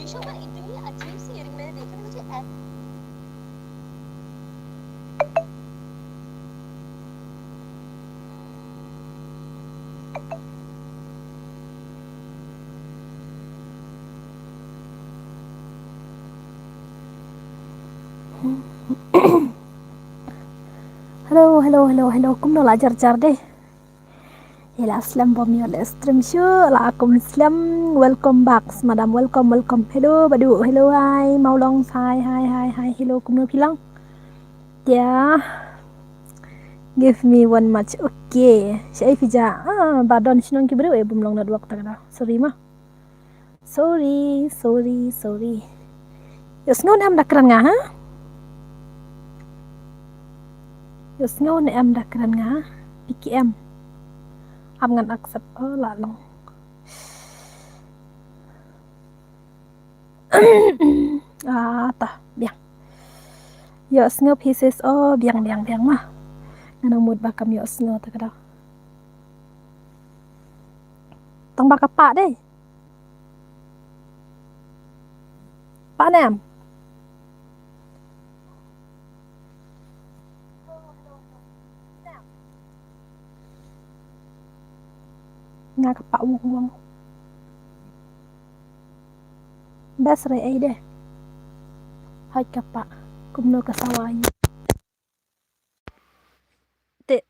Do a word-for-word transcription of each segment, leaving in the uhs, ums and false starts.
शो पर इतनी अजीब सी इयरिंग मैंने देखी, तो मुझे ऐ- Hello, hello, hello, hello. Kumno la jar jar de. Ila slem bom yo le stream shu la kum slem. Welcome back, madam. Welcome, welcome. Hello, badu. Hello, hi. Maulong, hi, hi, hi, hi. Hello, kumno phi long? Yeah. Give me one match. Okay. Shai phi ja. Ah, ba don shnong ki bru e bum long network ta ka da. Sorry ma. Sorry, sorry, sorry. Ïohsngew ne em da kren nga, ha? Ïohsngew ne em da kren nga, ha? P K M. Am ngan accept, oh, la long. Ah, ta, biang. Ïohsngew phi sis, oh, biang, biang, biang ma. Ngan mut ba kam ïohsngew ta ka daw. Tang ba ka pa dei. Pa nem. Nga ka pa wong wong. Best re ai de. Hai ka pa. Kumno ka sawa ni. Te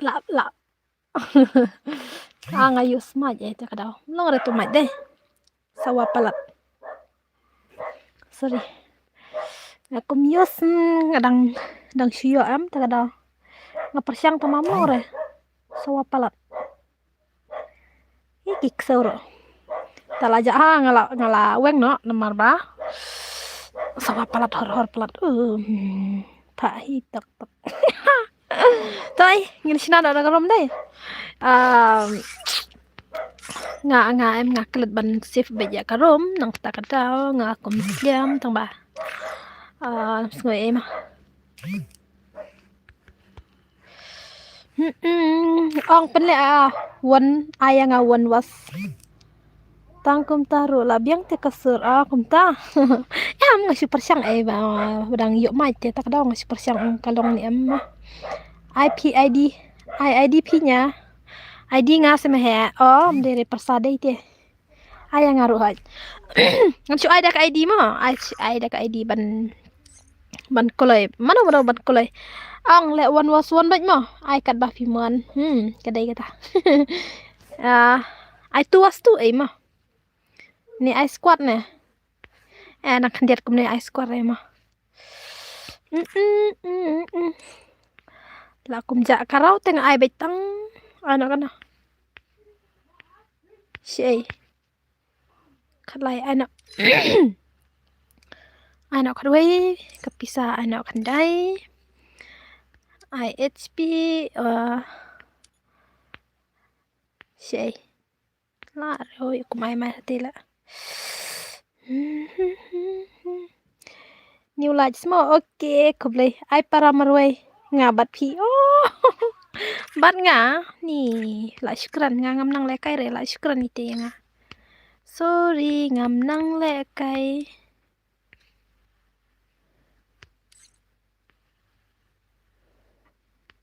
la la. Ah, nga use mic eh, te ka daw. Long re tu mic deh. Sawa palat. Sorry. Nga kum use, mm, nga dang, dang shu ïoh em, te ka daw. Nga pyrshang te mam long re. Sawa palat. Ih, ki ksew ruh. Ta la ja, ah, nga la, nga la weng noh, namar ba. Sawa palat, hor, hor palat. Um, ta hi tak tak. Toi, ngin shna da ka rum dei. Um, nga, nga em nga klet ban save beit ïa ka rum, nangta ka daw, nga kum sliam, tang ba. Ah, sngew em. Hmm, hmm. Ong pynleh, ah, wan, ai ïa nga wan was. Tang kumta ruh la biang te ka sur, ah, kumta. Em nga shu pyrshang, eh, ba, ba dang ïoh mic te, ta ka daw nga shu pyrshang, ong ka long ne em. Ai phi I D, ai I D phi nia. I D nga seh ma he, oh, ym dei re pyrsa dei te. Ai ïa nga ruh hooid. Ngan shu ai da ka I D mo. Ai, ai da ka I D ban, ban kloi. Mano mano ban kloi. Ong leh one was one beit mo. Ai katba phi mon. Hmm, ka dei kata. Ah, ai two was two ei mo. Ni ai squad ne. Eh, nang khyndiat kumne ai squad ei mo. Mm, mm, mm, mm, mm. La kum ja ka raw te nga ai beit tang. Ai noh kano. Shi ei. Khatlai ai noh. Ai noh khatwei, ka pisa ai noh khyndai. Ai H P, uh, shi ei. La, roi, kum ai mai hati la. New lights mo, okay, khublei. Ai para marwei, nga bad phi. Oh, bad nga, ni, la shukran, nga ngam nang lehkai re, la shukran ite ïa nga. Sorry, ngam nang lehkai.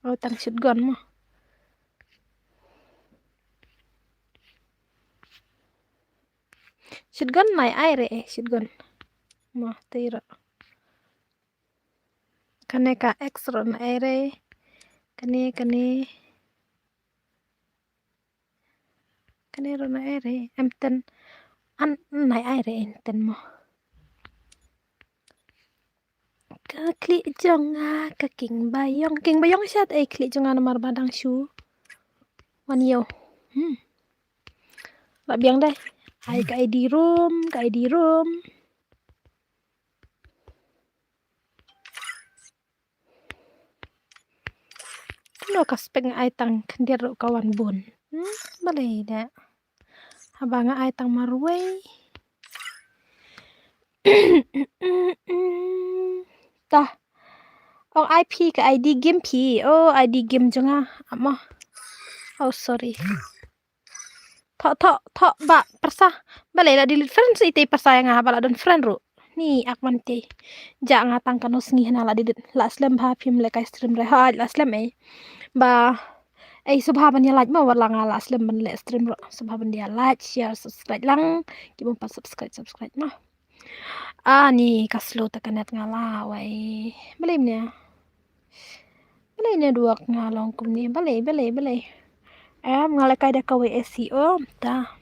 Oh, tang shotgun mo. Shotgun nai ai re, eh, shotgun. Mo, te ruh. Kane ka X ruh nai ai re. Kane, kane. Kane ruh nai ai re, em ten. An, nai ai re, em ten mo. Ka khlieh jong nga, ka king bayong. King bayong shat, eh, khlieh jong nga namar ba dang shu wan ïew. Hmm. La biang dei. Ai ka I D room, ka I D room. Kumno ka spek nga ai tang khyndiat ruh ka wan bun. Hmm, balei da. Haba nga ai tang marwei. Tah. Ong ai phi ka I D game phi. Oh, I D game jong nga. Amo. Oh, sorry. Thoh, thoh, thoh, ba, pyrsa. Balei la delete friend, sa itei pyrsa ïa nga, ba la don friend ruh. Ni, ak man tei. Ja nga tang kano sngi hana la delete. La slem bha phim lehkai stream re. Ha, la slem ei. Ba, ei, sngewbha ban ïa like mo, wat la nga la slem ban leh stream ruh. Sngewbha ban ïa like, share, subscribe lang. Ki bym pat subscribe, subscribe mo. Ani ka slow ta ka net nga la wai. Balei mne? Balei network nga long kumne? Balei, balei, balei? Em, nga lehkai da kawei S E O ta.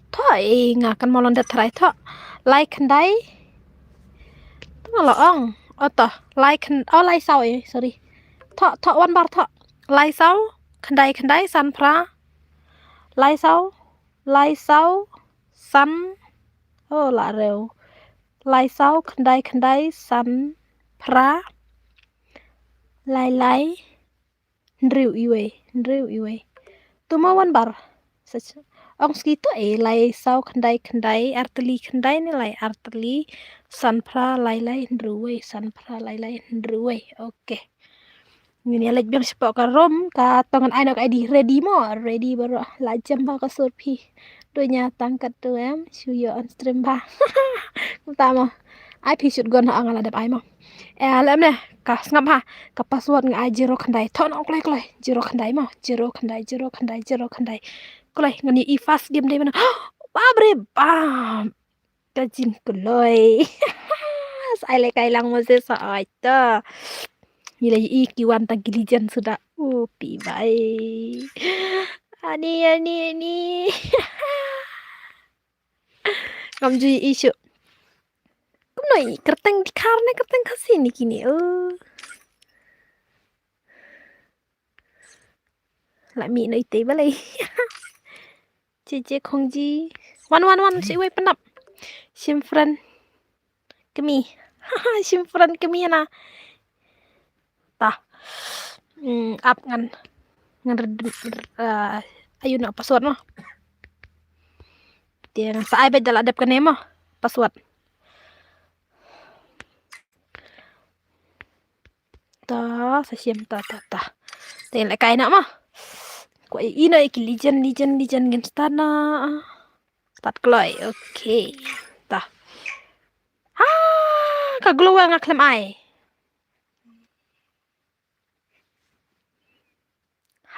Thoh, eh, nga kan molon da try thoh. Lai khyndai. Tang la ong. O to, lai khyn-, oh, lai saw, eh, sorry. Thoh, thoh, wan bar thoh. Lai saw, khyndai, khyndai, san phra. Lai saw, lai saw, san, oh, la rew. Lai saw, khyndai, khyndai, san, phra, lai, lai, hynriew, iwei, hynriew, iwei. Tuma wan bar. Sach-, ong ski to, eh, lai saw, khyndai, khyndai, artylli, khyndai ne lai, artylli, san, phra, lai, lai, hynriew, wei, san, phra, lai, lai, hynriew, wei. Okay. Ngin ïa leit biang shapoh ka room, ka tong ngan ai noh ka I D, ready mo, ready baroh, la jem bha ka sur phi. Duh nia tang katto em, shu ïoh on stream bha. Kumta mo. Ai phi shot gun ha nga la dep ai mo. Eh, lem ne, ka sngap ha, ka password nga ai zero khyndai, thoh noh kloi kloi, zero khyndai mo, zero khyndai, zero khyndai, zero khyndai. Kloi, ngan ïa i fast game dei mano. Babre bam. Ka jingkloi. Sa ai lehkai lang mo se sa ai ta. Ngi la i ki wan tang ki legend suda. U pi bai. Ani, ani, ani. Ngam ju i shu. Kumno i kyrteng Dkhar ne kyrteng Khasi ne kine. Oh. La mih noh ite balei. Che che khongji. Wan, wan, wan, sa iwei pynap. Shim friend kmie. Shim friend kmie na. Ta. Hmm, ap ngan. Ngan red, ah, ayu noh password mo. Te ngan sa ai beit da la dep kane mo. Password. Ta, sa shim ta, ta, ta. Te lehkai noh mo. Kwah ïa i noh ïa ki legend, legend, legend ngin start noh. Start kloi. Okay. Ta. Ha, ka Glowell nga khlem ai.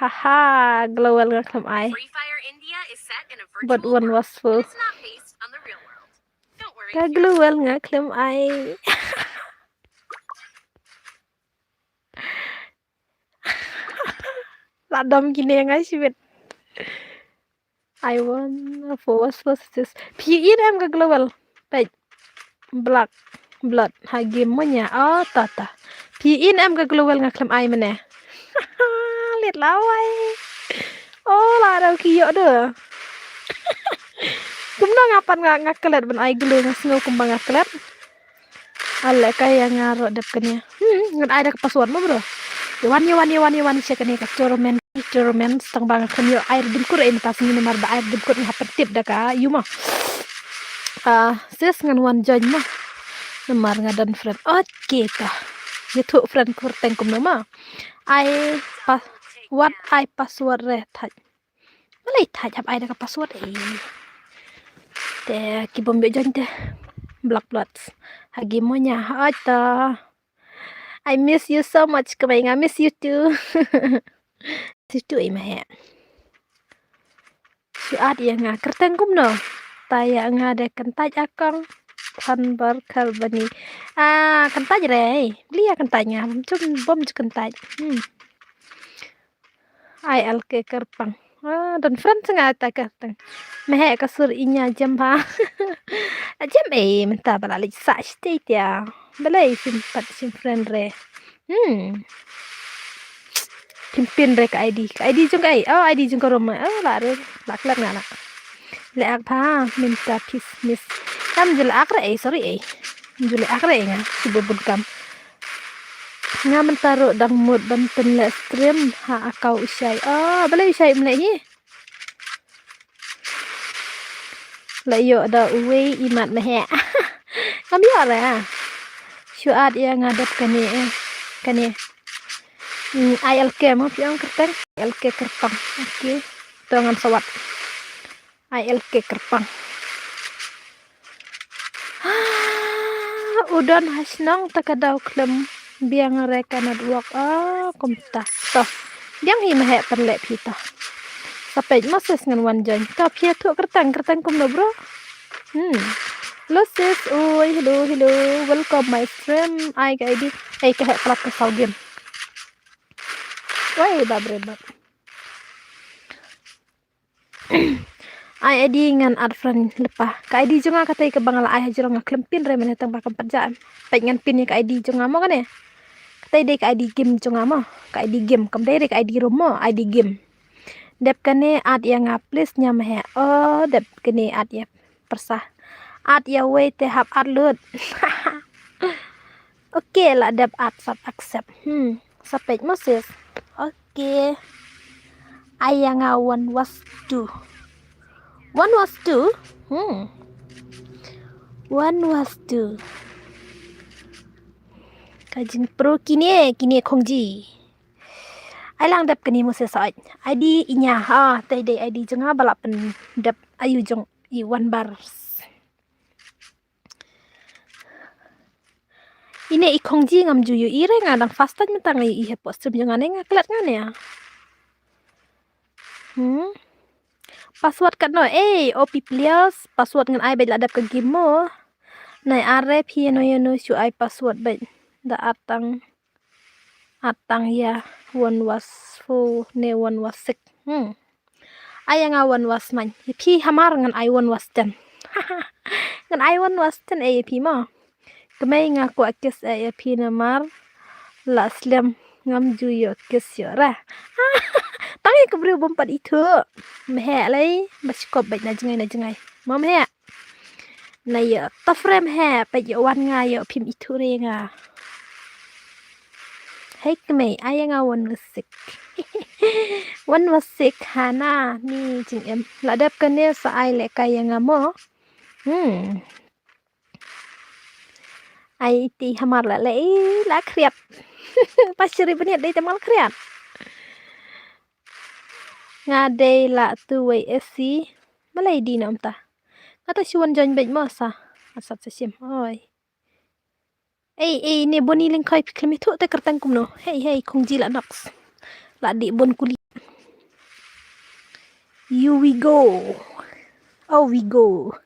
Haha, Glowell nga khlem ai. Free Fire India is set in a virtual But one world, was full. And it's not based on the real world. Don't worry. Ka Glowell nga khlem ai. La dom kine nga shibit. I want for was for sis. Phi in em ka Glowell. Peit. Black blood ha game mo nia. Oh, ta, ta. Phi in em ka Glowell nga khlem ai mane. Let lawai. Oh, la dau ki ïoh de. Kumno nga pat nga, nga klet ban ai glow, nga sngew kumba nga klet. Ale ka ïa nga ruh dep kane. Hmm, ngan ai da ka password mo bro. Ïa wan, ïa wan, ïa wan, ïa wan sha kane ka tournament, tournament, tang ba nga khlem ïoh ai redeem code, eh, mynta sngi namar ba ai redeem code nga hap pyntip da ka ïu mo. Ah, sis ngan wan join mo. Namar nga don friend. Okay ta. Ïathuh friend kyrteng kumno mo. Ai pa-, wat ai password re thait. Balei thait hap ai da ka password, eh. Te ki bym ïoh join te. Black blood. Ha game mo nia, ha ta. I miss you so much, kmai nga miss you too. Miss you too, eh, ma he. Shu add ïa nga kyrteng kumno. Ta ïa nga de kyntait akong. Than bar khar bani. Ah, kyntait re. Bli ïa kyntait nga. Bym ju, bym ju kyntait. Hmm. I L K Kyrpang. Ah, don friend nga ta ka tang. Mehe ka sur inya jem ba. Jem eh, mynta ba la leit sa state ya. Balei sim pat sim friend re. Hmm. Pimpin re ka I D. Ka I D jong ka I. Oh, I D jong ka Roma. Oh, la re. La klat nga la. Le ak ba. Mynta peace miss. Kam jule ak re eh, sorry eh. Jule ak re eh nga. Sibu bun kam. Nga mynta ruh dang mut ban pynleh stream ha account u Shai. Oh, balei u Shai um leh hi? La ïoh da uwei i mat meheh. Ngam ïoh re. Shu add ïa nga dep kane eh. Kane. Hmm, I L K mo phi ong kyrteng. I L K Kyrpang. Okay. To ngan sa wad. I L K kyrpang. U don ha shnong te ka daw khlem biang re ka network. Ah, kumta. To. Biang hi ma heh pynleh phi to. Sa peit Moses ngan wan join. To phi ïathuh kyrteng, kyrteng kumno bro? Hmm. Hello sis. Oi, hello, hello. Welcome my stream. Ai ka I D. Ai ka heh palat ka saw game. Oi, bap re bap. Ai I D ngan add friend lypa. Ka I D jong nga katei kaba nga la ai ha jrong nga khlem pin re mynne tang ba kam pat jah em. Peit ngan pin ïa ka I D jong nga mo kane. Katei dei ka I D game jong nga mo. Ka I D game kam dei re ka I D room mo, I D game. Dep kane add ïa nga please ñiam heh. Oh, dep kane add ïa pyrsa. Add ïa wei te hap add lut. Okay, la dep add sap accept. Hmm, sa peit Moses. Okay. Ai ïa nga one was two. One was two? Hmm. One was two. Ka jingpro kine, kine khongji. Ai lang dep kane Moses sa oi. I D i ña ha, te dei I D jong nga ba la pyndep ayu jong i one bars. Ine i khongji ngam ju ïohi re nga dang fast touch mynta nga ïohi hapoh stream jong nga ne nga klet nga ne. Hmm. Password katno? Ei, O P players, password ngan ai beit la dep ka game mo. Nai are phi ïano ïano shu ai password beit. Da add tang. Add tang ïa one was four ne one was six. Hmm. Ai ïa nga one was nine. Ïa phi hamar ngan ai one was ten. Ngan ai one was ten eh ïa phi mo. Kmie nga kwah kiss eh ïa phi namar la slem ngam ju ïoh kiss ïoh re. Tang ïa ka briew bym pat ithuh. Mheh lei ba shkop beit na jngai na jngai. Mo mheh. Na ïoh tough re mheh, peit ïoh wan nga ïoh phim ithuh re nga. Hei kmie, ai ïa nga one was six. One was six hana ni jingim. La dep kane sa ai leh kai ïa nga mo. Hmm. Ai ti hamar la leh i la khriat. Pas chiri bniat dei te mal khriat. Nga dei la tu wei S C. Balei di na umta. Nga ta shu wan join beit mo sa. Asat sa shim. Oi. Ei, ei, ne Boni Lyngkhoi phi khlem ïathuh te kyrteng kumno. Hei, hei, khongji la noks. La di bun kuli. You we go. Oh, we go.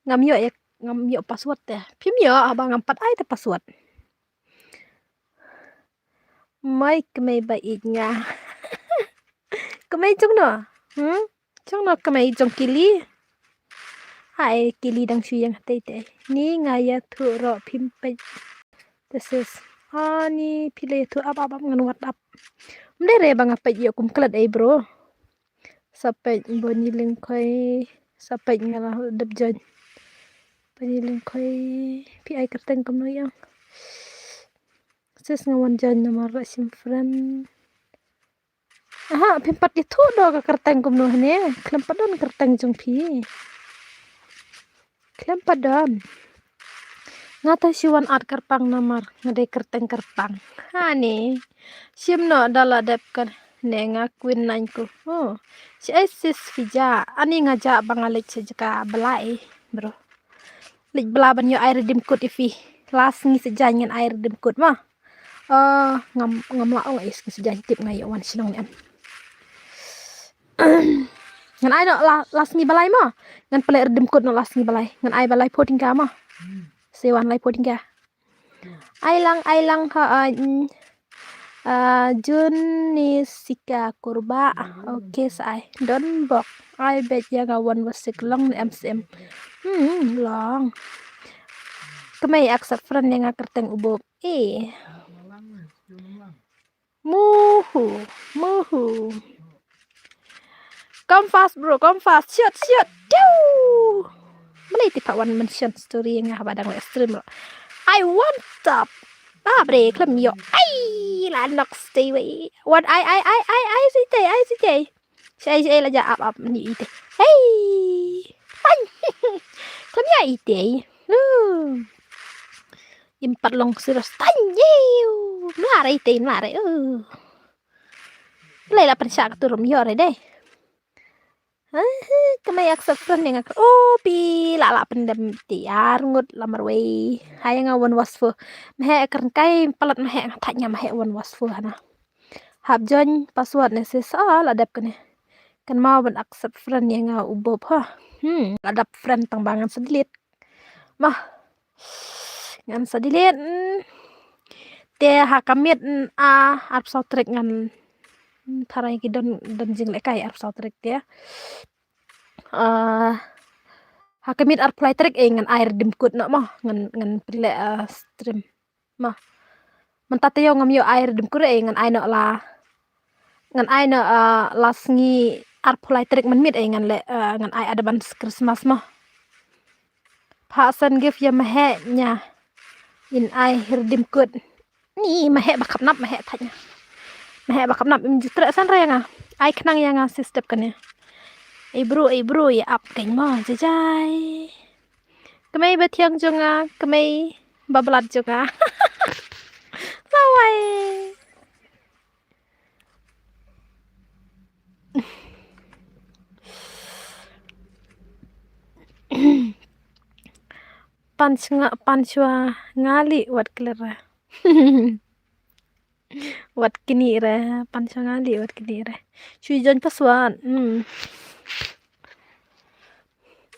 Ngam ïoh ïa, ngam ïoh password te. Phim ïoh haba ngam pat ai te password. Mai kmie ba ïeit nga. Kmie jong no. Hmm? Jong no kmie jong kili. Hai kili dang shu ïeng hatei te. Ni nga ïathuh ro phim peit. This is. Ah ni phi la ïathuh ap ap ap ngan wad ap. Mdei re ba nga peit ïoh kum klet ei bro. Sa peit Boni Lyngkhoi. Sa peit nga la dep join. Boni Lyngkhoi. Phi ai kyrteng kumno ïa. Sis nga wan join namar la shim friend. Aha, phim pat ïathuh do ka kyrteng kumno hane. Khlem pat don kyrteng jong phi. Khlem pat don. Nga ta shu wan add kyrpang namar nga dei kyrteng kyrpang. Hane. Shim no da la dep kane nga kwin nang ku. Oh. Shi ai sis phi ja. Ani nga ja ba nga leit sha jaka ba lai bro. Leit bla ban ïoh ai redeem code ïa phi. Last ngi sa jaiñ ngan ai redeem code ma. Ah, ngam, ngam lah ong ai sngi sa jaiñ tip nga ïoh wan shnong ne em. Ngan ai no la, last ngi balai ma. Ngan pynleh redeem code no last ngi balai. Ngan ai balai photing ka ma. Se wan lai photing ka. Ai lang, ai lang ha ai. Ah, Jun ni sika kurba. Okay, sa ai. Don bok. Ai bet ïa nga wan wasik long ne em sem. Hmm, long. Kmie accept friend ïa nga kyrteng u bok. Eh. Muhu, muhu. Come fast bro, come fast. Shoot, shoot. Tiu. Balei te pat wan mention story nga ba dang live stream lo. I want top. Ba bre khlem ïoh. Ai, la nok stay wei. Wan ai ai ai ai ai site, ai site. Shai shai la ja ap ap ni ite. Hey. Pan. Khlem ïa ite. Im pat long serious tan ïew. Mla re ite, mla re. Lei la pynshah ka turum ïoh re dei. Kmei accept friend ïa nga. Oh, phi la lah pyndem te ar ngut la marwei. Hai nga wan was fu. Mhe kren kai palat mhe nga thait nga mhe wan was fu hana. Hap join password ne sis, ah, la dep kane. Kan mau ban accept friend ïa nga u Bob ha. Hmm, la dep friend tang ba ngan sa delete. Mah. Ngan sa delete. Hmm. Te ha ka miet, hmm, a arphew saw tarik ngan, hmm, tharai ki don, don jinglehkai arphew saw tarik te. Ah, ha ka miet arphew lai tarik, eh, ngan ai redeem code noh mo, ngan, ngan pynleh, ah, stream. Mo. Mynta te ïoh ngam ïoh ai redeem code, eh, ngan ai noh la. Ngan ai noh, ah, la sngi arphew lai tarik mynmiet, eh, ngan leh, ah, ngan ai advance Christmas mo. Pha send gift ïa mhe nia. In ai redeem code. Ni mhe ba khapnap mhe thait nia. Mhe ba khapnap im ju treh san re nga. Ai khnang ïa nga si step kane. Ei bru, ei bru, ïa ap keiñ mo jajai. Kmei ba thiang jong nga, kmei ba blat jong nga. Lawai. Pan shnga, pan shwa ngali wat klera. Wat kini re, pan shnga ngali wat kini re. Shu join password. Hmm.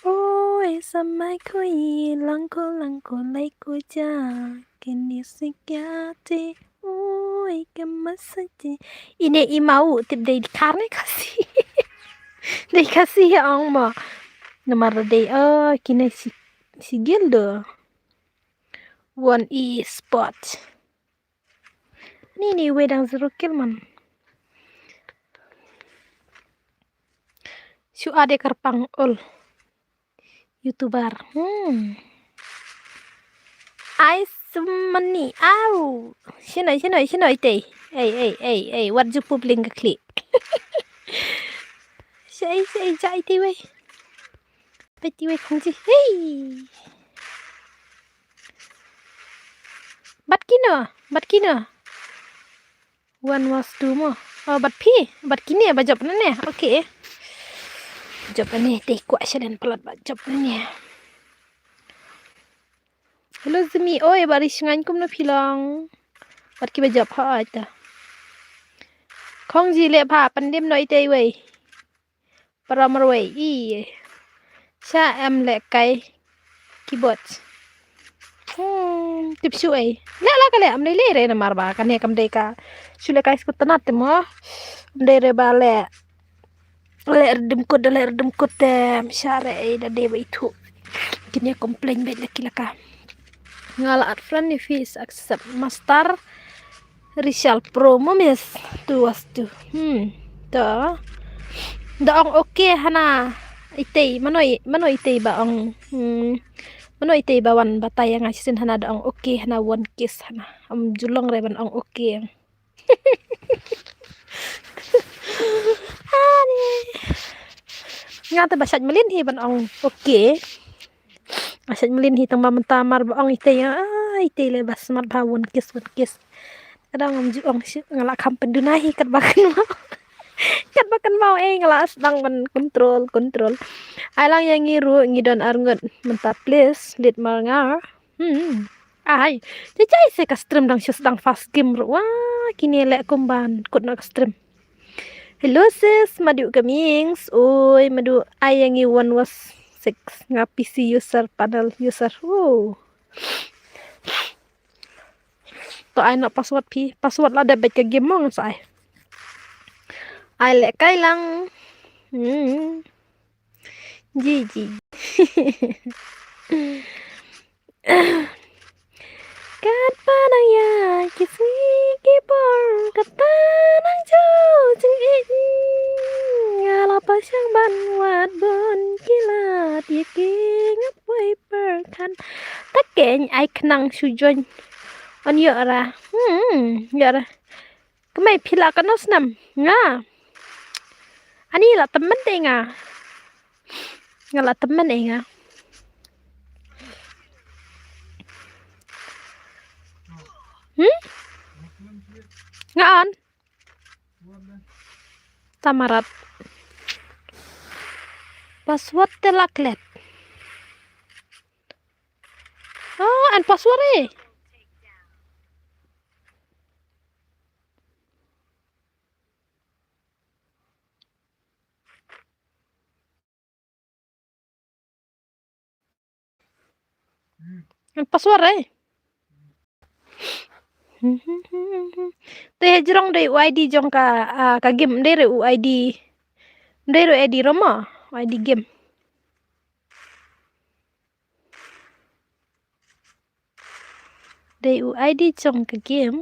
Oi, samai ko i, langko, langko, laiko ja. Kini sikyati. Oi, kemasa ji. Ine i mau tip dei di karne kasi. Dei kasi ya ong mo. Namar dei, oh, kine si, si gildo. One e spot. Ni ni wedang zero kill man. Shu ade karpang ol. YouTuber. Hmm. Ai sumani au. Sino, sino, sino ite. Ei, ei, ei, ei. Wat ju publing ka klik. Sei, sei, ja ite wei. Peti wei kongji. Hey. Bat kino, bat kino. One was two mo. Oh, bat phi, bat kine ba jop nane. Okay. Jop nane te kwah shalen palat ba jop nane. Hello Zimi, oi bari shngain kumno phi long. Bat ki ba jop ha ta. Kongji le pha pandem no ite wei. Para marwei i. Sha em lehkai keyboard. Hmm, tip shu ei. Leh la ka leh am leh leh re namar ba kane kam dei ka. Shu lehkai skut tanat te mo. Am dei re ba leh. Leh redeem code, leh redeem code te. Sha re ei da dei ba ithu. Kine complain bet laki laka. Nga la add friend ni face accept master. Rishal Pro mo miss. Tu was tu. Hmm. To. Da ong okay hana. Itei mano i, mano itei ba ong. Hmm. Mano itei ba wan batai ïa nga shisien hana da ong okay hana one kiss hana. Am julong re ban ong okay. Ani. Nga te ba shait mlien hi ban ong okay. Ba shait mlien hi tang ba mynta mar ba ong itei ïa. Ah, itei le ba smat ba one kiss, one kiss. Kadang ngam ju ong shi nga la kham pynduna hi kat ba kan mau. Kat ba kan mau eh nga la sdang ban control, control. Ai lang ïa ngi ruh ngi don ar ngut mynta please lit mar nga. Hmm. Ai, jajai se ka stream dang shu sdang fast game ruh. Wah, kine leh kumban kut na ka stream. Hello sis, madu ka mings. Oi, madu ai ïa ngi one was six. Nga P C user, panel user. Oh. To ai na password phi, password la dep bet ka game mo ngan sa ai. Ai lehkai lang. Hmm. Ji ji. Katba nang ïa ki sngi ki por, katba nang ju jingim, nga la pyrshang ban wad bun ki lad ïa ki, nga poi pyrkhat. Ta keiñ ai khnang shu join. Yn ïoh ra. Hmm, ïoh ra. Kmie phi la katno snem? Nga. Ani la tymmen te nga. Nga la tymmen eh nga. Hmm? Nga on. Tamarat. Password te la klet. Oh, an password eh. An password eh. Te hajrong dei u I D jong ka, ah, ka game, dei re u I D. Dei re u I D room, u I D game. Dei u I D jong ka game.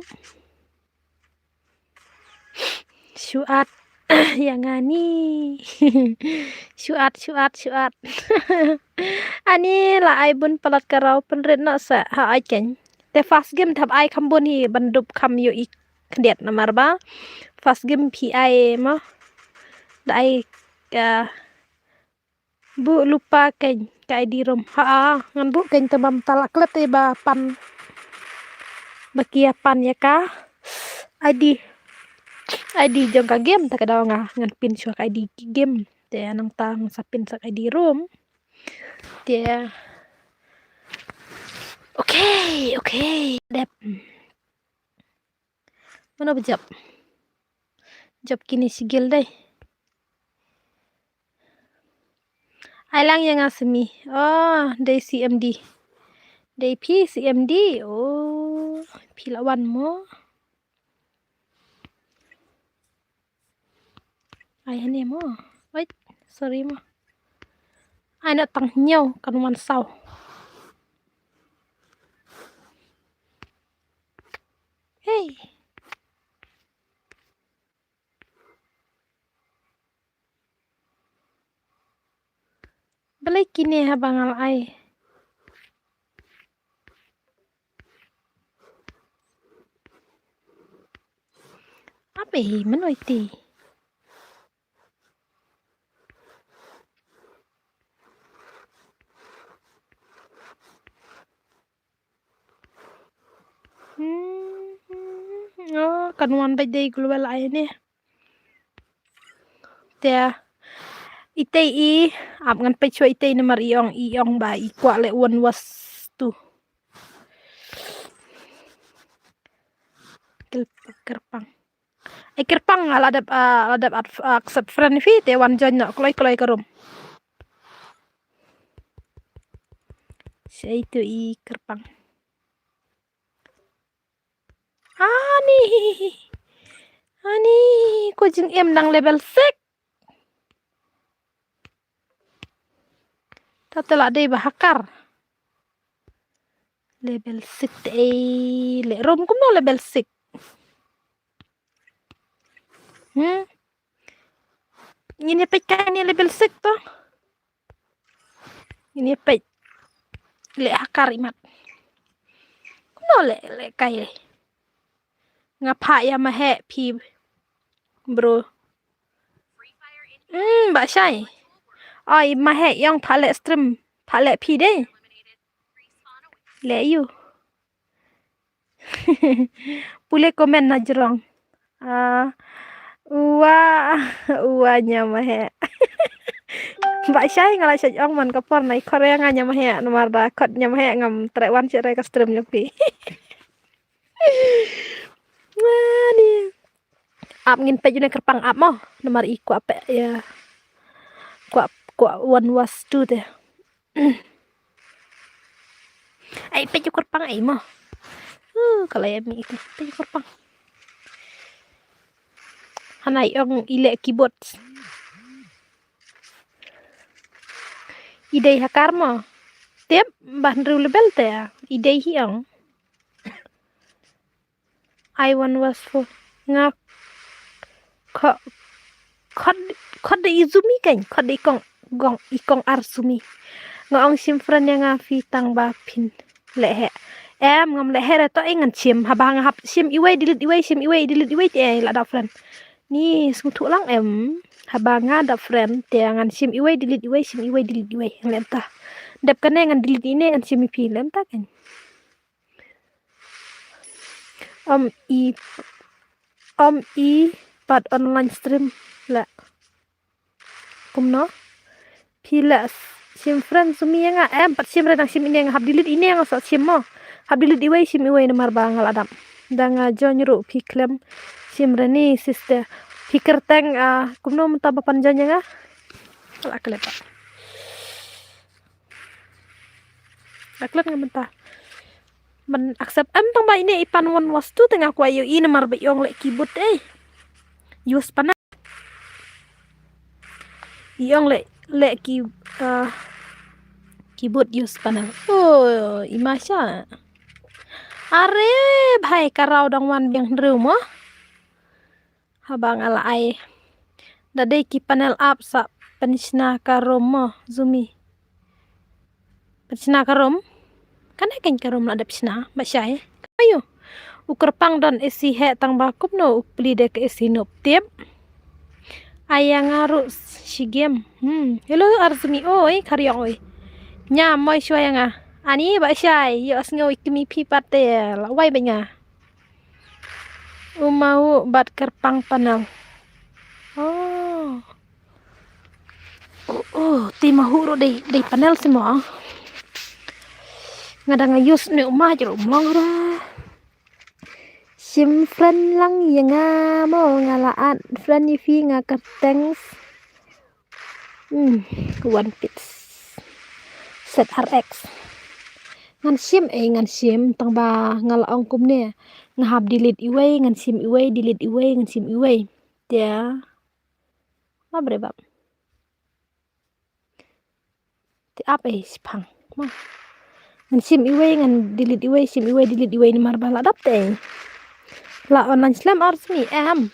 Shuat. Ïa nga ni. Shuat, shuat, shuat. Ani la ai bun palat ka raw pynrit noh sa ha ai keiñ. Te first game thap ai kham bun hi ban dup kham ïoh i khyndiat namar ba first game phi ai mo. Da ai ka buh lypa keiñ ka I D room. Ha, ngan buh keiñ te bam tala klet te ba pan. Ba ki ïa pan ïa ka I D. I D jong ka game te ka daw nga ngan pin shuwa ka I D game. Te nangta ngan sa pin sa ka I D room. Te. Okay, okay. Dep. Mano ba jop? Jop kine shi gel dei. Ai lang ïa nga simi. Oh, dei C M D. Dei phi C M D. Oh, phi la wan mo. Ai hane mo. Oi, sorry mo. Ai na tang hynñiew kan wan saw. Hey. Balei kine haba nga la ai. Ape hi mano iti. Hmm, oh, kan wan bad dei global ai ne. Te itei i ap ngan peit shuwa itei namar i ong i ong ba i kwah leh one was two. Kyrpang. Ai kyrpang, ah, la dep, ah, la dep accept friend phi te wan join noh kloi kloi ka room. Sa itu i kyrpang. Ani. Ani, ko jingim dang level six. Ta te la dei ba hakar. Level six te ei, leh room kumno level six. Hmm. Ngin ïa peit kane level six to. Ngin ïa peit. Leh hakar imat. Kumno leh, leh kai. Nga phah ïa ma heh phi. Bro. Hmm, ba shai. Oi, ma heh ïong phah leh stream. Phah leh phi dei. Leh ïu. Pule comment na jrong. Ah, ua, ua nya ma heh. Ba shai nga la shai ong man ka por na i khot ïa nga nya ma heh namar da khot nya ma heh ngam treh wan shet re ka stream jong phi. Ani. Ap ngin peit une kyrpang ap mo. Namar i kwah peit ïa. Kwah, kwah one was two te. Ai peit u kyrpang ai mo. Uh, ka la ïa mih ïa ka. Peit u kyrpang. Hana i ong i leh keyboard. I dei hakar mo. Tip ba hynriew level te. I dei hi ong. I one was four. Nga kho-, khot, khot da i Zumi kan, khot da i kong, gong, i kong ar Zumi. Nga ong shim friend ïa nga phi tang ba phin leh heh. Em, ngam leh heh re to, eh, ngan shim. Haba nga hap shim iwei, delete iwei, shim iwei, delete iwei te, eh, la da friend. Ni sngewthuh lang em. Haba nga da friend te ngan shim iwei, delete iwei, shim iwei, delete iwei. Lem ta. Dep kane ngan delete ine, ngan shim i phi, lem ta kan. Om i, om i pat online stream la. Kumno? Phi la shim friend Zumi ïa nga, em pat shim re, dang shim ine, nga hap delete ine, nga sa shim mo. Hap delete iwei shim iwei namar ba nga la dap. Dang nga join ruh phi khlem shim re ni sister. Phi kyrteng, ah, kumno mynta ba pan join ïa nga? Ka la klet pat. La klet nga mynta. Ban accept em tang ba ine i pan wan wastu te nga kwah ïohi namar ba i ong leh keyboard eh. Use panel. I ong leh, leh key, ah, keyboard use panel. Oh, i ma sha. Are bhai, ka raw dang wan biang hynriew mo. Haba nga la ai. Da dei ki panel ap sa pynshna ka room mo, Zumi. Pynshna ka room. Kane kan ka room la dep shna, ba shai. Ayo. U kyrpang don A C heh tang ba kumno u pli de ka A C nop tip. Ai ïa nga ruh shi game. Hmm. Hello Arzumi oi, Khariong oi. Nya moi shuwa ïa nga. Ani ba shai, ïohsngew ïa kmie phi pat te la wai ba nga. U mawu bad kyrpang panel. Oh. Oh, oh, te mawu ruh dei, dei panel seh mo. Nga dang use ne u ma ruh mlong ra. Shim friend lang ïa nga mo, nga la add friend ïa phi, nga kyrteng. Hmm, one piece. Z R X. Ngan shim, eh, ngan shim, tang ba nga la ong kumne. Nga hap delete iwei, ngan shim iwei, delete iwei, ngan shim iwei. Te. Ba bre bap. Te ap eh, shiphang. Ma. Ngan shim iwei, ngan delete iwei, shim iwei, delete iwei, namar ba la dap te. La online slem ar sni em.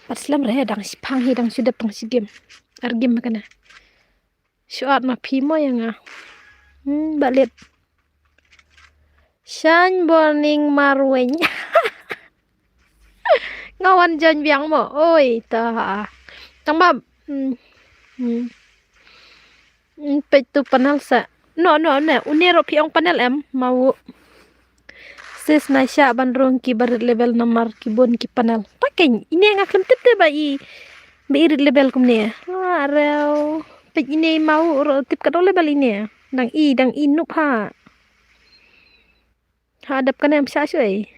Pat slem re, dang shiphang hi, dang shu dep tang shi game. Ar game ma kane. Shu at ma phi mo ïa nga. Hmm, ba lit. Shine Burning Marweiñ. Nga wan join biang mo. Oi, ta ha. Tang ba. Hmm. Hmm. Hmm, peit tu panel sa. No, no, ne. Une ruh phi ong panel em. Mawu. Sis na sha ban rung ki ba rit level namar ki bun ki panel. Pakein, ine nga khlem tip te ba i, ba i rit level kumne. Areu. Peit ine mawu ruh tip katno level ine. Dang i, dang i nup ha. Ha dep kane em sha shuh ei.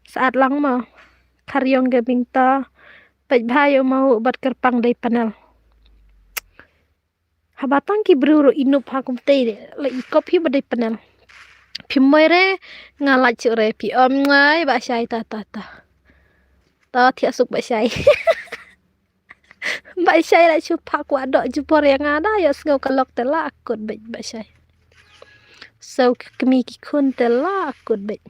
Sa at lang ma. Khariong Gaming ta. Peit bha ïa u mawu bad kyrpang dei panel. Haba tang ki briew ruh i nup ha kumtei de. La i kop hi ba dei panel. Phi moi re nga lait shuh re phi ong ngai ba shai ta ta ta. Ta thiah suk ba shai. Ba shai la shu pha kwah doh jubor ïa nga da ïohsngew ka lok te la kut beit ba shai. So ki kmie ki khun te la kut beit.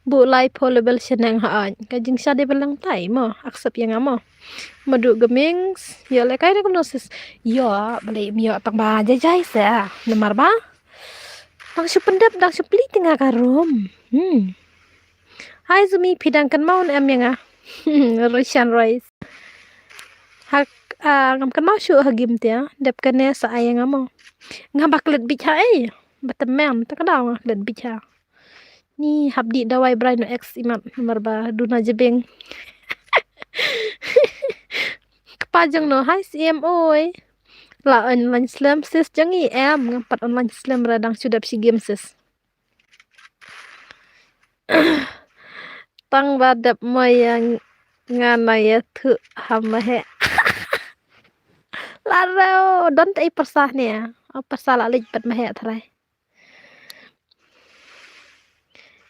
Bu lai pho level shaneng ha ain. Ka jingshade beleng tai mo. Accept ïa nga mo. Madu Gaming. Ïa le kai ne kumno sis. Ïa beli mi ïa tang ba jai jai sa. Namar ba. Dang shu pyndep dang shu pli te nga ka room. Hmm. Hai Zumi phi dang kynmaw ne em ïa nga. Russian rice. Hak, ah, ngam kynmaw shuh ha game te, ah. Dep kane sa ai ïa nga mo. Nga ba klet bit ha ei. Ba tymmen, ta ka daw nga klet bit ha. Ni hap dih dawai Brino X imat namar ba duna jebeng. Kpa jong no hai C M oi. La online slem sis jong i em ngam pat online slem ra dang shu dep shi game sis. Tang ba dep mo ïa nga na ïathuh ha ma heh. La reu don te i pyrsa ne. Pyrsa la leit pat ma heh tharai.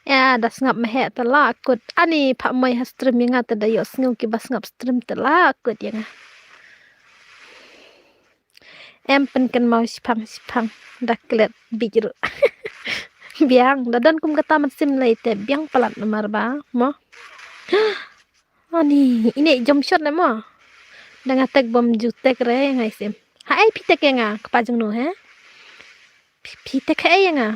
Ïa da sngap ma heh te la kut ani pha moi ha stream ïa nga te da ïohsngew ki ba sngap stream te la kut ïa nga. Em pynkynmaw shiphang shiphang da klet bit ruh. Biang da don kum kata mynsiem lei te biang palat namar ba mo. Ani ine jom shot ne mo. Da nga tek bom ju tek re ngai sim. Haei phi tek ïa nga kpa jong no he. Phi, phi tek haei ïa nga.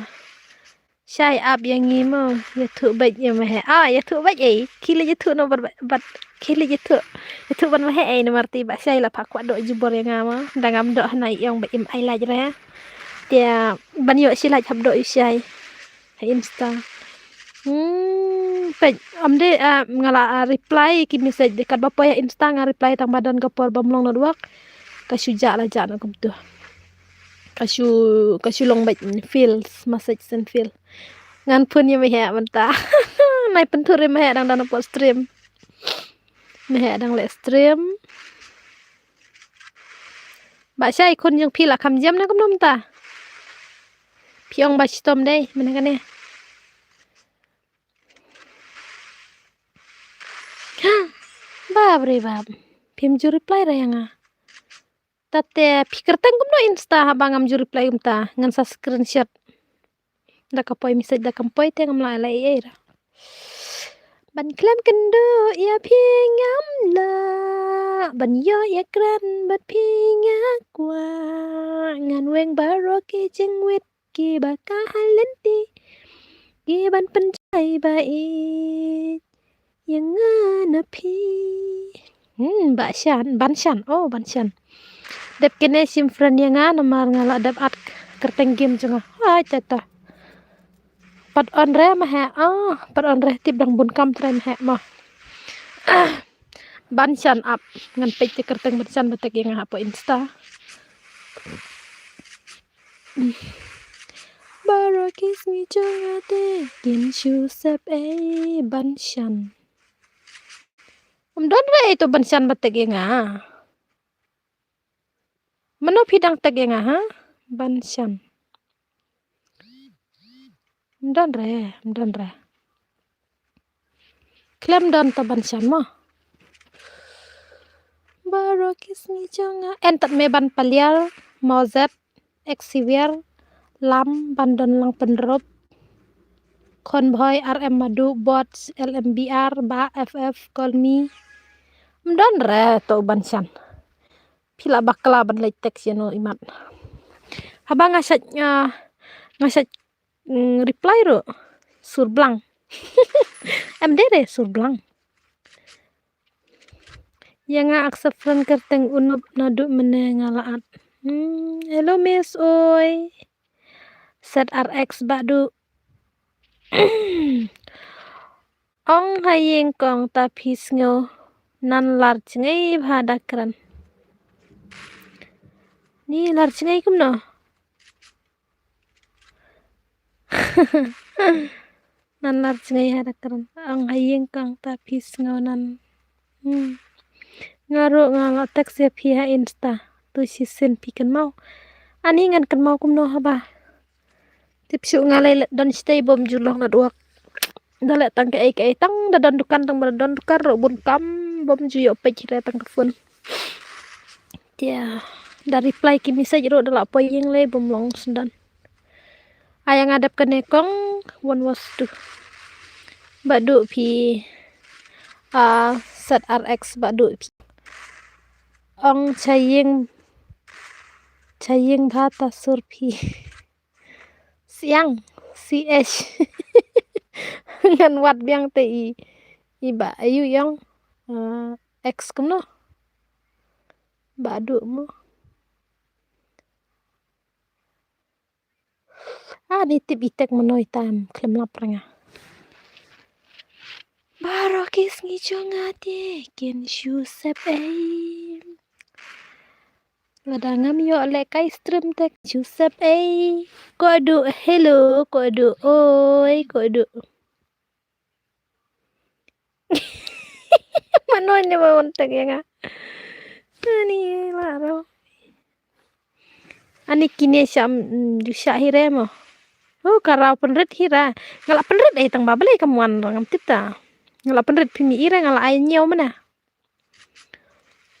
Shai ap ïa ngi mo, ïathuh beit ïa ma heh. Ah, ïathuh beit ei. Khie leit ïathuh no bad, bad khie leit ïathuh. Ïathuh bad ma heh ei namar te ba shai la pha kwah doh jubor ïa nga mo. Da ngam doh hana ïong ba im ai like re. Te ban ïoh shi like hap doh ïa shai. Ha Insta. Hmm, peit, am de, ah, nga la, ah, reply ki message de kat ba poi ha Insta nga reply tang ba don ka por ba mlong network. Ka shu jah la jah na kumtu. Ka shu, ka shu long bad feel, massage and feel. Ngan pun ïa ma heh mynta. Nai pynthur ïa ma heh dang dang na pot stream. Ma heh dang leh stream. Ba shai khun jong phi la kham jam na kumno mynta. Phi ong ba shitom dei, mynne kane. Bap re bap. Phim ju reply ra ïa nga. Tate phi kyrteng kumno Insta haba ngam ju reply kumta. Ngan sa screenshot. Da ka poi message da kam poi te ngam lah leh ei ei ra. Ban khlem kynduh ïa phi ngam lah. Ban ïoh ïa kren bad phi nga kwah. Ngan weng baroh ki jingwit kiba ka ha lynti. Kiban pynjai ba ïeit ïa nga na phi. Hmm, ba shan, ban shan. Oh, ban shan. Dep kine shim friend ïa nga namar nga la dep add kyrteng game jong nga. Hai tata. Pat on re ma heh. Ah, pat on re tip dang bun kam trai ma heh ma. Ban shan ap. Ngan peit te kyrteng ban shan ba tek ïa nga hapoh Insta. Baroh ki sngi jong nga te kin shu sep ei ban shan. Ym don re ei to ban shan ba tek ïa nga. Mano phi dang tek ïa nga ha? Ban shan. Ym don re, ym don re. Khlem don ta ban shan mo. Baroh ki sngi jong nga. En tat me ban paliar, mozet, Xavier, Lam, ban don lang pynrup. Convoy, R M Madu, Bot, L M B R, Ba, F F, Call Me. Ym don re to ban shan. Phi la bakla ban leit text ïa no imat. Haba nga shait, ah, nga shait, mm, reply ruh. Sur blang. Em dei re sur blang. Ïa nga accept friend kyrteng Unup naduh mynne nga la add. Hmm, hello miss oi. Z R X Badu. Ong ha ïing kong ta phi sngew nan lar jngai bha da kren. Ni lar jngai kumno? Nan lar jngai ha da kren. Ong ha ïing kong ta phi sngew nan. Hmm. Nga ruh nga la text ïa phi ha Insta. Tu shisien phi kynmaw. Ani ngan kynmaw kumno haba. Tip shuh nga lei don shatei bym ju long network. Da leh tang kaei kaei tang da don dukan tang ba da don dukan ruh bun kam bym ju ïoh peit hi re tang ka phone. Tia da reply ki message ruh da la poi ïing lei bym long sendon. Ai nga dep kane kong one was two. Badu phi. Ah, Z R X badu phi. Ong chaying chaying bha ta sur phi. Siang, C H. Ngan wad biang te i, i ba ayu yong, eh, X kumno? Ba du mo. Ah, ni tip i tek menoi tam, khlem lap ranga. Baroh ki sngi jong nga te, kin shu sep ei. Lada ngam ïoh leh kai stream te shu sep ei. Ko du, hello, ko du, oi, ko du. Mano ne ba wan tak ya nga. Ani la ro. Ani kine sham, mm, du sha hire mo. Oh, ka raw pynrit hira. Nga la pynrit ei tang ba balei kam wan ra ngam tip ta. Nga la pynrit phi mi ira nga la ai ñiew mana.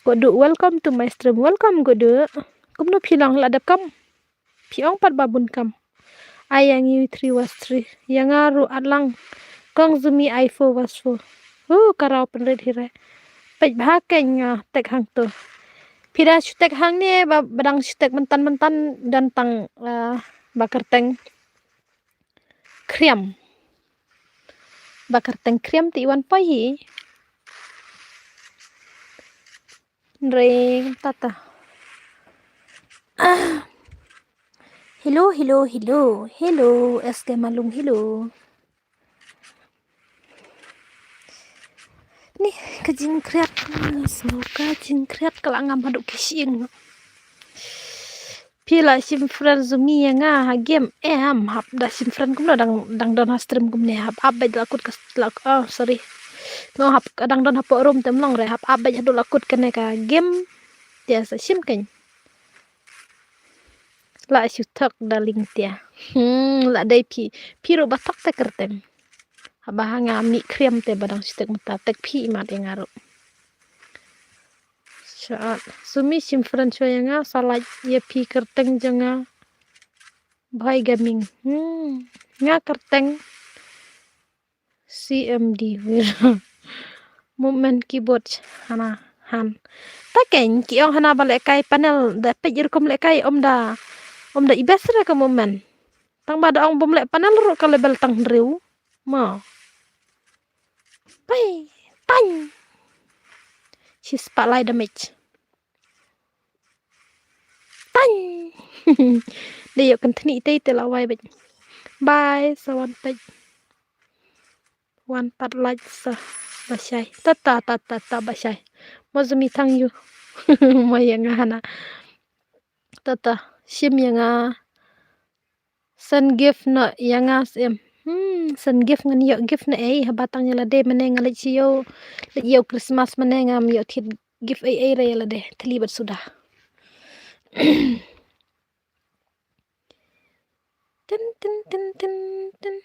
Kodu, welcome to my stream. Welcome, Kodu. Kumno phi long la dep kam? Phi ong pat ba bun kam. Ai yang yu three was three. Yang aru atlang. Kong zumi ai four was four. Hu, ka raw pynrit hire. Peit bha keng nga tek hang tu. Phi da shu tek hang ne ba, ba dang shu tek myntan myntan don tang, eh, ba kyrteng. Kriam. Ba kyrteng kriam ti wan poi hi. Ring tata. Hello, hello, hello. Hello, S K Malung, hello. Ni ka jingkriat, snow ka jingkriat ka la ngam haduh ki shing. Phi la shim friend Zumi ïa nga ha game. Em, hap da shim friend kumno dang, dang don ha stream kumne. Hap, hap beit la kut ka la, oh, sorry. No, hap dang don hapoh room te mlong re. Hap, hap beit haduh la kut kane ka game. Te sa shim kein. La shu thok darling te. Hmm, la dei phi. Phi ruh ba thok te kyrteng. Haba ha nga mih khriam te ba dang shu tek mynta, tek phi imat ïa nga ruh. Shaat. Zumi shim friend shuwa ïa nga, sa like ïa phi kyrteng jong nga. Bhai Gaming. Hmm. Nga kyrteng C M D wir. Movement keyboard hana han. Ta kein ki ong hana ba lehkai panel da peit rukom lehkai ym da, ym da i best re ka movement. Tang ba da ong bym leh panel ruh ka level tang hynriew. Mo. Pai, tang. Shi spah lai damage. Tang. Dei ïoh kynthni te te la wai beit. Bye, sa wan peit. Wan pat like sa ba shai. Tata, tata, tata ba shai. Mo Zumi thank you. Mo ïa nga hana. Tata, shim ïa nga. Send gift noh ïa nga siem. Hmm, send gift ngan ïoh gift na ei, haba tang ïa lade mane nga leit sha ïew, leit ïew Christmas mane ngam ïoh thied gift ei ei re ïa lade, thli bad suda. Tin, tin, tin, tin, tin.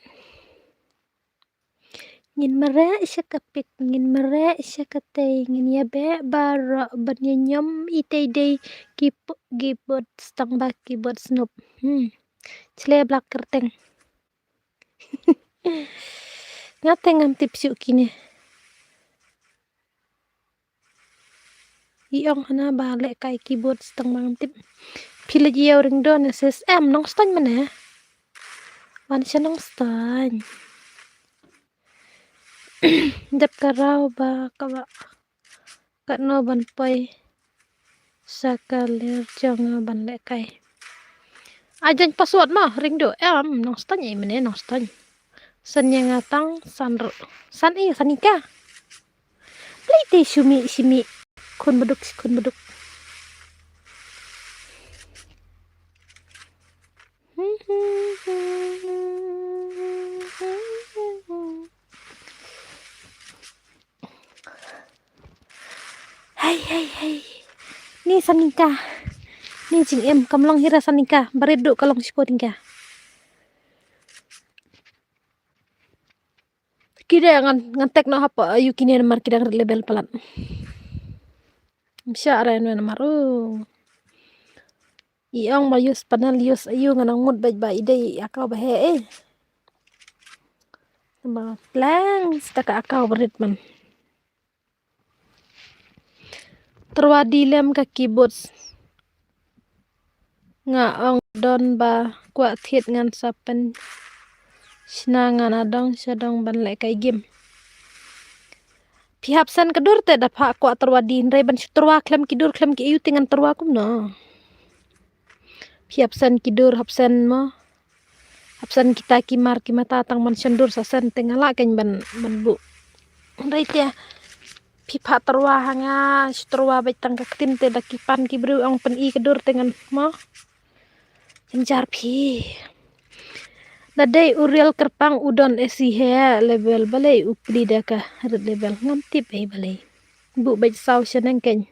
Ngin mareh sha ka pit, ngin mareh sha ka tei, ngin ïa beh baroh ban ïa ñiom itei dei ki p-, keyboard stang ba keyboard snob. Hmm. Chle blak kyrteng. Nga te ngam tip shuh kine. I ong hana ba lehkai keyboard stang ba ngam tip. Phi leit ïew ring don S S M Nongstoiñ mane. Wan sha Nongstoiñ. Dep ka raw ba ka ba katno ban poi sa ka ler jong nga ban lehkai. Ai jan password ma ring do em Nongstoiñ ei mane Nongstoiñ. San ïa nga tang san ru-, san ei san ika. Plei te shumi shimi. Khun beduk khun beduk. Hai hai hai. Ni sanika. Ni jingim kam long hi ra sanika. Barit du ka long shipor tingka. Kida ngan ngan tek noh hap ayu kine namar kida red level palat. Msha ara eno namar. Oh. I ong ba use panel use ayu ngan ong mut bad ba i dei i account ba heh eh. Ba pleng sita ka account ba rit man. Tyrwa di lem ka keyboards. Nga ong don ba kwah thied ngan sa pynshna ngan adong shadong ban leh kai game. Phi hap send ka dur te da pha kwah tyrwa di hynrei ban shu tyrwa khlem ki dur khlem ki ayu te ngan tyrwa kumno. Phi hap send ki dur hap send mo. Hap send kita ki mar ki mata tang ban send dur sa send te nga lah kein ban ban buh. Hynrei te phi pha tyrwa ha nga shu tyrwa beit tang ka ktien te da ki pan ki briew ong pyni ka dur te ngan mo. Jynjar phi. Da dei u riel kyrpang u don esi he level balei u pli da ka red level ngam tip ei balei. Buh beit saw shaneng kein.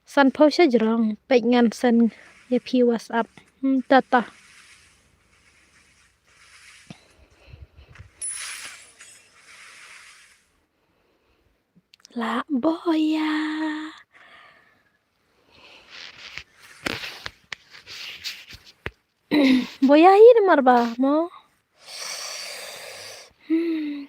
San phaw sha jrong peit ngan send ïa phi WhatsApp. Hmm, tata. La boya. Boya hi namar ba mo. Hmm.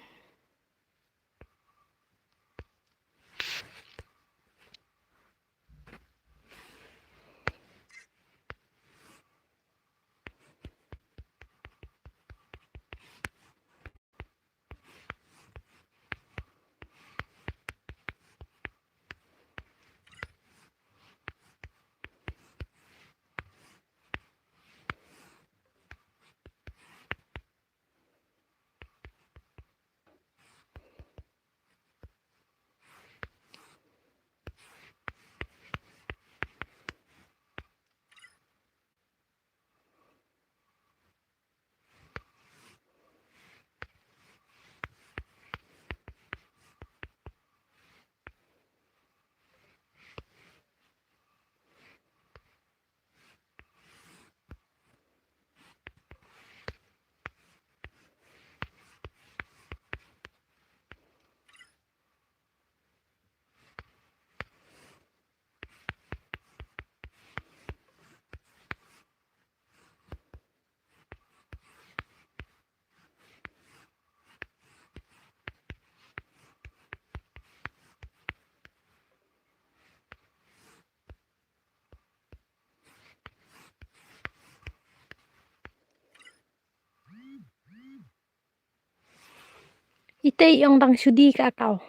te i ong dang shu die ka account.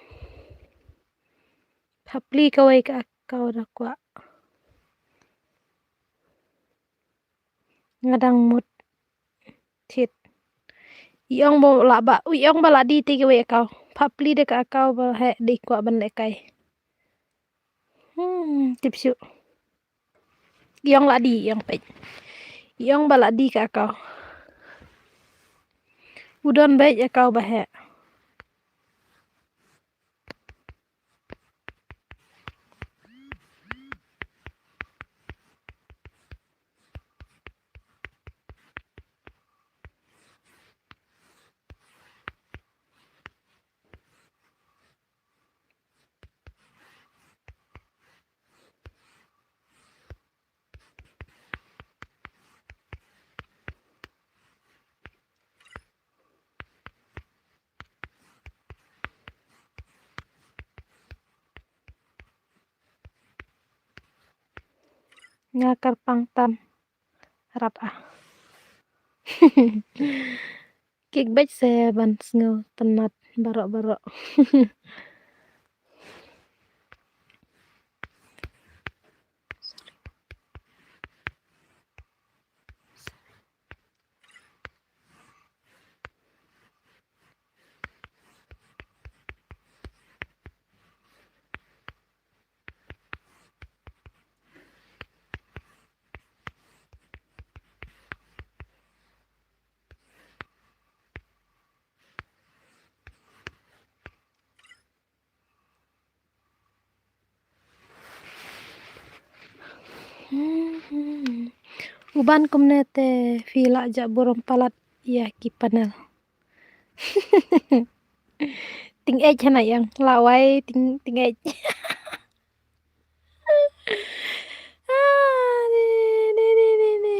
Phah pli kawei ka account da kwah. Nga dang mut thied. I ong ba la ba, i ong ba la die te kawei account. Phah pli da ka account ba heh dei kwah ban lehkai. Hmm, tip shuh. I ong la die, i ong peit. I ong ba la die ka account. U don beit account ba heh. Nga kyrpang tam rat ah. Kik beit se ban sngewtynnat baroh baroh. U ban kumne te phi lah jah burom palat ïa ki panel. Ting ej hana ïang, lah wai ting, ting ej. Ah, ni, ni, ni, ni, ni.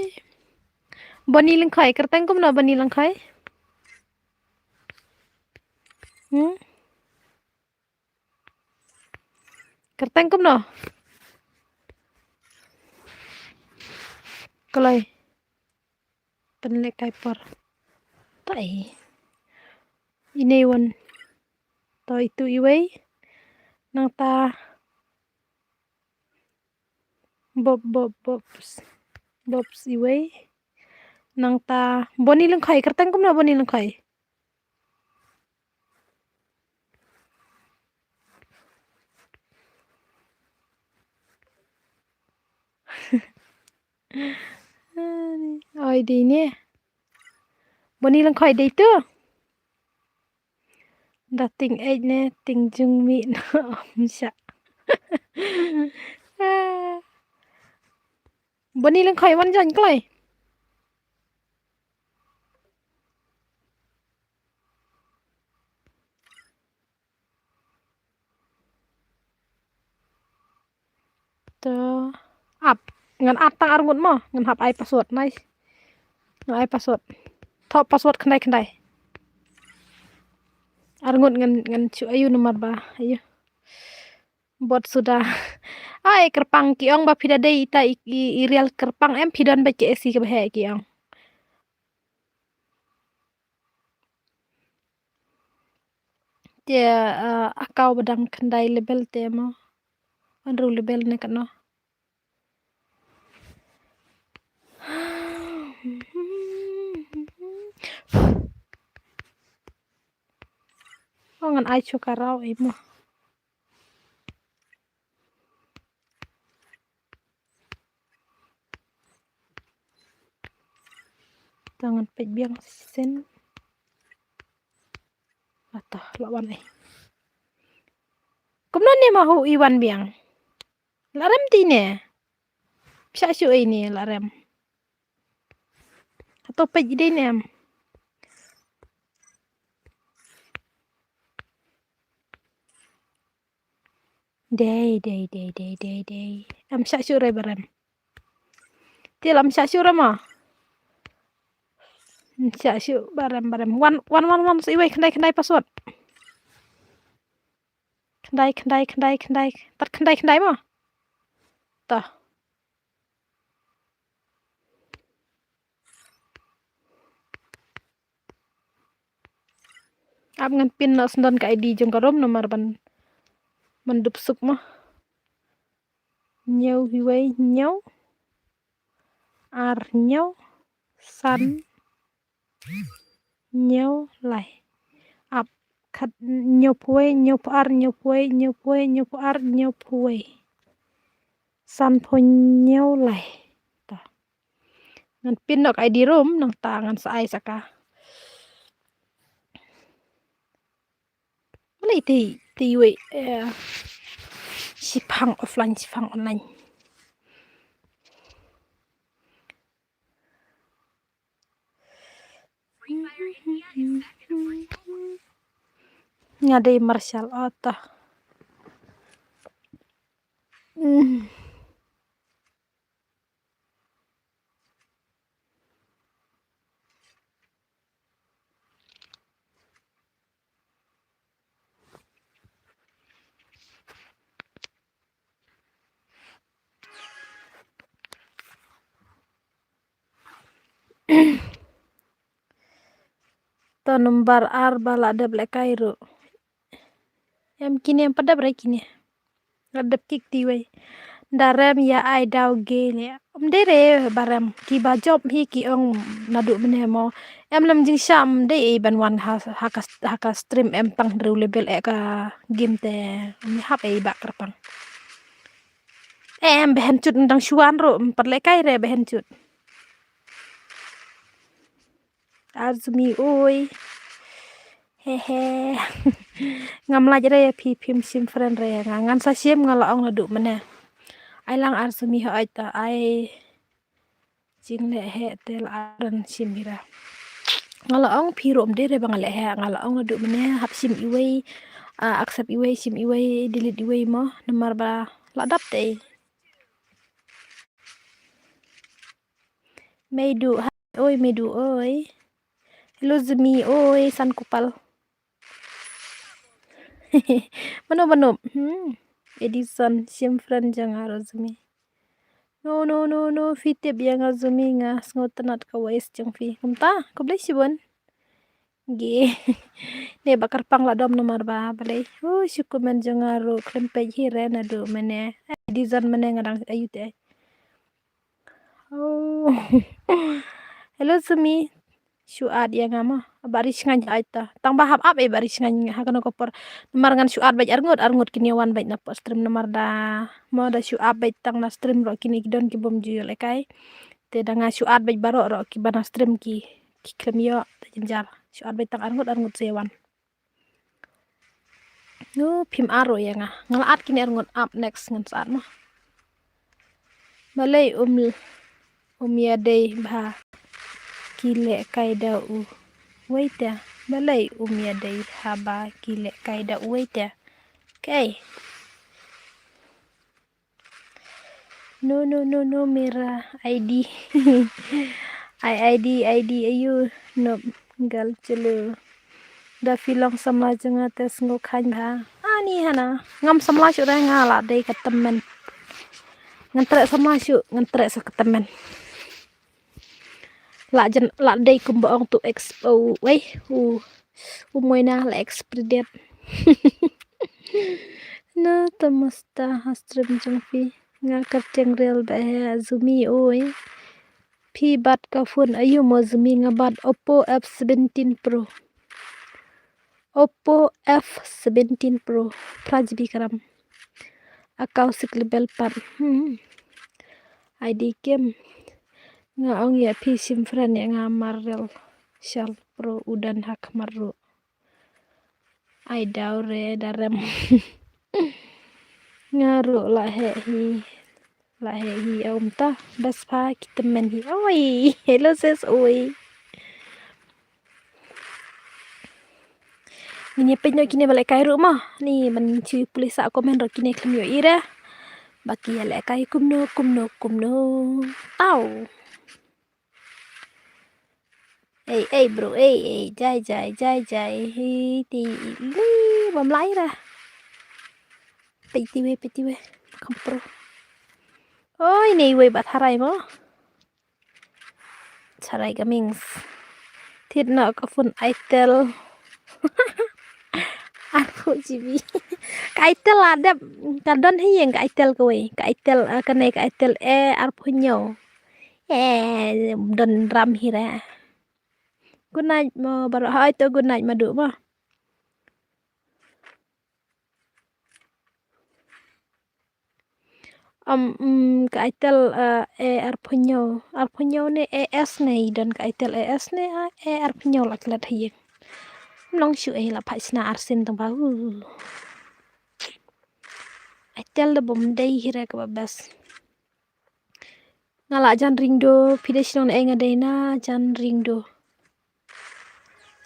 Boni Lyngkhoi, kyrteng kumno Boni Lyngkhoi? Hmm? Kyrteng kumno? Kloi. Pynlehkai por. Ta i. Ine wan. To itu iwei. Nangta. Bob, Bob, Bobs. Bobs iwei. Nangta. Boni Lyngkhoi, kyrteng kumno Boni Lyngkhoi? Oi, dei ne. Boni Lyngkhoi dei tu. Da ting ej ne, ting jung mi na om sha. Boni Lyngkhoi wan jan kloi. To ap ngan ap tang arngut mo, ngan hap ai password, nice. Ngan ai password. Thoh password khyndai khyndai. Arngut ngan, ngan shu ayu namar ba ayu. Bot suda. Ai kyrpang ki ong ba phi da dei ita i, i, i real kyrpang em phi don ba ki esi ka ba heh ki ong. Te, eh, account ba dang khyndai level te mo. Hynriew level ne katno. Oh, ngan ai shuh ka raw ei mo. To ngan peit biang shisien. Ato, la wan ei. Kumno ne ma hu i wan biang. La rem ti ne. Pisa shu ei ne la rem. Ato peit i dei ne em. Dei, dei, dei, dei, dei, dei. Am sha shu re barem. Til am sha shu re ma. Am sha shu barem, barem. Wan, wan, wan, wan. Iwei khyndai, khyndai password. Khyndai, khyndai, khyndai, khyndai. Tat khyndai, khyndai ma. Ta. Ap ngan pin noh sdang ka I D jong ka room namar ban, ban dup suk mo. Hynñiew wei hynñiew, ar hynñiew, san hynñiew lai. Ap khat, hynñiewphew wei, hynñiewphew ar, hynñiewphew wei, hynñiewphew wei, hynñiewphew ar, hynñiewphew wei, sanphew hynñiew lai. Ta. Ngan pin noh ka I D room, nangta ngan sa ai sa ka. Balei te, te wei, eh, shipang offline, shipang online. Nga dei Marshall, ata. Mm. To number ar ba la dep lehkai ruh. Em kine em pat dep re kine. La dep kik ti wei. Da rem ïa ai daw ge le. Em dei re ba rem ki ba jop hi ki ong naduh mynne mo. Em lem jingshah em dei ei ban wan ha, ha ka, ha ka stream em tang hynriew level eh ka game te. Em hap ei ba kyrpang. Em behen chut ndang shuan ruh em pat lehkai re behen chut. Arzumi oi. He he. Ngam lait re ïa phi, phim shim friend re ïa nga. Ngan sa shim, nga la ong naduh mynne. Ai lang Arzumi hooid ta ai. Jingleh heh te la ran shim hi ra. Nga la ong phi ruh em dei re ba nga leh heh, nga la ong naduh mynne hap shim iwei, ah, accept iwei, shim iwei, delete iwei mo, namar ba la dap te. Meidu, hai, oi, Meidu, oi. Hello, Zumi, oi, San Kupal. Mano, mano, hmm. Edison, shim friend jong nga ruh Zumi. No, no, no, no, phi tip ïa nga Zumi nga sngewtynnat ka voice jong phi. Kumta, khublei shibun. Ge. Ne ba kyrpang la dom namar ba balei. Oh, shu comment jong nga ruh khlem peit hi re naduh mynne. Edison mynne nga dang ayu te. Oh. Hello Zumi. Shu add ïa nga mo. Ba ri sngewbha ai ta. Tang ba hap ap ei ba ri sngewbha ha kano ka por. Namar ngan shu add bad arngut, arngut kin ïa wan bad na por stream namar da. Mo da shu add bad tang na stream ruh kine ki don ki bym ju ïoh lehkai. Te da nga shu add bad baroh ruh ki ba na stream ki, ki khlem ïoh da jynjar. Shu add bad tang arngut, arngut sa ïa wan. No, phim ar ruh ïa nga. Nga la add kine arngut, up next ngan sa add mo. Balei um, um ïadei bha ki lehkai da uwei te. Balei um ïadei haba ki lehkai da uwei te. Okay. No, no, no, no, mera I D. Ai I D, I D, ayu, no, gal chulu. Da phi long samla jong nga te sngew khain bha. Ani hana, ngam samla shuh re nga la dei ka tymmen. Ngan treh samla shuh, ngan treh sa ka tymmen. La jan, la dei kumba ong tu ex, oh, wei, u, u Moina la expedit. Na ta masta ha stream jong phi. Nga kyrteng rel ba he Zumi oi. Phi bat ka phone ayu mo Zumi nga bat Oppo F seventeen Pro. Oppo F seventeen Pro. Phra G B ka ram. Account six level pat. Hmm. I D game. Nga ong ïa phi shim friend ïa nga Marshall Pro u don ha khmat ruh. Ai daw re da rem. Nga ruh la heh hi. La heh hi um ta. Best pa ki tymmen hi. Oi. Hello sis oi. Ngin ïa peit noh kine ba lehkai ruh mo. Ni ban shu pule sa comment ruh kine khlem ïoh i re. Ba ki ïa lehkai kumno kumno kumno. Tau. Ei ei bro ei ei jai jai jai jai hi ti li bam lai ra. Peit ti wei peit ti wei. Kham pro. Oi nei wei ba tharai mo. Tharai ka mings. Thit na ka phone Itel. G B. Ka Itel la dep, ka don hi ïeng ka Itel kawei. Ka Itel, eh, kane ka Itel, eh, arphew hynñiew. Eh, don ram hi re. Good night mo, baroh. Hai to, good night, Madu mo. Um, um, ka Itel, eh, eh, arphew hynñiew. Arphew hynñiew ne, eh, S ne, i don ka Itel, eh, S ne, ah, eh, arphew hynñiew la klet ha ïing. Mlong shu, eh, la phai sna arsien tang ba, uh. Itel da bom dei hi re kaba best. Nga la jan ring do, phi dei shnong ne, eh, nga dei na jan ring do.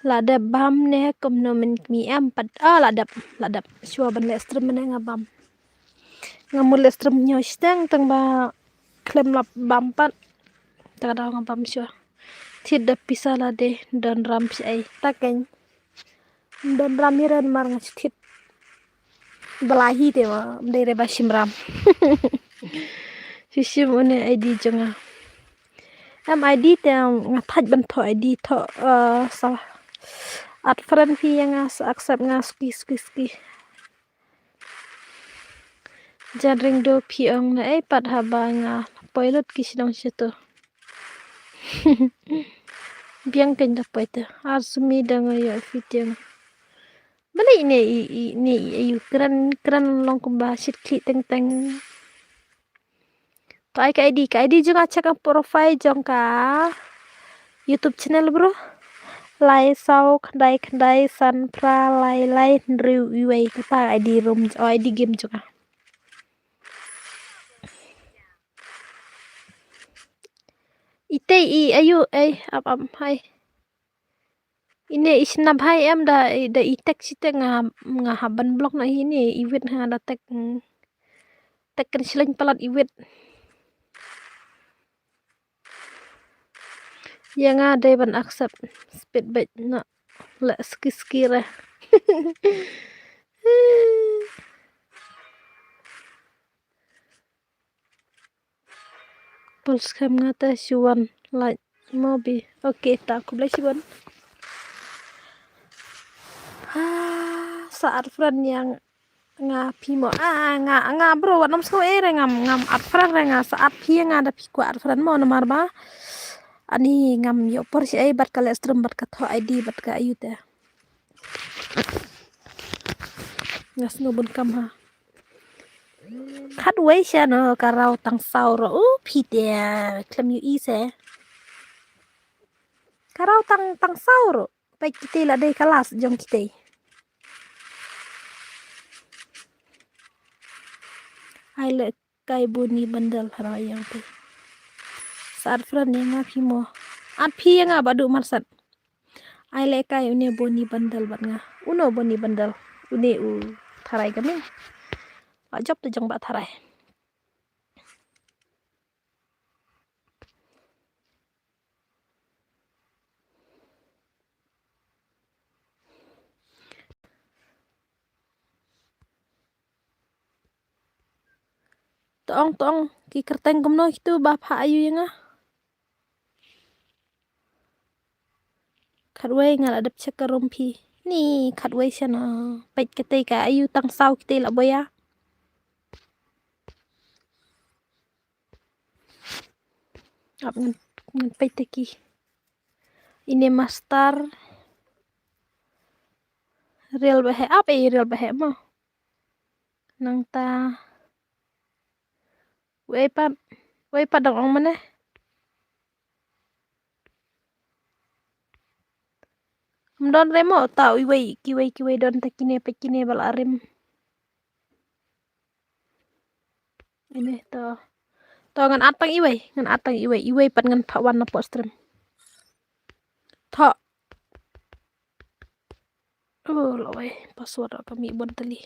La dep bam ne kumno mynmiet em pat. Ah, la dep, la dep. Shuwa ban leh stream mynne nga bam. Nga mut leh stream hynñiew shiteng tang ba khlem la bam pat. Ta ka daw nga bam shuwa. Thied da pisa lade, don ram shi ai. Ta keiñ. Don ram hi re namar nga shu thied. Ba la hi te ma, ym dei re ba shim ram. Shu shim une I D jong nga. Em I D te nga thait ban thoh I D thoh, eh, sa add friend phi ïa nga, sa accept nga suki suki suki. Jan ring do phi ong na ei pat haba nga poi lut ki shnong shi to. Biang keiñ da poi te. Ar sumi da nga ïoh phi tiang. Balei ine i, i, ine i, ayu kren, kren long kumba shit khlieh teng teng. To ai ka I D, ka I D jong nga, check ka profile jong ka YouTube channel bro. Lai saw khyndai khyndai san phra lai lai hynriew iwei, kata I D room, oh, I D game jong nga. Ite i ayu, eh, ap ap hai. Ine i shnam hai em da, da i tek shi tek nga, nga hap ban block na hi ine i wit ha da tek, mm, tek kan shileng palat i wit. Ïa nga dei ban accept speed bait na le ski ski re. Pulse cam nga te shu wan like mo bi. Okay, ta khublei shibun. Ha, sa add friend ïa nga phi mo. Ah, nga, nga bro, wat nym sngew ei re ngam, ngam add friend re nga, sa add phi ïa nga da phi kwah add friend mo namar ba ani ngam ïoh por shi ei bad ka leh stream bad ka thoh I D bad ka ayu te. Nga sngew bun kam ha. Khatwei sha no ka raw tang saw ro u phi te khlem ïohi se. Ka raw tang, tang saw ro. Peit kitei la dei ka last jong kitei. Ai le kai buni bandal hara yang te. Sa add friend ïa nga phi mo. Add phi ïa nga ba du marsat. Ai le kai une buni bandal bad nga. Uno buni bandal. Une u tharai kane. Ba jop te jong ba tharai. Tong tong ki kyrteng kumno kitu ba pha ayu ïa nga. Khatwei nga la dep check ka room phi. Ni khatwei sha no. Peit kitei ka ayu tang saw kitei la boya. Ap ngan, ngan peit te ki. Ine master. Real ba he ap ei real ba he mo. Nangta. Wei pat, wei pat dang ong mane. Ym don re mo ta iwei kiwei kiwei don ta kine peit kine ba la rim. Ine to. To ngan add tang iwei, ngan add tang iwei, iwei pat ngan phah wan na post stream. To. Oh, lawei, password ka mi bon tali.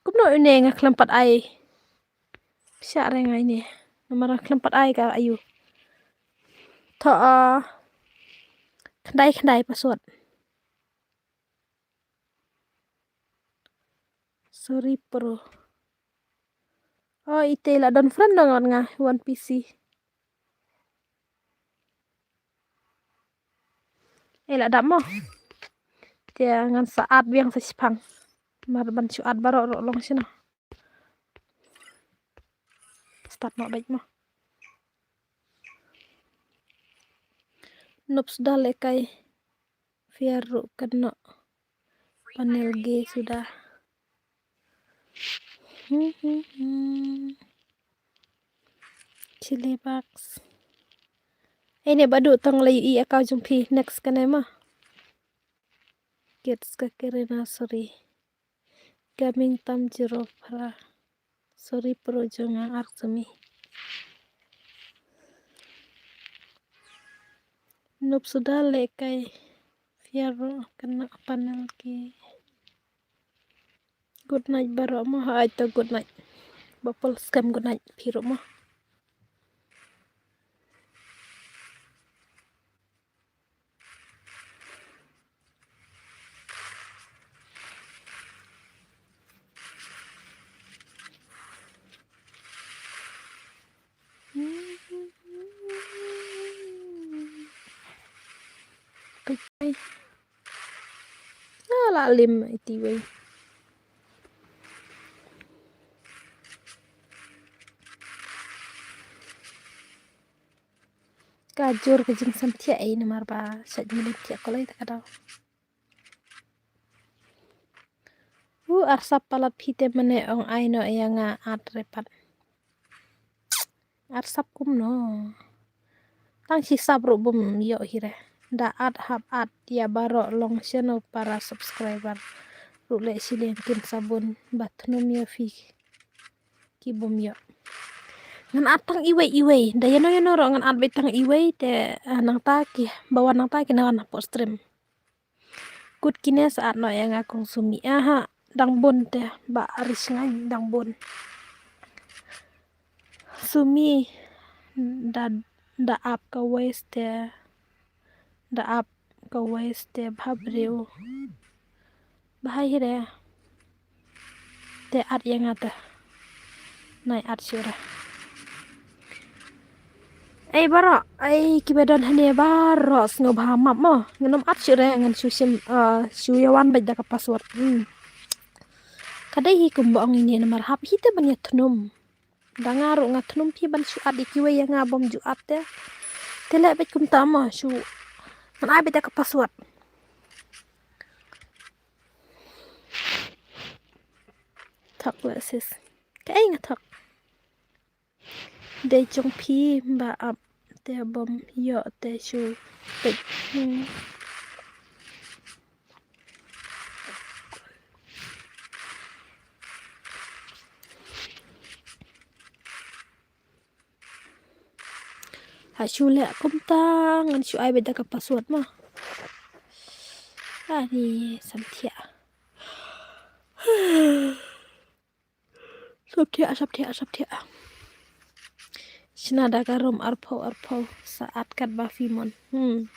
Kumno ine nga khlem pat ai. Pisa re nga ine. Namar nga khlem pat ai ka ayu. To, ah, khyndai khyndai password. Sorry, bro. Oh, ite la don friend dong nga one P C. Eh, la dap mo. Te ngan sa add biang sa shipang. Mar ban shu add baroh ruh long shano. Start noh beit mo. Nop suda lehkai. Fiar ruh kano. Panel ge suda. Chili bugs. Ine badu tang lei i account jong phi next kane ma. Kids ka Kirina, sorry. Gaming tam zero para. Sorry pro jong nga ar sumi. Nop suda lehkai. Fiar ruh kano panel ki. Good night baroh mo ha ai to good night. Bapol scam good night phi ruh mo. Peit ai. Ah, la lim iti wei. Ka jur ka jingsam thiah ei namar ba sha jingmlien thiah ko lai ta ka daw. U arsap palat phi te mane ong ai no ïa nga at repat. Arsap kumno. Tang shi sap ruh bum ïoh hi re. Da at hap at ïa baroh long shano para subscriber. Ruh leh shiliang kin sabun ba thnum ïa phi. Ki bum ïoh. Ngan at tang iwei iwei. Da ïano ïano ruh ngan at beit tang iwei te, ah, nangta ki ba wan nangta ki na wan hapoh stream. Kut kine sa at noh ïa nga kong Sumi. Aha, dang bun te ba ari sngain dang bun. Sumi da da ap ka waist te da ap ka waist te bha briew. Bha hi re. Te at ïa nga te. Nai at shuh re. Ei baroh, ei kiba don hangne baroh sngewbha map mo. Ngan ym at shuh re, ngan shu shim, ah, shu ïa wan beit da ka password. Hmm. Ka dei hi kumba ong ine namar hap hi te ban ïa thnum. Da nga ruh nga thnum phi ban shu at ïa kiwei ïa nga bym ju at te. Te leh beit kumta mo shu. Ngan ai beit da ka password. Thok leh sis. Kaei nga thok. Dei jong phi ba ap te bym ïoh te shu peit. Hmm. Ha shu leh kumta ngan shu ai beit da ka password mo. Ani samthiah. Samthiah, samthiah, samthiah. Shna da ka rum arphew arphew sa at katba phi mon. Hmm.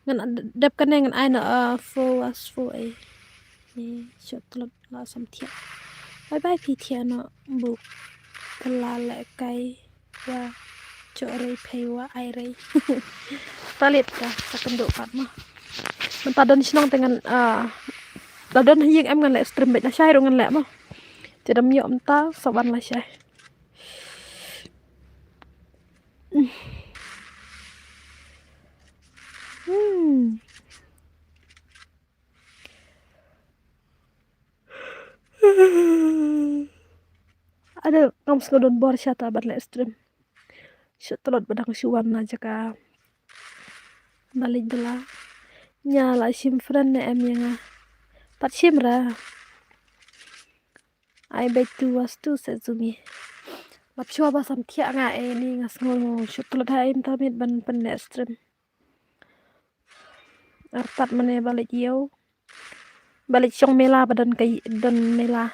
Ngan dep kane ngan ai na, uh, four was four eh. Ni shot tlot la samthiah. Bye bye phi thiah no buk. Kala lehkai wa chorei phei wa ai rei. Talit ka sa kynduh pat ma. Mynta don shnong te ngan, ah, la don ha ïing em ngan leh stream beit na shai ruh ngan leh ma. Te dam ïoh mynta sa ban la shai. Hmm. Ada ngam sngewdon bor shata ban leh stream. Shu tlot ba dang shu wan na jaka ba leit bylla. Nia la shim friend ne em ïa nga. Pat shim ra. Ai beit tu was tu se zumi. Lap shwa ba samthiah nga eh ni nga sngew shu tlot ha internet ban pynleh stream. Artat mane ba leit ïew. Ba leit shong mela ba don ka don mela.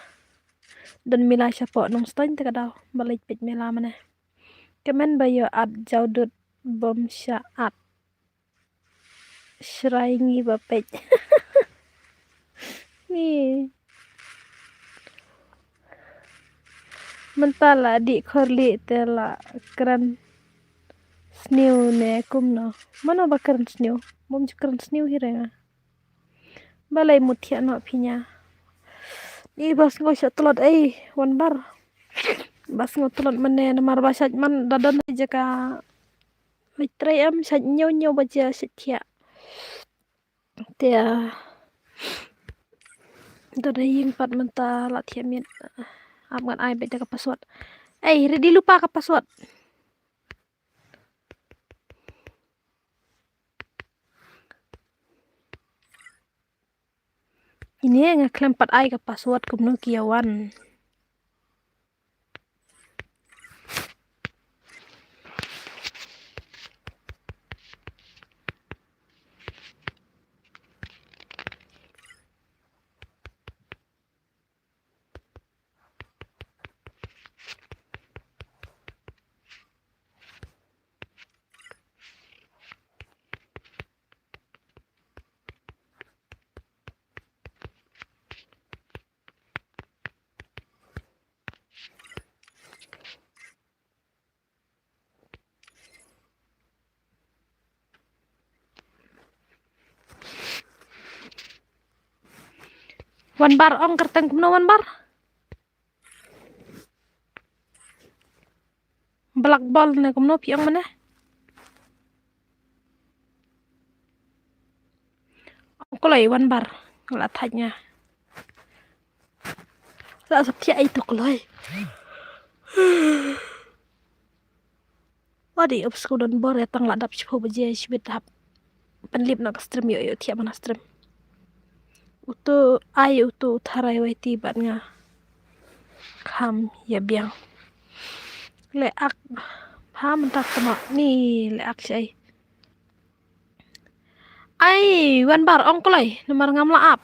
Don mela shapoh Nongstoiñ te ka daw ba leit peit mela mane. Kmen ba ïoh at jawdut bym sha at. Shrai ngi ba peit. Ni. Mynta la dih khorlih te la kren sniew ne kumno. Mano ba kren sniew? Bym ju kren sniew hi re nga. Balei mut thiah noh phi nia. Ni ba sngew shah tlot ei, Wanbar. Ba sngew tlot mane namar ba shah man da don ei jaka. Leit trei em shah ñiew ñiew baje shah thiah. Te, ah, da dei ïing pat mynta la thiah miet. Ap ngan ai beit da ka password. Ei, ready lypa ka password. Ine nga khlem pat ai ka password kumno ki ïa wan. Wanbar ong kyrteng kumno Wanbar? Black ball ne kumno phi ong mane? Ko lai Wanbar la thait nia. La sap thiah ai to ko lai. Wadi up sku don bor ya tang la dap shiphew baje shibit hap. Pynlip na ka stream ïoh ïoh thiah mana stream. Utu ai utu tharai wai ti bad nga. Kham ïa biang. Le ak. Pha mynta tama ni le ak shai. Ai, Wanbar ong kloi, namar ngam lah ap.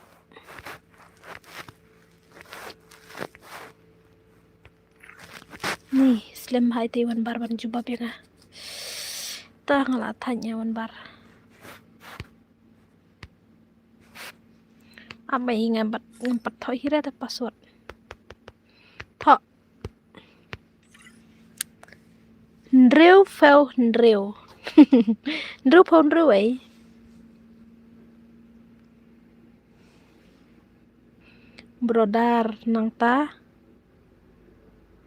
Ni, slem hai te Wanbar ban jubab ïa nga. Ta nga lah thait ïa Wanbar. Amai ngam pat, ngam pat thoh hi re te password. Thoh. Hynriew phew hynriew. Hynriew phew hynriew ei. Brother nangta.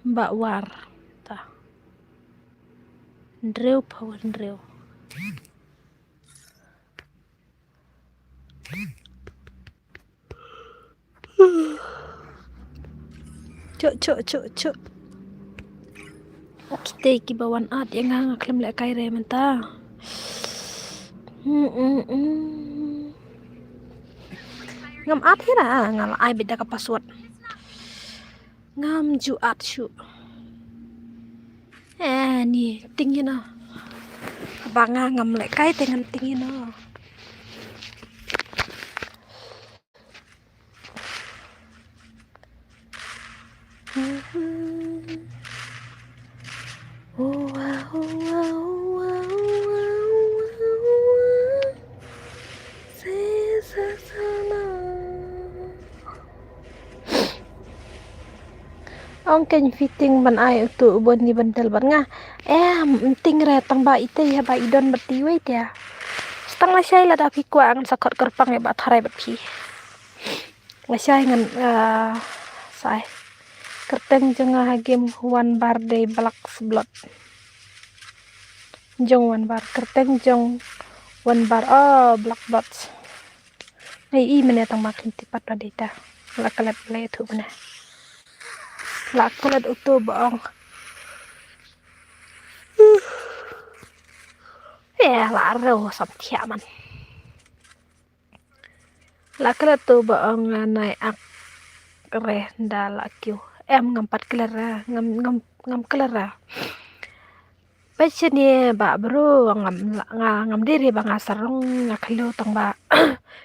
Bah War ta. Hynriew phew hynriew. Chuk, chuk, chuk, chuk. Kite kiba wan ad ïa nga, nga khlem lehkai re mynta. Hmm, hmm, hmm. Ngam ad hi ra, nga la ai beit da ka password. Ngam ju ad shuh. Eh, ni, ting ïa no. Ba nga ngam lehkai te ngan ting ïa no. Ong kein phi ting ban ai utu u Boni ban del bad nga. Em, ting re tang ba ite ïa ba i don bad ti wei te. Stang lashai lada phi kwah ngan sa khot kyrpang ïa ba tharai bad phi. Lashai ngan, ah, sai. Kyrteng jong nga ha game Wanbar dei Black Blood. Jong Wanbar, kyrteng jong Wanbar, oh, Black Blood. Ai i mane tang ma khlem tip pat ba dei ta. La klet la ïathuh mane. La klet utu ba ong. Eh, la rew sam thiah man. La klet tu ba ong nai ak re da la kiew. Em ngam pat klet ra, ngam, ngam, ngam klet ra. Peit shane ba bro ngam, nga, ngam dei re ba nga sarong nga khliew tang ba.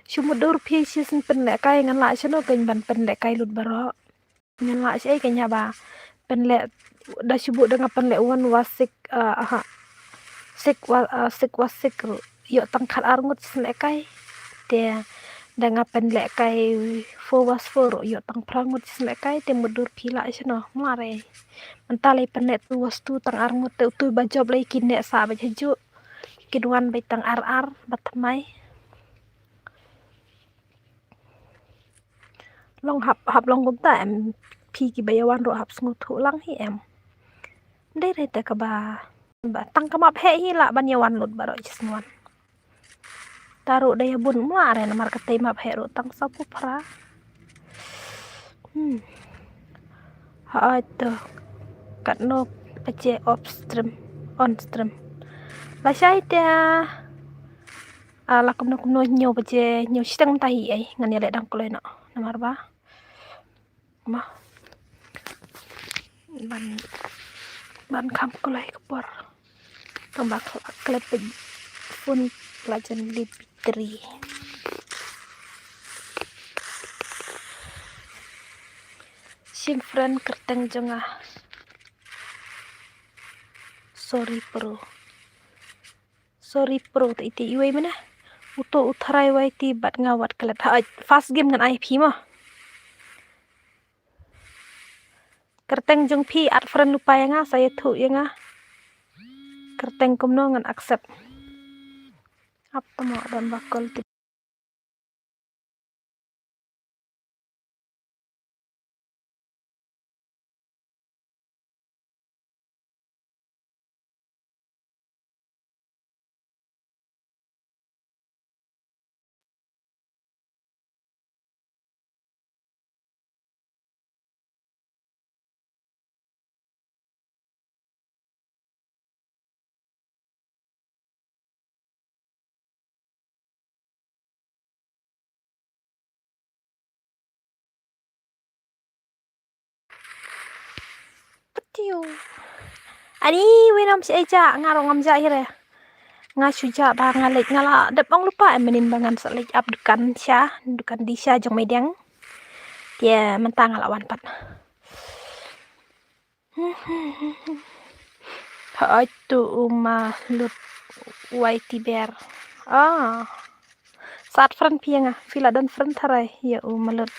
Shu mutdur phi shisien pynlehkai ngan lah shano kein ban pynlehkai lut baroh. Ngan lah shaei kein haba pynleh da shu buh da nga pynleh one was six, ah, aha. Six was, ah, six was six ruh. Ïoh tang khat ar ngut shisien lehkai. Te da nga pynlehkai four was four ruh ïoh tang phra ngut shisien lehkai te mutdur phi lah shano. Mla re. Mynta lei pynleh two was two tang ar ngut te utu ba jop lei kin neh sah ba jaju. Kin wan beit tang ar ar ba thymmai. Long hap, hap long kumta em, phi kiba ïawan ruh hap sngewthuh lang hi em. Dei re te kaba, ba tang ka map heh hi lah ban ïawan lut baroh jisngwan. Ta ruh da ïabun mla re namar kata map heh ruh tang sawphew phra. Hmm. Hooid to. Katno baje off stream, on stream. Lashai te. Ah, la kumno kumno hynñiew baje, hynñiew shiteng mynta hi ei, ngan ïaleh dang kloi noh. Namar ba ma ban, ban kham kloi ka por. Tang ba kla-, klet peit phone la jan lip battery. Shim friend kyrteng jong nga. Sorry bro. Sorry bro, te iti iwei mane. Uto u Tharai Y T bad nga wat klet. Ha, first game ngan ai phi mo. Kyrteng jong phi add friend lypa ïa nga, sa ïathuh ïa nga. Kyrteng kumno ngan accept. Ap tamo don ba call tip. Patiu. Ani, wei nam si eja, nga ruh ngam ja hi re. Nga shu ja ba nga leit nga la dep ong lypa em mynnin ba ngan sa leit ap dukan sha, dukan di sha jong Meideng. Te mynta nga la wan pat. Hooid to u ma lut Y T Bear. Ah. Sa add friend phi ïa nga, phi la don friend Tharai ïa u ma lut.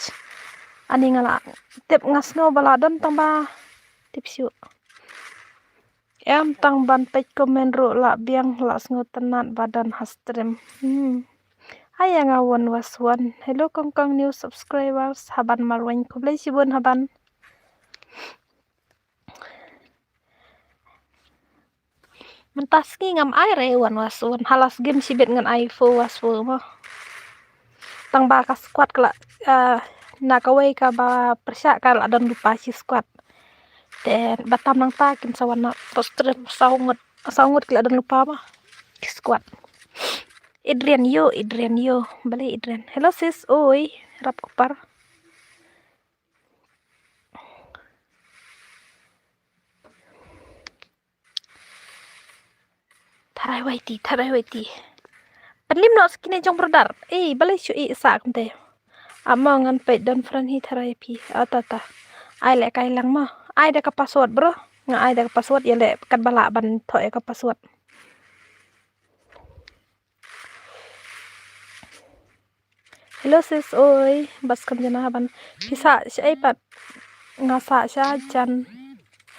Ani nga la tip nga sngew ba la don tang ba tip shuh. Em tang ban peit comment ruh la biang la sngewtynnat ba don ha stream. Hmm. Hai ïa nga wan was wan. Hello kong kong new subscribers. Haban marweng khublei shibun haban. Mynta sngi ngam ai re wan was wan. Ha last game shibit ngan ai four was four mo. Tang ba ka squad ka la, ah, na kawei kaba pyrshah ka la don lypa shi squad. Te ba tam nangta kin sa wan na post stream saw ngut, saw ngut ki la don lypa mo. Ki squad. Adrian yo, Adrian yo. Balei Adrian? Hello sis, oi, rap kupar. Tharai Y T, Tharai Y T. Pynlim noh sa kine jong brother. Eh, balei shu i sa kumte. Amo ngan peit don friend hi Tharai phi. Ata ta. Ai leh kai lang mo. Ai da ka password bro. Nga ai da ka password ïa leh kat ba lah ban thoh ïa ka password. Hello sis, oi, bas kam jana haban. Phi sah shaei pat? Nga sah sha jan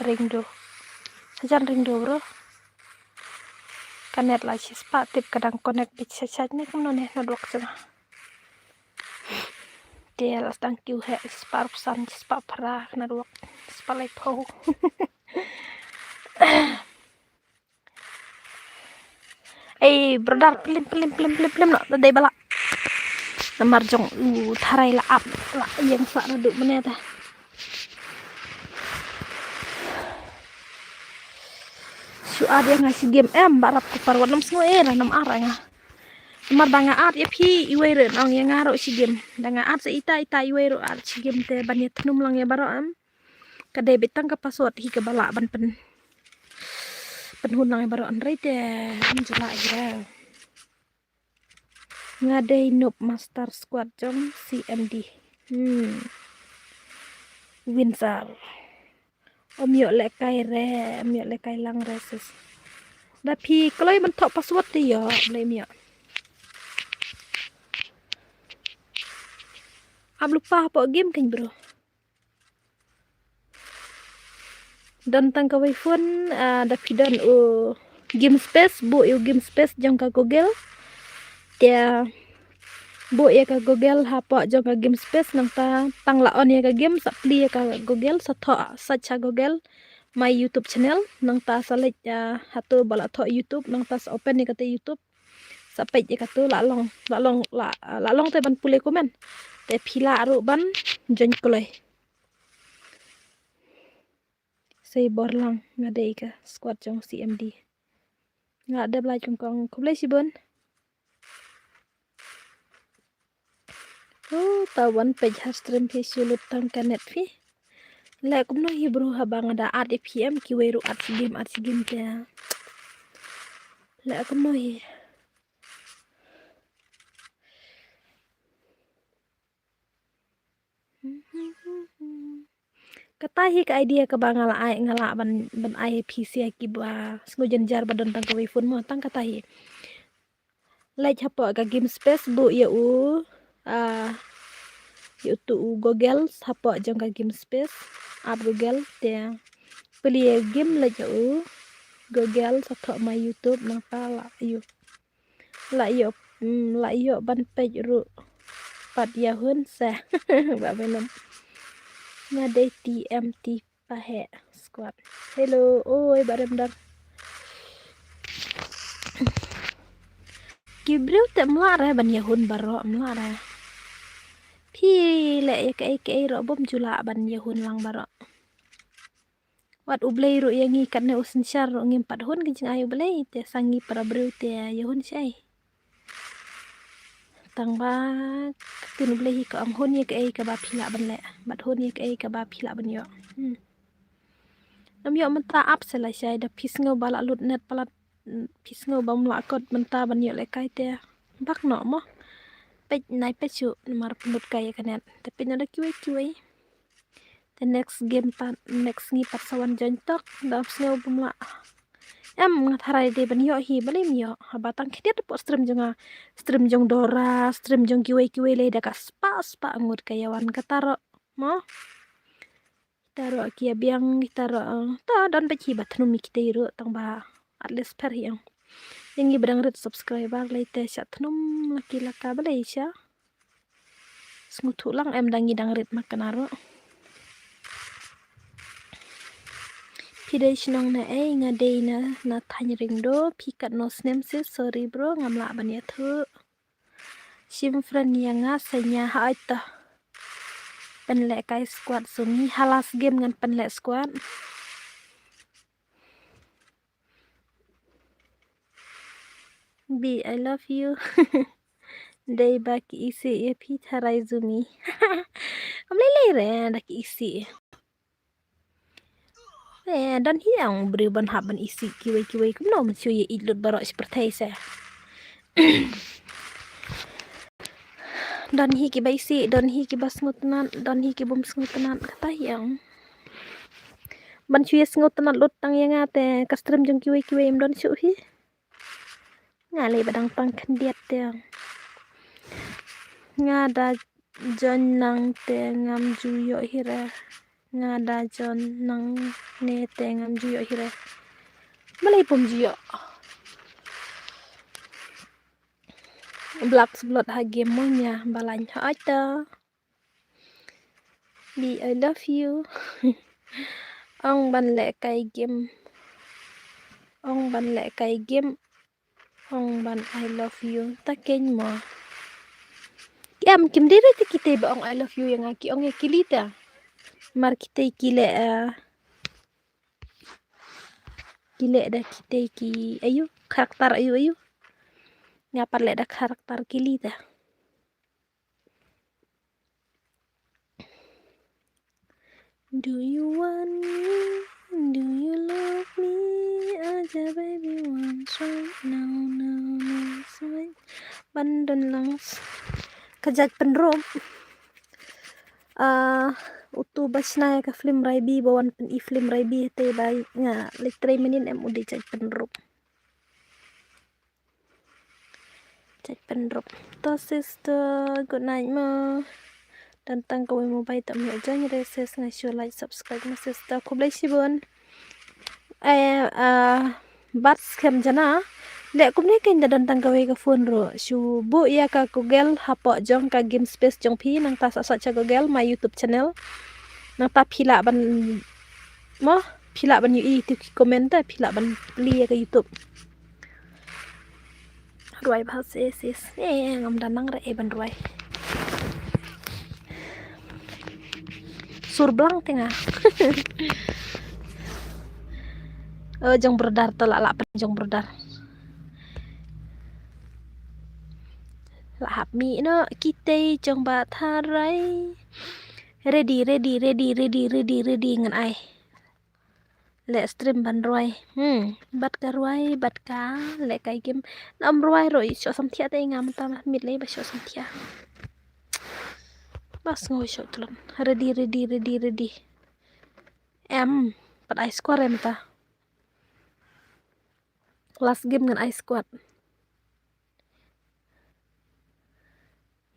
ring do. Sha jan ring do bro. Ka net la shispah tip ka dang connect bit sha sha ne kumno ne network jong nga. Te la sdang kiew heh shispah arphew san shispah phra network. Shispah laiphew. Ei brother, plim plim plim plim plim noh, da dei ba lah. Namar jong u Tharai la ap, la ïeng sa naduh mynne te. Shu ar ïa nga shi game em, ba rap kupar wat nam sngew eh, nam ar ïa nga. Namar da nga ar ïa phi iwei ruh nong ïa nga ruh shi game. Da nga ar sa ita ita iwei ruh ar shi game te ban ïa thnum lang ïa baroh em. Ka dei beit tang ka password hi kaba lah ban pyn, pynhun lang ïa baroh, hynrei te ym ju lah hi re. Nga dei noob master squad jong C M D. Hmm. Winsar. Ym ïoh lehkai re, ym ïoh lehkai lang re sis. Da phi kloi ban thoh password te ïoh, balei ym ïoh. Ap lypa hapoh game kein bro. Don tang kawei phone, ah, da phi don u game space, buh ïa u game space jong ka Google. Te, Buh ïa ka Google hapoh jong ka game space, nangta tang la on ïa ka game, sa plie ïa ka Google, sa thoh, search ha Google my YouTube channel, nangta sa leit, ah, hato ba la thoh YouTube, nangta sa open ïa kata YouTube. Sa peit ïa katu, la long, la long, la, la long te ban pule comment. Te phi lah ruh ban join kloi. Sei bor lang, nga dei ka squad jong C M D. Nga dep lai kong kong, khublei shibun. Oh, ta wan peit ha stream phi shu lut tang ka net phi. Leh kumno hi bro, haba nga da at ïa phi em, kiwei ruh at shi game, at shi game te. Leh kumno hi. Kata hi ka idea kaba nga la ai, nga la ban, ban ai phi sha kiba sngew jynjar ba don tang kawei phone mo, tang kata hi. Leit hapoh ka game space, buh ïa u, ah, ïa utu u Google hapoh jong ka game space, app Google te. Plie game, leit ïa u Google, sa thoh my YouTube, nangta la ïoh. La ïoh, mm, la ïoh ban peit ruh pat ïa hun sa. Ba mynnom. Nga dei T M T pa he squad. Hello, oi, ba rem dar. Ki briew te mla re ban ïa hun baroh, mla re. Phi leh ïa kaei kaei ruh bym ju lah ban ïa hun lang baroh. Wat U Blei ruh ïa ngi katne u synshar ruh ngim pat hun, ka jingai U Blei te sa ngi para briew te ïa hun shaei. Tang ba ka ktien U Blei hi ka ong hun ïa kaei kaba phi lah ban leh, bad hun ïa kaei kaba phi lah ban ïoh. Hmm. Nam ïoh mynta ap se lashai, da phi sngew ba la lut net palat, mm, phi sngew bym lah kot mynta ban ïoh lehkai te bak noh mo. Peit nai peit shuh namar pynlut kai ïa ka net. Te peit noh da kiwei kiwei. Te next game pat, next ngi pat sa wan join tok, da sngew bym lah. Em, nga tharai dei ban ïoh hi, balei ym ïoh. Haba tang khyndiat hapoh stream jong nga, stream jong Dora, stream jong kiwei kiwei lei da ka spah spah ngut ka ïa wan kata ruh mo. Kita ruh ki ïa biang, kita ruh, eh, ta don beit hi ba thnum ïa kita ruh, tang ba at least pher hi ong. Ïa ngi ba dang rit subscriber lei te sha thnum la ki la ka balei sha. Sngewthuh lang em, dang ngi dang rit ma kane ruh. Phi dei shnong na ei? Nga dei na, na Thaiñ Ringdo. Phi katno snem sis? Sorry bro, ngam lah ban ïathuh. Shim friend ïa nga sha nia, hooid to. Pynlehkai squad sumi, ha last game ngan pynleh squad. Bi, I love you. Dei ba ki isih ïa phi tharai sumi. Kam lei lei re da ki isih. Eh, don hi ong briew ban hap ban isih kiwei kiwei kumno, mynshu ïa ïeit lut baroh shi pyrthei se. Don hi kiba isih, don hi kiba sngewtynnat, don hi ki bym sngewtynnat, kata hi ong. Ban shu ïa sngewtynnat lut tang ïa nga te ka stream jong kiwei kiwei ym don shuh hi. Nga lei ba dang tang khyndiat te. Nga da join nang te ngam ju ïoh hi re. Nga da join nang ne te ngam ju ïoh hi re. Balei pum ju ïoh. Black Blood ha game mo nia, ba lain hooid to. Bi, I love you. Ong ban lehkai game. Ong ban lehkai game. Ong ban I love you. Ta keiñ mo. Em, kim dei re te kitei ba ong I love you ïa nga, ki ong ïa kili ta. Mar kitei ki leh, eh, ki leh da kitei ki aiu, character aiu aiu. Nga pat leh da character kili ta. Do you want me? Do you love me? Aja baby, wants right now, now, now, right. Ban don lang. Ka jait pynrup. Ah, utu ba shna ïa ka film Raibi, ba wan pyni film Raibi te ba nga leit trei mynnin em u dei jait pynrup. Jait pynrup. To sister, good night mo. Don tang kawei mo bai, to ym ïoh join re sis, nga shu like subscribe mo sister. Khublei shibun. Eh, ah, bat skhem jana. Leh kumne kein da don tang kawei ka phone ruh. Shu buh ïa ka Google hapoh jong ka game space jong phi, nangta sa search ha Google my YouTube channel. Nangta phi lah ban, mo, phi lah ban ïohi ïa ki comment te, phi lah ban plie ïa ka YouTube. Rwai bha se sis. Eh, ngam da nang re eh ban rwai. Sur blang te nga. Oh, jong brother te lah lah pen jong brother. Lah hap mih noh kitei jong Bah Tharai. Ready, ready, ready, ready, ready, ready ngan ai. Leh stream ban rwai. Hmm, bad ka rwai, bad ka leh kai game. Nam rwai ruh i shoh samthiah te nga mynta, mit lei ba shoh samthiah. Ba sngew shoh tlot. Ready, ready, ready, ready. Em, pat ai squad em ta. Last game ngan ai squad.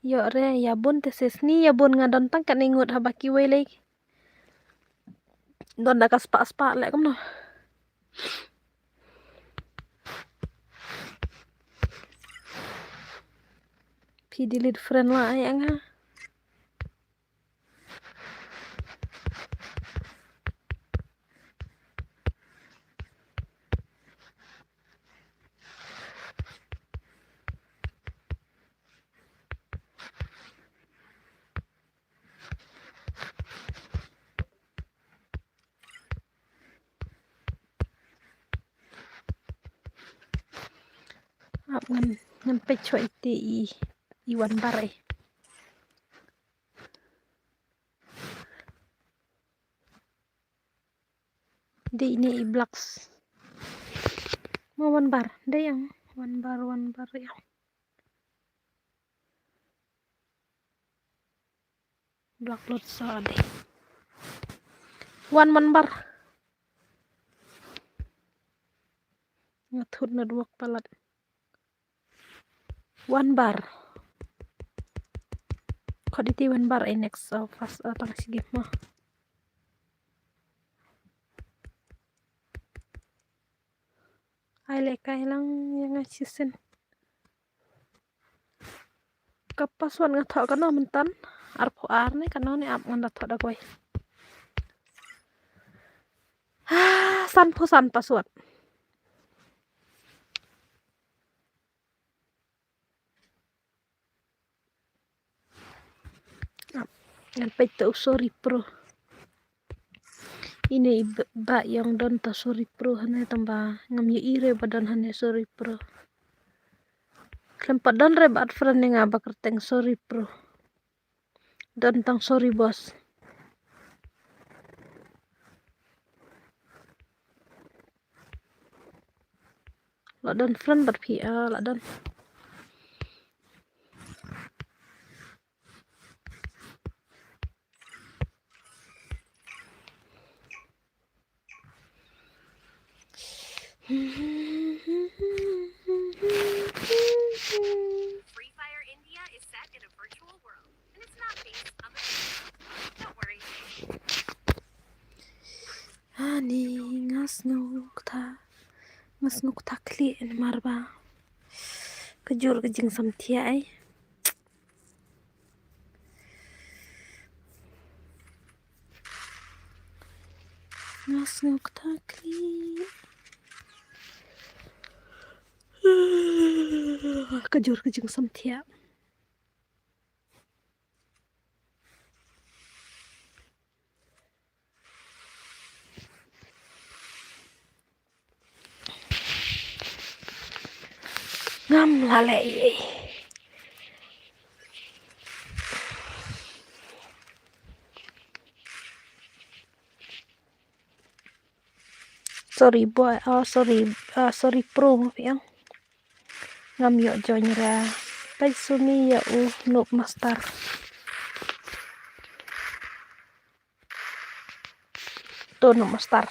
Ïoh re, ïa bun te sis ni, ïa bun nga don tang katne ngut haba kiwei lei. Don da ka spah spah leh kumno. Phi delete friend la ai anga. Ap ngan, ngan peit choi te i, i wan bar eh. Dei ne i blacks. Mo wan bar, dei ïa wan bar, wan bar ïa. Black lot sa dei. Wan wan bar. Nga thut na duak palat. Wan bar. Khot iti wan bar eh next, uh, first, uh, tang shi game mo. Ai leh kai lang ïa nga shisien. Ka password nga thoh kano myntan? Arphew ar ne kano ne ap ngan da thoh da kawei. Ah, sanphew san password. Ngan peit to u Sorry Pro. Ine i ba, ba ïong don to Sorry Pro hane tang ba ngam ïohi re ba don hane Sorry Pro. Khlem pat don re ba add friend ïa nga ba kyrteng Sorry Pro. Don tang Sorry Boss. La don friend bad phi, ah, la don. Free Fire India is set in a virtual world, and it's not based on the. Don't worry. Ani nga sngew ktha, nga sngew ktha khlieh namar ba ka jur ka jingsamthiah ai. Nga sngew ktha khlieh. Ka jur ka jingsamthiah. Ngam lah leh ei ei. Sorry boy, ah, sorry, ah, sorry pro mo phi ong. Ngam ïoh join ra. Peit sumi ïa u Noob Master. To Noob Master.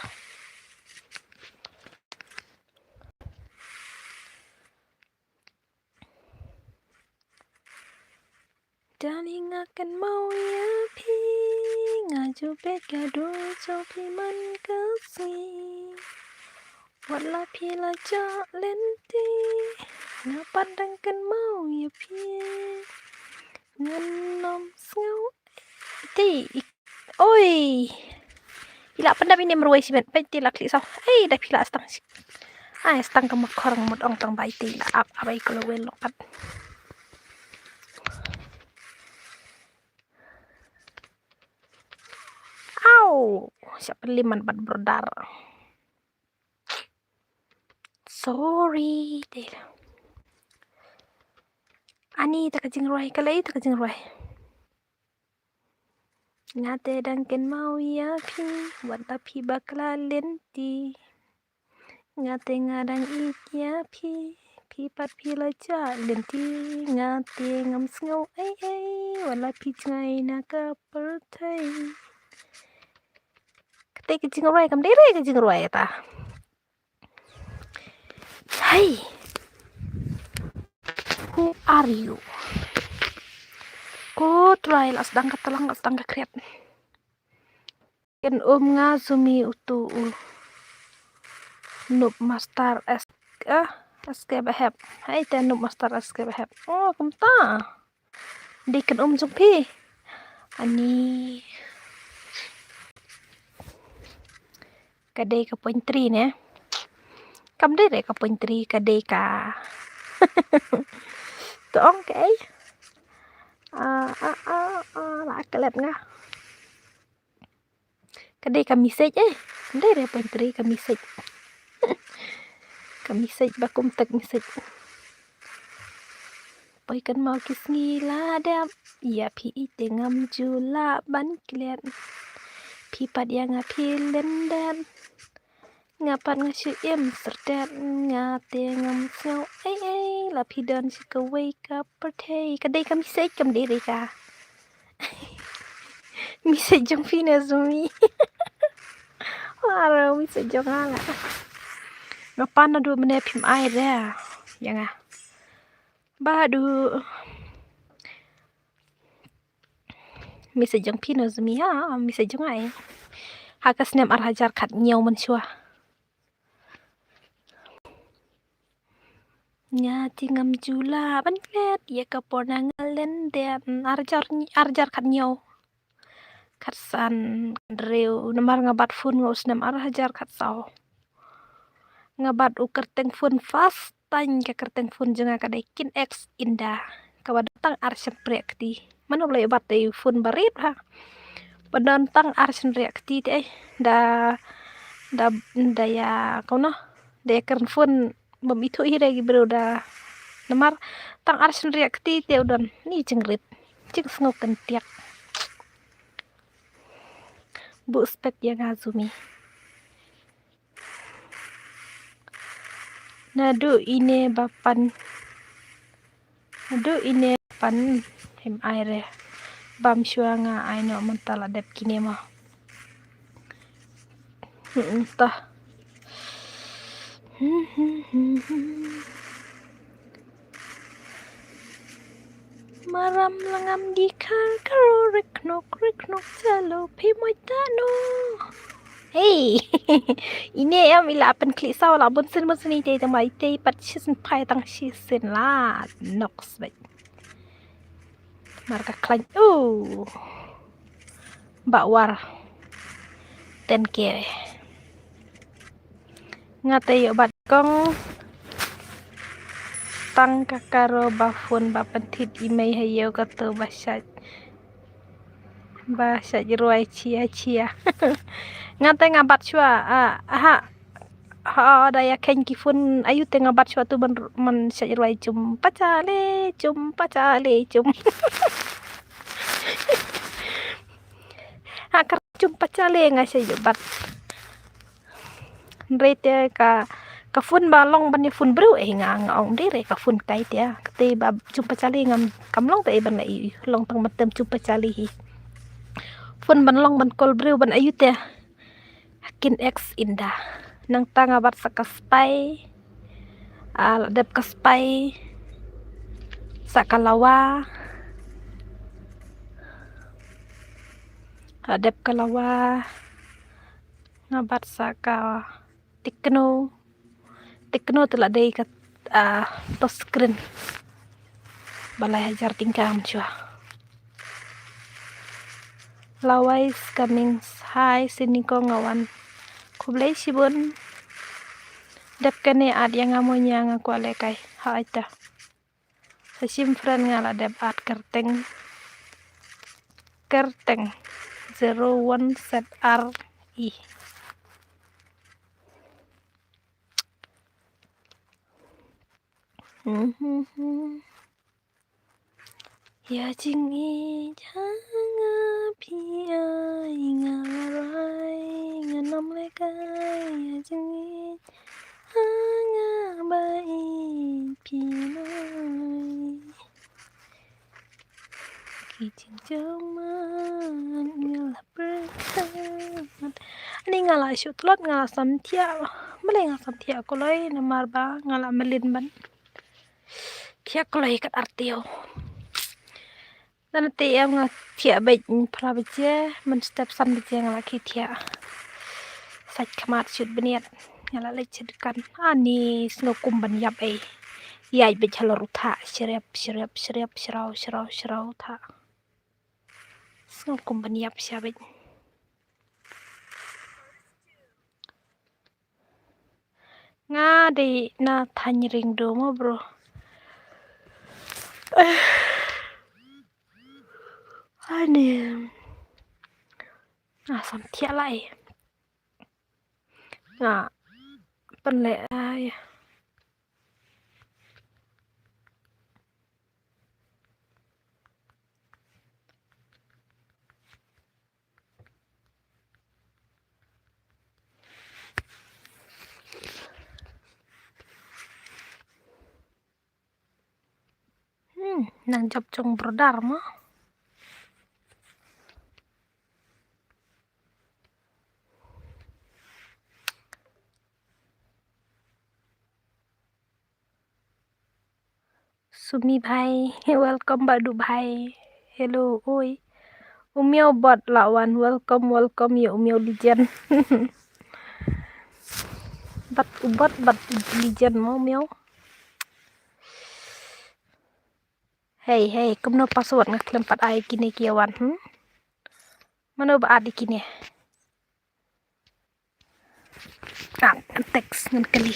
Darling, nga kynmaw ïa phi, nga ju bit ka dur jong phi man ka sngi. Wat la phi la jah lynti, nga pat dang kynmaw ïa phi. Ngan ym sngew. Te i, oi. I la pyndap ine mrwai shimet, peit te la klik saw. Ei, da phi la stang shi. Ai, stang ka makhor mut ong tang bai te la ap, ap ai ko lowel lokat. Au, siap liman bad brodar. Sorry, te. Ani ta ka jingrwai, ka lei ta ka jingrwai. Nga te dang kynmaw ïa phi, wat la phi bakla lynti. Nga te nga dang ïeit ïa phi, phi pat phi la jah lynti. Nga te ngam sngew ei ei, wat la phi jngai na ka pyrthei. Kata ka jingrwai kam dei re ka jingrwai ta. Hey, who are you? Ko Trai, la sdang ka tlang, la sdang ka khriat. Ken um nga Zumi utu u Noob Master S, ah, S K Bahep. Hai te Noob Master S K Bahep. Oh, kumta. Dei ken um jong phi. Ani. Ka dei ka point three ne. Kam dei re ka point three, ka dei ka. To ong ka ei. Ah, ah, ah, ah, la ka let nga. Ka dei ka message eh. Kam dei re point three, ka message. Ka message ba kum tak message. Poi kynmaw ki sngi la dep, ïa phi ite ngam ju lah ban klet. Phi pat ïa nga phi lyndet. Nga pat nga shu im syrdet, nga te ngam sngew ei ei, la phi don sha kawei ka pyrthei. Ka dei ka message kam dei re ka. Message jong phi ne Zumi. Wah, message jong nga la. Nga pan naduh mynne phim ai re ïa nga. Ba du. Message jong phi ne Zumi ha, message jong ai. Ha ka snem ar hajar khathynñiew mynshuwa. Nga te ngam ju lah ban klet, ïa ka por na nga lyndet, ar hajar, ar hajar khathynñiew. Khatsan, khathynriew, namar nga bat phone nga u snem ar hajar khatsaw. Nga bat u kyrteng phone first time, ka kyrteng phone jong nga ka dei Kin X Inda. Kaba don tang ar shynriah kti. Mano ba la ïoh bat te phone ba rit ha. Ba don tang ar shynriah kti te ei. Da, da, da ïa kano. Da ïa kren phone bym ithuh hi re ki briew da. Namar tang ar shynriah kti te u don ni jingrit. Jingsngew kyntiak. Buh spek ïa nga Zumi. Naduh ine ba pan. Naduh ine ba pan. Phim ai re. Bam shuwa nga ai noh mynta la dep kine ma. Hmm, ta. Maram langam di khar karo riknuk riknuk jalo phi moita no. Hey, ine em ila pen klik saw la bun sin bun sin ite tang mai te pat shisien phai tang shisien la nok sbek. Mar ka khlaiñ u ba war ten K. Nga te ïoh bat kong tang ka karo ba phone ba pynthit i mei ha ïew kato ba shait ba shait ruai chia chia. Nga te nga bat shuwa ah ha. Ha da ïa kheiñ ki phone ayu te nga bat shuwa tu ban man shait ruai chum pachale chum pachale chum. Ha kar chum pachale nga shait bat. Hynrei te ka ka phone ba long ban ïa phone briew eh nga nga ong dei re ka phone kai te ka te ba chum pachale ngam kam long te ban la i long tang ban tem chum pachale hi. Phone ban long ban call briew ban ayu te. Kin X Inda. Nangta nga bat sa ka spy. Ah, la dep ka spy. Sa ka lawa. La dep ka lawa. Nga bat sa ka Tecno. Tecno te la dei ka, ah, touch screen. Ba lai hajar tyngka mynshwa. Lawais Cummings, hi, sini ko nga wan. Khublei shibun. Dep kane ad ïa nga mo nia nga kwah lehkai. Ha aita. Sa shim friend nga la dep ad kyrteng. Kyrteng. Zero one Z R E. Ïa jingïeit ha nga phi ai nga rai ngan ym lehkai, ïa jingïeit ha nga ba ïeit phi ai. Ki jingjam nga la pyrkhat. Ani nga la shu tlot, nga la samthiah. Balei nga samthiah kloi, namar ba nga la mlien ban thiah kloi kat artiew. Nangta em nga thiah beit phra baje, mynstep san baje nga la khie thiah. Sait khmat sut bniat, nga la leit sha dukan. Ani sngew kum ban ïap ei. Ïaid beit halor u thah, shrep, shrep, shrep, shraw, shraw, shraw u thah. Sngew kum ban ïap sha beit. Nga dei na Thaiñ Ring do mo bro. Ani. Nga samthiah lai. Nga pynleh ai. Hmm, nang jop jong brother mo. Sumi bhai, welcome Badu bhai. Hello, oi. U Miao Bot la wan, welcome, welcome ïa u Miao Legend. Bad u Bot, bad u Legend mo u Miao. Hey, hey, kumno password nga khlem pat ai kine ki wan, hmm? Mano ba ad ïa kine? Ah, text ngan kylli.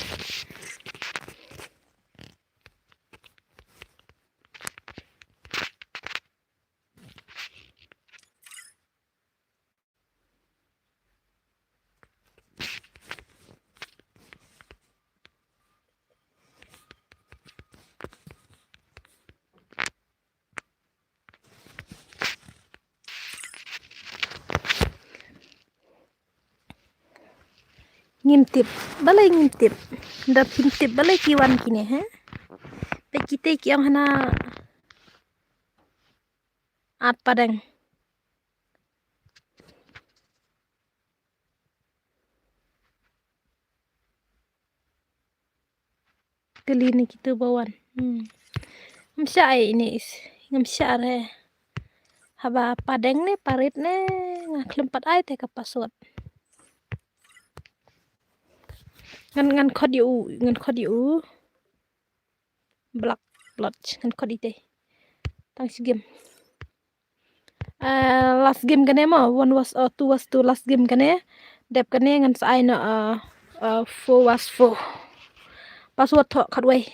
Ngim tip, balei ngim tip? Da phim tip balei ki wan kine, he? Peit kite ki ong hana at padeng. Kylli ne kito ba wan. Hmm. Ngam shah ai ine is. Ngam shah re. Haba padeng ne parit ne nga khlem pat ai te ka password. Ngan, ngan khot ïa u, ngan khot ïa u. Black Lodge, ngan khot ïa te. Tang shi game. Ah, last game kane mo, one was, oh, two was two, last game kane. Dep kane ngan sa ai noh, ah, ah, four was four. Password thoh khatwei.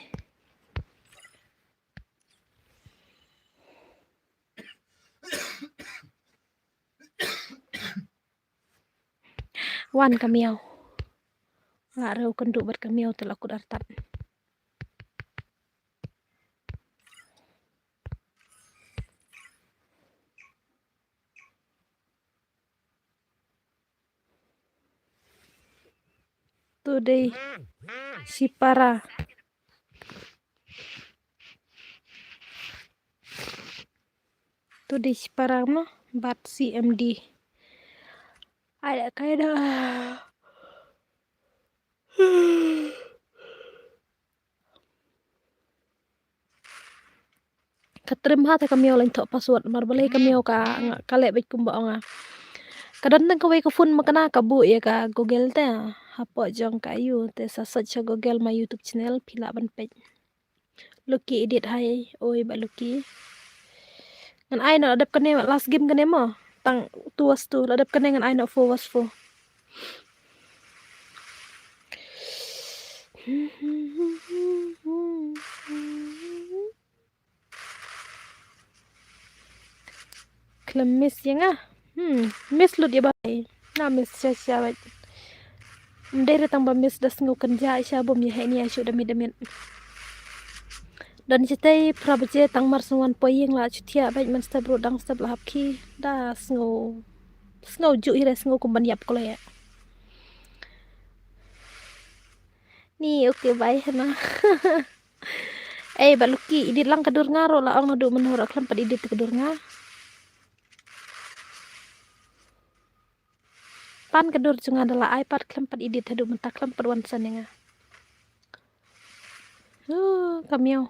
Wan ka miaw. Nga reu kynduh bad ka miaw te la kut artat. To dei shipara. To dei shipara mo bad C M D. Ai da kai da. Ka trem ha te ka miaw lain thoh password, mar balei ka miaw ka, ka leh beit kumba ong nga. Ka don tang kawei ka phone ma kane ka buh ïa ka Google te. Hapoh jong ka aïu te sa search ha Google my YouTube channel phi lah ban peit. Lucky edit hai, oi ba Lucky. Ngan ai noh la dep kane last game kane mo. Tang two versus two, la dep kane ngan ai noh four versus four. Khlem miss ïa nga. Hmm, miss lut ïa ba. Nga miss sha sha bad. Ym dei re tang ba miss, da sngew kynjah sha bym ïa heh nia shu da miet da miet. Don shatei phra baje tang mar sngewbha poi ïing la shu thiah bad man step ruh dang step la hap ki. Da sngew. Sngew ju hi re sngew kum ban ïap ko la ïa. Ni, okay, bye, Hana. Eh, ba Lucky, edit lang ka dur nga ruh la ong naduh mynno ruh khlem pat edit ka dur nga. Pan ka dur jong nga da la ai pat khlem pat edit haduh mynta khlem pat wan san ïa nga. Huh, ka miaw.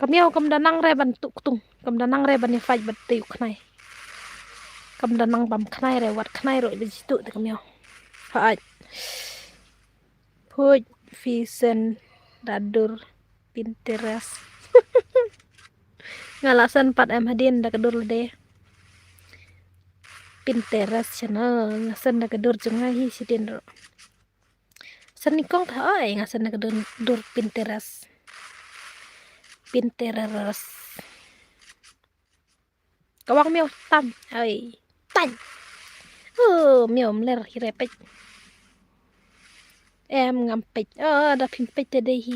Ka miaw kam da nang re ban tuh ktung. Kam da nang re ban ïa fight bad te u khnai. Kam da nang bam khnai re wat khnai ruh ba jitu te ka miaw. Hooid. Phuid phi send da dur Pinterest. Nga la send pat em hadien da ka dur lade. Pinterest channel nga send da ka dur jong nga hi shadien ruh. Send nyngkong tha oi nga send da ka dur, dur Pinterest. Pinterest. Ka wang miaw tan. Oi. Tan. Oh, miaw mler hi re peit. Em ngam peit. Oh, da phim peit te dei hi.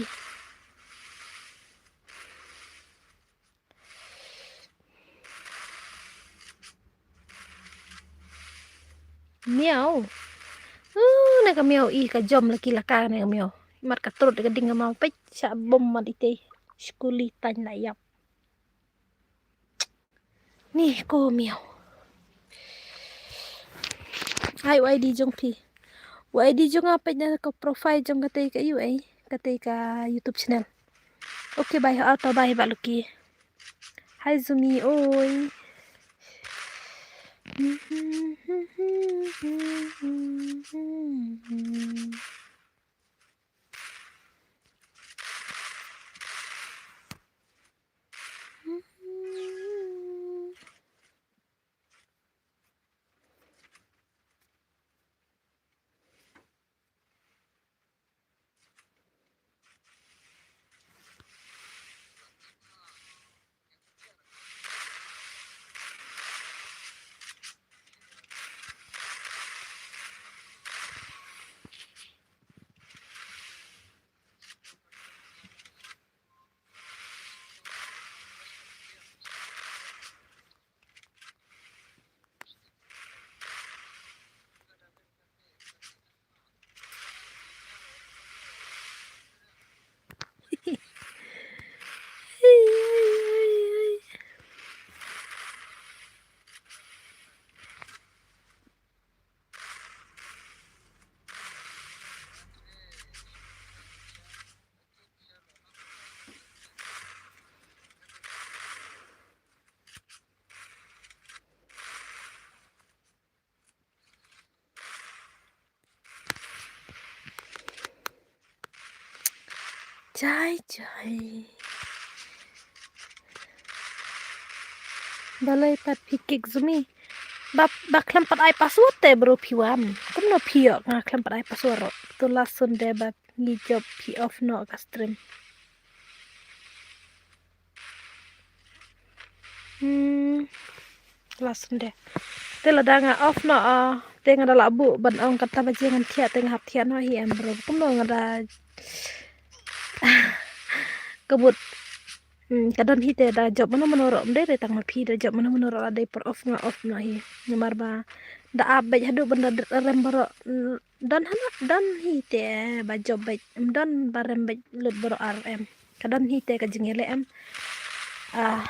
Miaw. Uh, na ka miaw i ka jom laki laka na ka miaw. Mat ka trut ka ding ka mau peit. Sha bom mat ite. Skuli tan la ïap. Ni ko miaw. Ai, u I D jong phi. U I D jong nga peit na ka profile jong katei ka U A, katei ka YouTube channel. Okay, bye. Ha, to bye, ba Lucky. Hi, Zumi, oi. Jai, jai. Balei pat phi kick Zumi? Ba, ba khlem pat ai password te bro phi wan. Kumno phi ïoh nga khlem pat ai password ruh. To last Sunday ba ngi jop phi off noh ka stream. Hmm. Last Sunday. Te lada nga off noh, ah, te nga da lah buh ban ong kata baje ngan thiah te nga hap thiah noh hi em bro. Kumno nga da ka mut. Hmm, ka don hi te da jop mano mano ruh, ym dei re tang ma phi da jop mano mano ruh la dei por off nga off noh hi. Namar ba da ap bad haduh ban da rem baroh, mm, don hana, don hi te ba jop bad, ym don ba rem bad lut baroh ar em. Ka don hi te ka jingïaleh em. Ah.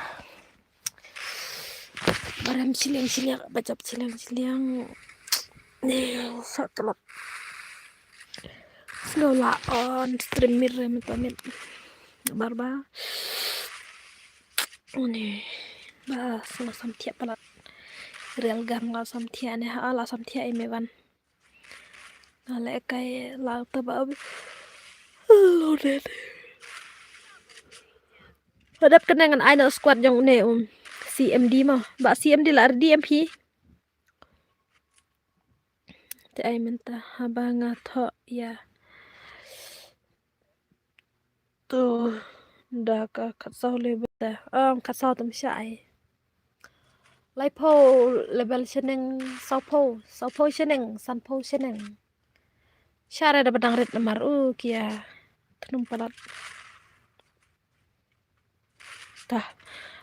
Ba rem shiliang shiliang, ba jop shiliang shiliang. Ni sa tlot. Slow la on stream mir rem to mit. Bar ba. Ni ba sama sam thiah palat. Real gan la sam thiah ne ha la sam thiah i me ban. Nga leh kai la ta ba abi. Loaded. Hadap kane ngan ai na squad jong ne um. C M D ma. Ba C M D la ready em phi. Te ai mynta haba nga thoh ïa. Tu da ka khatsaw level te. Ym khatsaw tam sha ai. Laiphew level shaneng sawphew, sawphew shaneng, sanphew shaneng. Sha re da ba dang rit namar u kia thnum palat. Tah.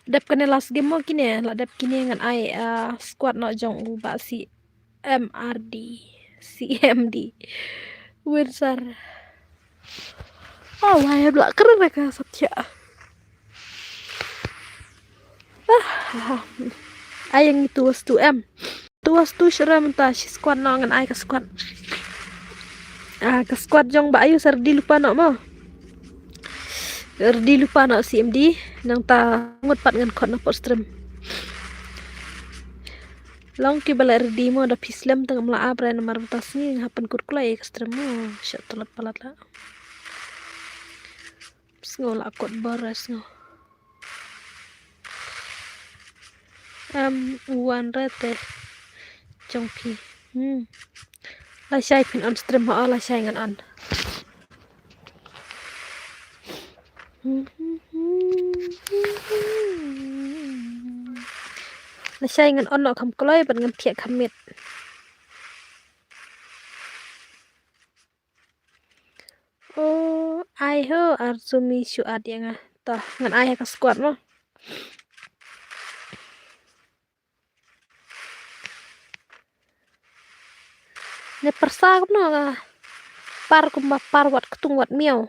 Dep kane last game mo kine, la dep kine ngan ai, ah, squad noh jong u ba C M R D. C M D. Winsar. Oh, why am la keren ka satya. Ah, ah. Ai yang itu was tu em. Tu was tu shira mynta shi squad noh ngan ai ka squad. Ah, ka squad jong ba ayu sa ready lypa noh mo. Ready lypa noh C M D nangta ngut pat ngan khot na pot stream. Long ki ba la ready mo da phi slem tang mla abre namar mynta sngi nga hap pynkut kloi ka stream mo. Sha tulot palat la. Sngew la kot bor re sngew. Em, wan re te jong phi. Hmm. Lashai phin on stream ho, lashai ngan on. Lashai ngan on noh kham kloi bad ngan thiah kham miet. O, ai ho, ar Zumi shu add ïa nga. To, ngan ai ha ka squad mo. Ne pyrsa kumno nga. Par kumba par wat ktung wat miaw.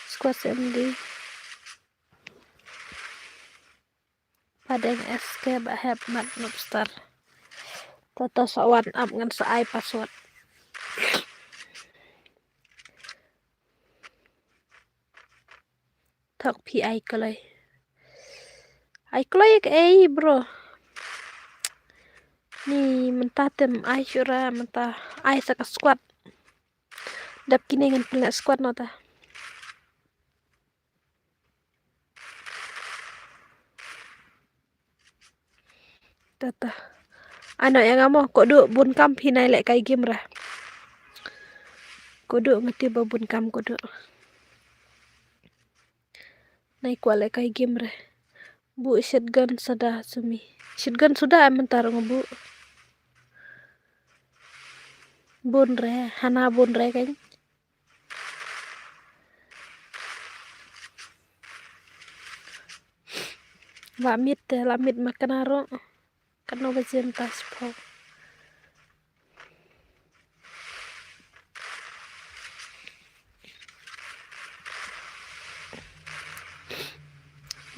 Squad C M D. Padeng S K ba hep mat lobster. Tata sa wan ap ngan sa ai password. Thok phi ai kloi. Ai kloi ka ei bro. Ni mynta tem ai shura mynta ai sa ka squad. Dap kine ngan pynleh squad nota. Tata. Ano ïa nga mo kodu bun kam phi nai leh kai game re. Kodu ngati ba bun kam kodu. Nai kwah leh kai game re. Bu shotgun sada sumi. Shotgun suda em mynta nga bu. Bun re, hana bun re kan. La mit te, la mit ma kana ro. Kano ba jem ta sipho.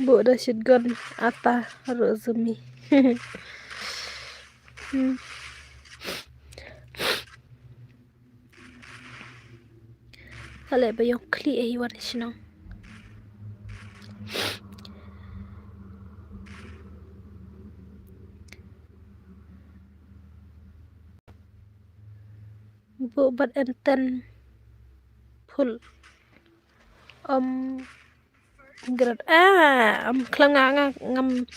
Bu da shotgun ata ro zumi. Hmm. Kale ba yong kli eh iwan shnong. Bu bat enten full. Om Grad ah, am khlanga nga ngam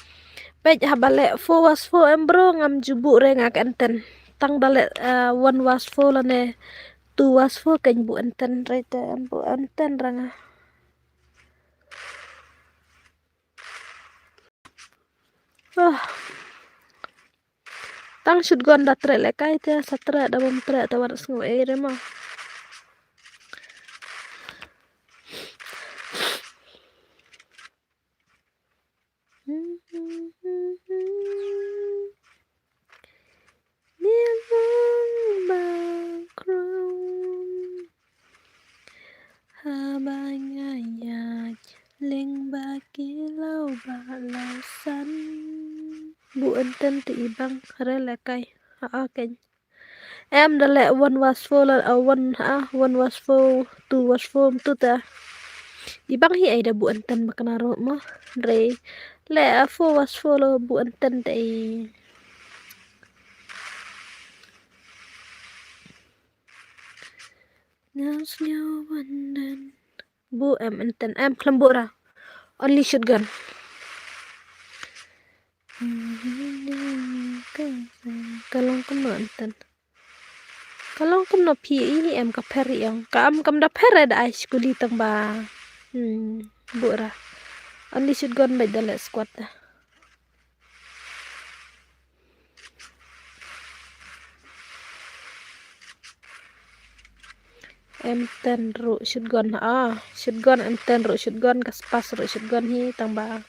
peit haba leh four was four em bro ngam ju buh re nga ka enten. Tang da leh, ah, one was four lane two was four kan buh enten re te em buh enten ra nga. Ah. Tang shotgun da treh leh kai te sa treh da bam treh te wat sngew ei re ma. Niang ba krum. Haba nga ïaid lyngba ki law ba law san. Bu enten te i bang re leh kai. Ha a ken. Em da leh one was four la, ah, one, ah, one was four, two was four, tu ta. I bang hi ai da buh enten ba kena ruh mo. Re. Le a fo was fo lo buh enten te i. Nyaw snyaw wanden. Buh em enten em khlem buh ra. Only shotgun. Ka long kumno enten. Ka long kumno phi i em ka pher i ong. Ka am kam da pher da ai skuli tang ba. Hmm, buh ra. Only shotgun bait da le squad da. Em ten ruh shotgun ah. Shotgun em ten ruh shotgun ka spas ruh shotgun hi tang ba.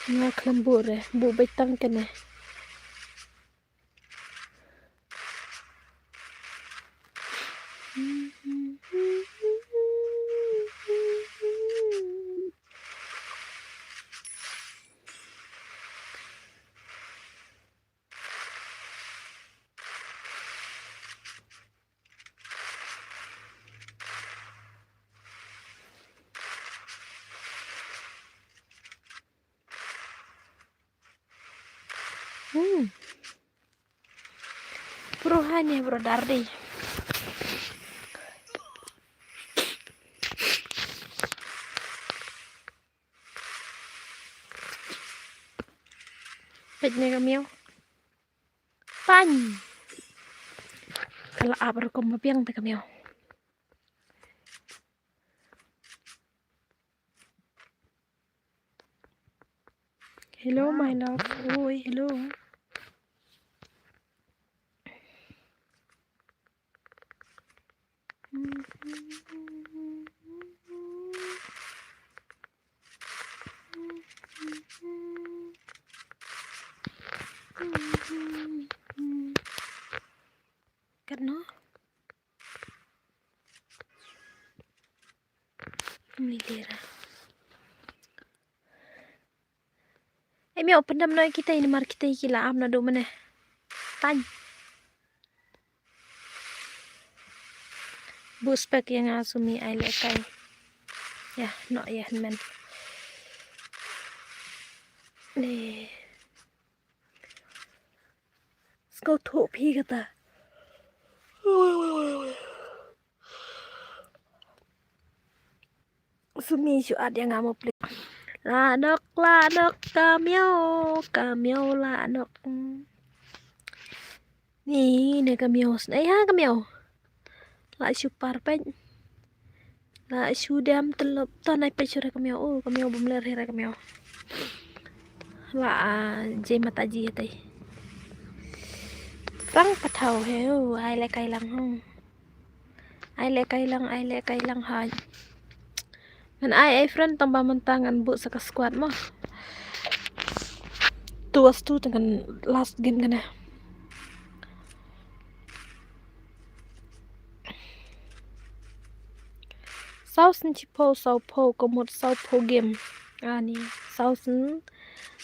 Nga khlem buh re, buh bait tang kene. Hmm. Bro hani bro dardi. Peit ne ka miaw. Tang. Ka la ap rukom ba biang te ka miaw. Hello, my love. Oi, hello. Kat no? Ni dera. Em ïa open dam noi kita ini mar kita ki la am na do mane. Tang. Buh spek ïa nga Sumi ai lehkai. Ïa, noh ïa hynmen. Ne. Sngewthuh phi kata. Sumi shu ad ïa nga mo please. La nok, la nok ka miaw, ka miaw la nok. Ni ne ka miaw sne ha ka miaw. La shu par peit. La shu dem telop ton ai peit shu re ka miaw. Oh, ka miaw bym ler hi re ka miaw. La, ah, jai mata ji tai. Prang pathaw he, oh, ai lehkai lang hong. Ai lehkai lang, ai lehkai lang haj. Ngan ai, ai friend tang ba mynta ngan buh sa ka squad mo. Two was two tang kan last game kane. Saw sien shiphew, saw phew, ka mut saw phew game. Ani, saw sien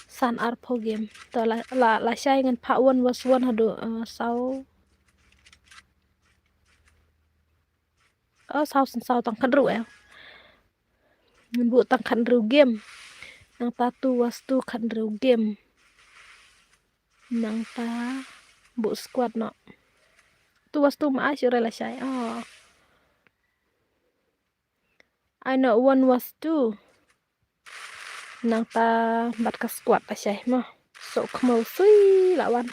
san ar phew game. To la, la, la shai ngan phah one was one haduh, uh, saw Oh, saw sien saw tang khatruh eh. Ngan buh tang khatruh game. Nangta two was two khatruh game. Nangta buh squad noh. Two was two ma ai shu re lashai. Oh. Ai noh one was two. Nangta bad ka squad lashai mo. Sok khmau sui la wan.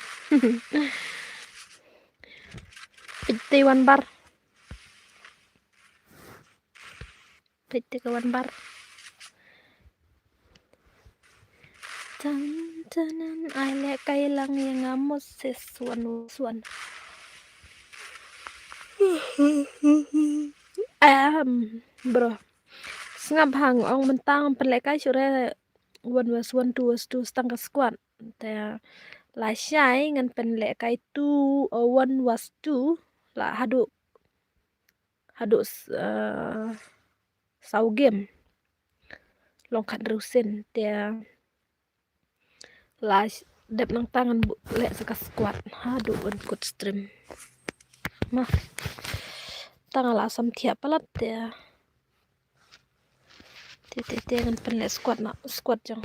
Peit te wan bar. Peit te ka wan bar. Tan tanan ai lehkai lang ïa nga Moses wan wan. Em, bro. Sngap hang ong mynta ngan pynlehkai shuh re one was one, two was two tang ka squad. Te lashai ngan pynlehkai two, uh, one was two la haduh, haduh, uh, saw game. Long khatruh sien te la dep nangta ngan buh leh sa ka squad haduh ban kut stream. Mah. Tang la sam thiah palat te. Te te te ngan pynleh squad noh, squad jong.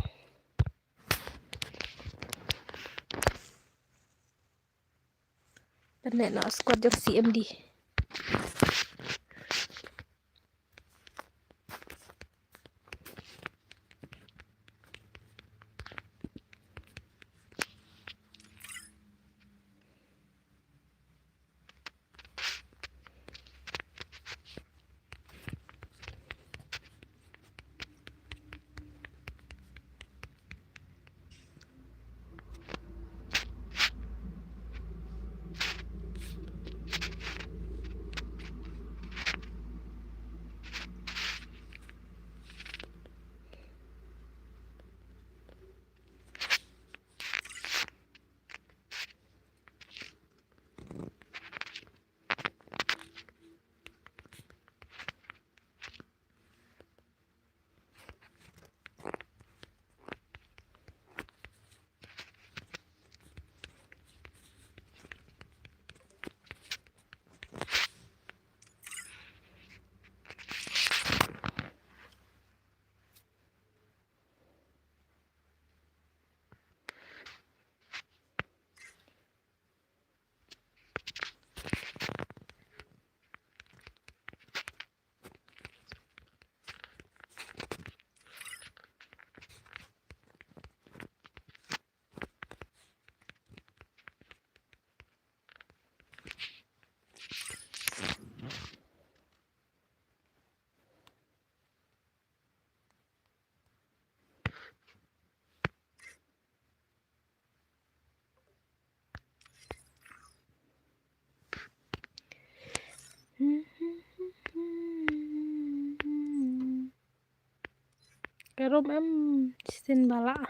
Pynleh noh squad jong C M D. Ka room em shisien ba lah.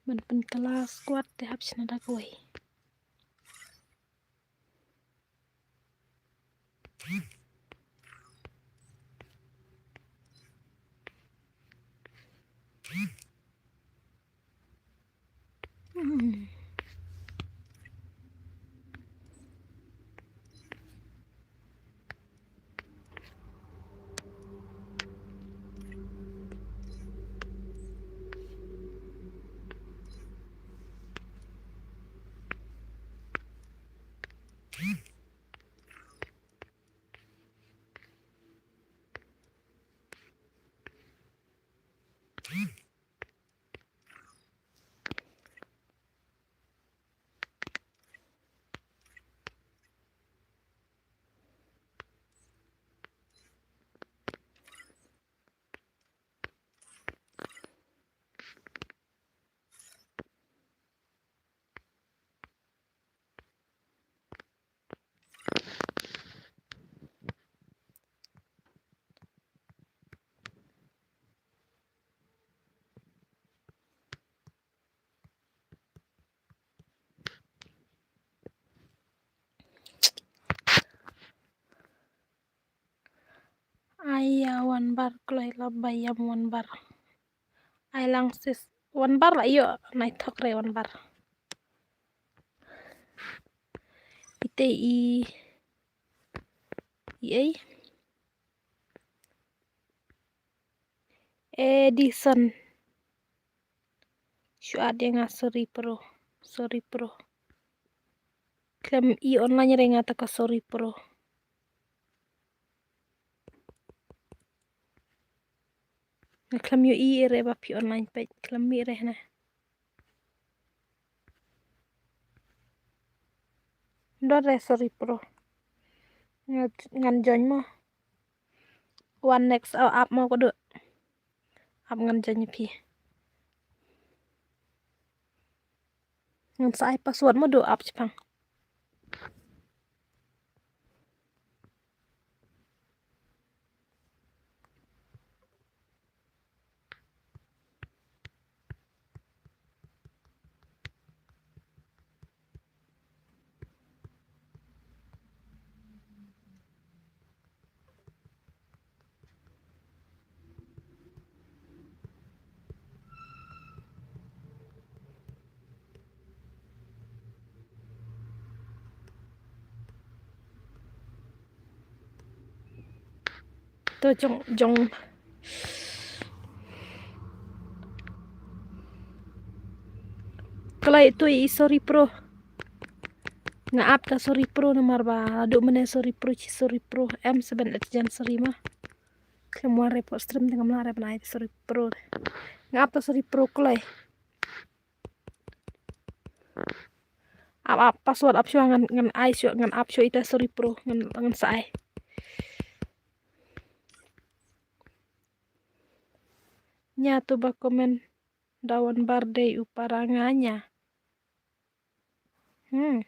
Ban pynkylla squad te hap shna da kawei. Ai ïa wan bar kloi la ba ïam wan bar. Ai lang sis wan bar la ïoh nai thok re wan bar. Ite i i ei. Edison. Shu add ïa nga sorry pro. Sorry pro. Khlem i online re nga ta ka sorry pro. Nga khlem ïohi re ba phi online peit khlem mih re hana. Dor re sorry pro. Ngan, ngan join mo. Wan next app mo ko do. App ngan join ïa phi. Ngan sa ai password mo do app chipang. To jong, jong. Kloi to i Sorry Pro. Nga ap ta Sorry Pro namar ba duk mane Sorry Pro chi Sorry Pro. M seven eight Gen Sorry ma. Khlem wan re pok stream te ngam lah re ban ai Sorry Pro. Nga ap ta Sorry Pro kloi. Ap, ap password ap shuwa ngan, ngan ai shuwa, ngan ap shuwa ita Sorry Pro ngan, ngan sa ai. Nia to ba comment da wan birthday u para nga nia. Hmm.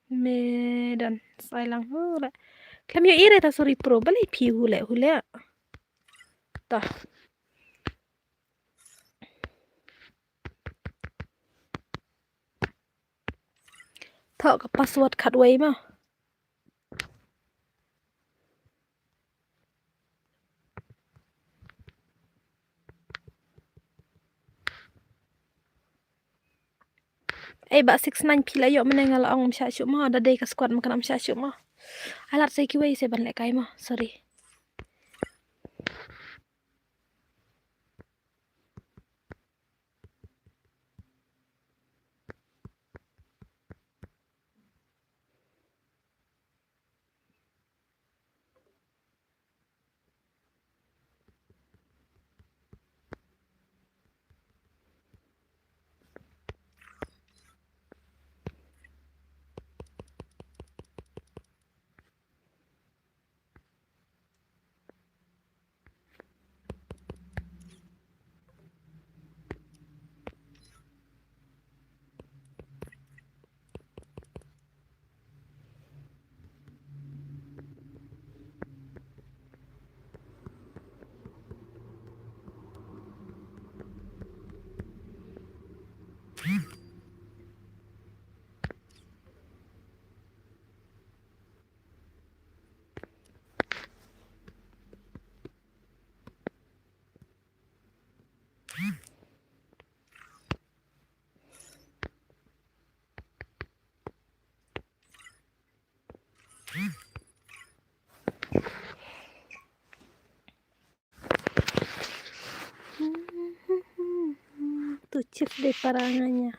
Me don sa ai lang hu le. Khlem ïohi re ta Sorry Pro, balei phi hu le, hu le. Ta. Thoh ka password khatwei ma. Ei, ba six nine phi la ïoh mynne nga la ong ym shah shuh mo, da dei ka squad ma kan ym shah shuh mo. Ai lad sa kiwei se ban lehkai mo, sorry. Tu chief dei para nga nia.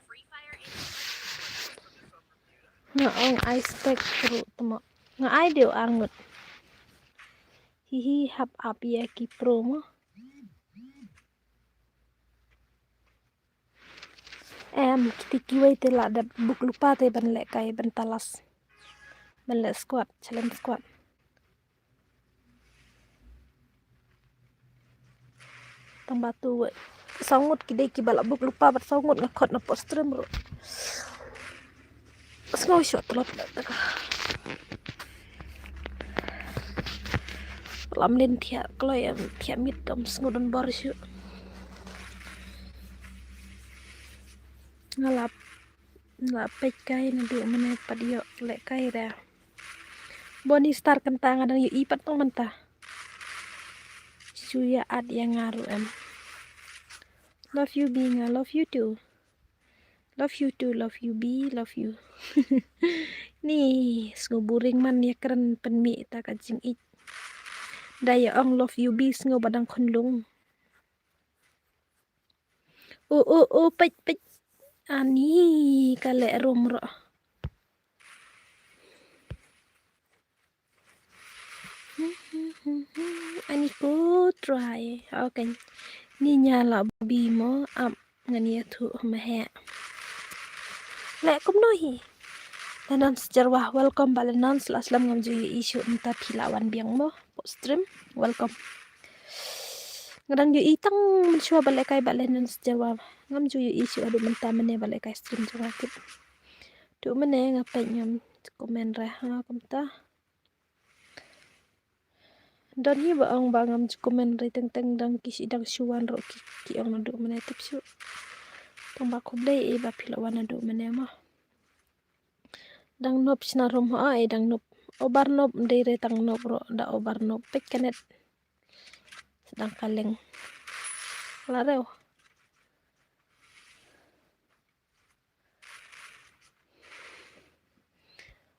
Nga ong ai spek ruh tmo. Nga ai dei u arngut. Hihi hap ap ïa ki pro mo. Em, kiti kiwei te la dep buk lypa te ban lehkai ban talas. Ban leh squad, challenge squad. Tang ba tu wei. Saw ngut ki dei kiba la buk lypa bad saw ngut nga khot na pok stream ruh. Sngew shuh tlot na ta ka. Lam lin thiah kloi em thiah miet dom sngew don bor shuh. Nga la, la peit kai naduh mynne pat ïoh lehkai re. Bonnie Star kynta nga dang ïohi pat tang mynta. Shu ïa add ïa nga ruh em. Love you B, nga love you too. Love you too, love you B, love you. Ni sngew boring man ïa kren pynmih ta ka jingïeit. Da ïa ong love you B sngew ba dang khunlung. O o o peit peit. Ani ka leh rum ruh. Ani ko try. Okay. Ni nia la bi mo ap ngan ïathuh ma heh. Leh kumno hi. Lennon Sjarwa, welcome ba Lennon, sla slem ngam ju ïohi shuh mynta phi la wan biang mo. Pok stream, welcome. Nga dang ïohi tang mynshuwa ba lehkai ba Lennon Sjarwa. Ngam ju ïohi shuh haduh mynta mynne ba lehkai stream jong nga tip. Duh mynne nga peit ngam comment re ha kumta. Don hi ba ong ba ngam ju comment re teng teng dang ki shi dang shu wan ruh ki, ki ong naduh mynne tip shuh. Tang ba khublei eh ba phi la wan naduh mynne mo. Dang nop shna rum ha eh dang nop. Obar nop dei re tang nop ruh da obar nop peit ka net. Dang kaleng. La rew.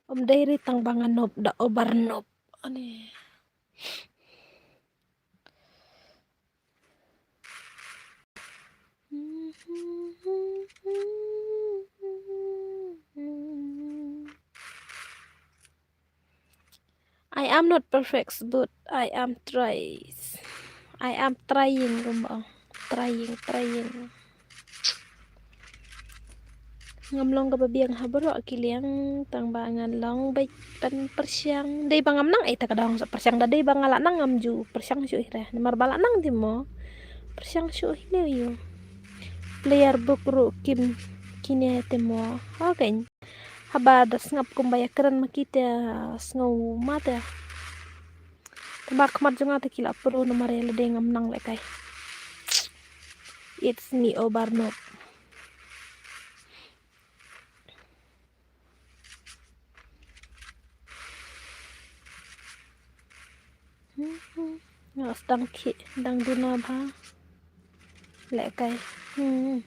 Om dei ri tang ba nga nop da obar nop. Ani. I am not perfect, but I am tries. I am trying, kumba. Trying, trying. Ngam long kaba biang ha baroh ki liang, tang ba ngan long beit ban pyrshang. Dei ba ngam nang, ai ta ka dang sa pyrshang, da dei ba nga la nang ngam ju pyrshang shuh hi re. Namar ba la nang te mo. Pyrshang shuh hi ne ïoh. Player book ruh kim kine te mo. Okay. Haba da sngap kumba ïa kren ma ki te, sngew ma te. Te ba khmat jong nga te ki la pro namar ïa lade ngam nang lehkai. It's me over no. Nga sdang ki dang duna bha. Lehkai. Hmm.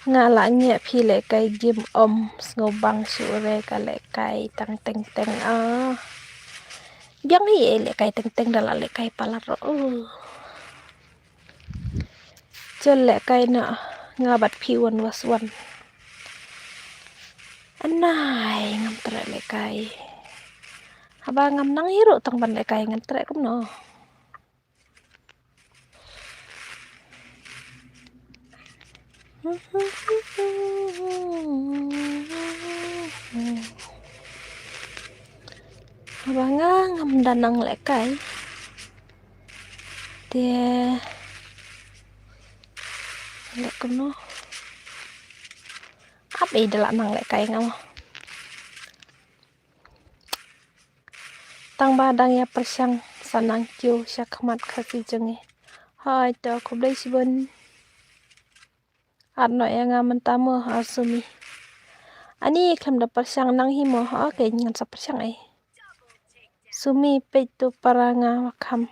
Nga la ngiah phi lehkai gim om sngew bang shu re ka lehkai tang teng teng ah. Biang hi eh lehkai teng teng da la lehkai palat ro. Chol lehkai na nga bad phi wan was wan. Anai ngam treh lehkai. Haba ngam nang hi ruh tang ban lehkai ngan treh kumno. Haba nga ngam da nang lehkai. Te leh kumno. Ap ei da la nang lehkai nga mo. Tang ba dang ïa pyrshang sa nang kiew sha khmat Khasi jong ngi. Hai to khublei shibun. Ar noh ïa nga mynta mo ha Sumi. Ani khlem da pyrshang nang hi mo ha, okay ngan sa pyrshang ei. Sumi peit to para nga wa kham.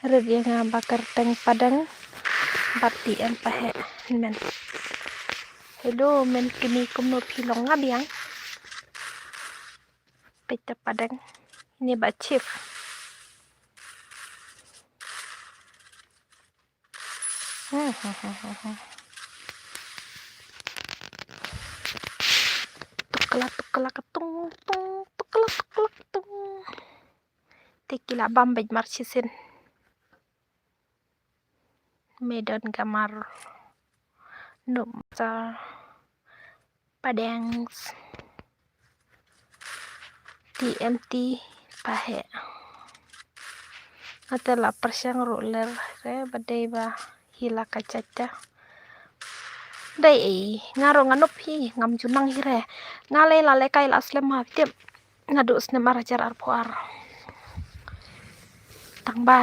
Rit ïa nga ba kyrteng Padeng. Bad T M Paheh men. Hello men kini kumno phi long nga biang. Peit to Padeng. Ini ba chief. Tukla tukla katung tung, tukla tukla katung. Te ki la bam beit mar shisien. Me don ka mar nup sa Padeng. T M T Paheh. Nga te la pyrshang ruh ler re ba dei ba hi la ka chacha. Dei ei nga ruh nga nup hi ngam ju nang hi re. Nga lei la lehkai la slem ha tip. Naduh snem ar hajar arphew ar. Tang ba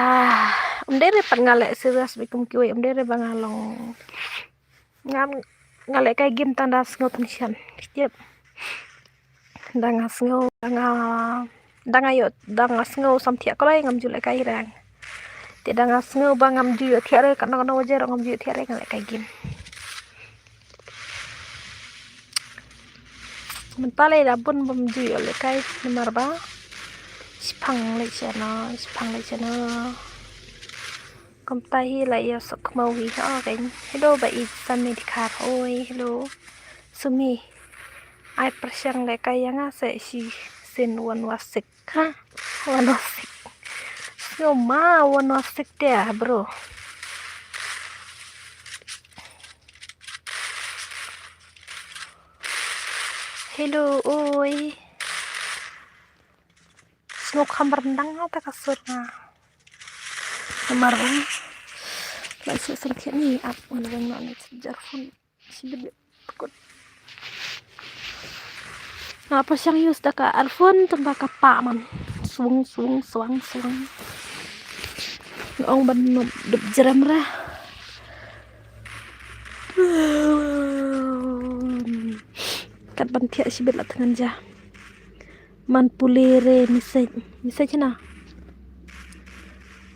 um dei re pat nga leh serious bad kum kiwei, um dei re ba nga long. Nga, nga lehkai game tang da sngew tension. Yep. Da nga sngew, da nga, da nga ïoh, da nga sngew sam thiah kloi ngam ju lehkai rang. Te da nga sngew ba ngam ju ïoh thiah re, katno katno waje ruh ngam ju ïoh thiah re nga lehkai game. Mynta lei da bun bym ju ïoh lehkai namar ba shiphang lei shano, shiphang lei shano. Kumta hi la ïa sok khmau hi ha keiñ. Hello ba i Sami Dkhar. Oi, hello. Sumi. Ai pyrshang lehkai ïa nga se shisien wan wa sik. Ha? Wan wa sik. Sngew ma wan wa sik te bro. Hello, oi. Sngew kham ryndang nga ta ka sur nga. Namar ba la shu sangkhiat ni ap wan wan na ni jar phone. Shibit bit kut. Nga pyrshang use da ka earphone tang ba ka pah man. Swung swung swang swang. Nga ong ban dup jrem ra. Kat ban thiah shibit la tngan ja. Man pule re message. Message na.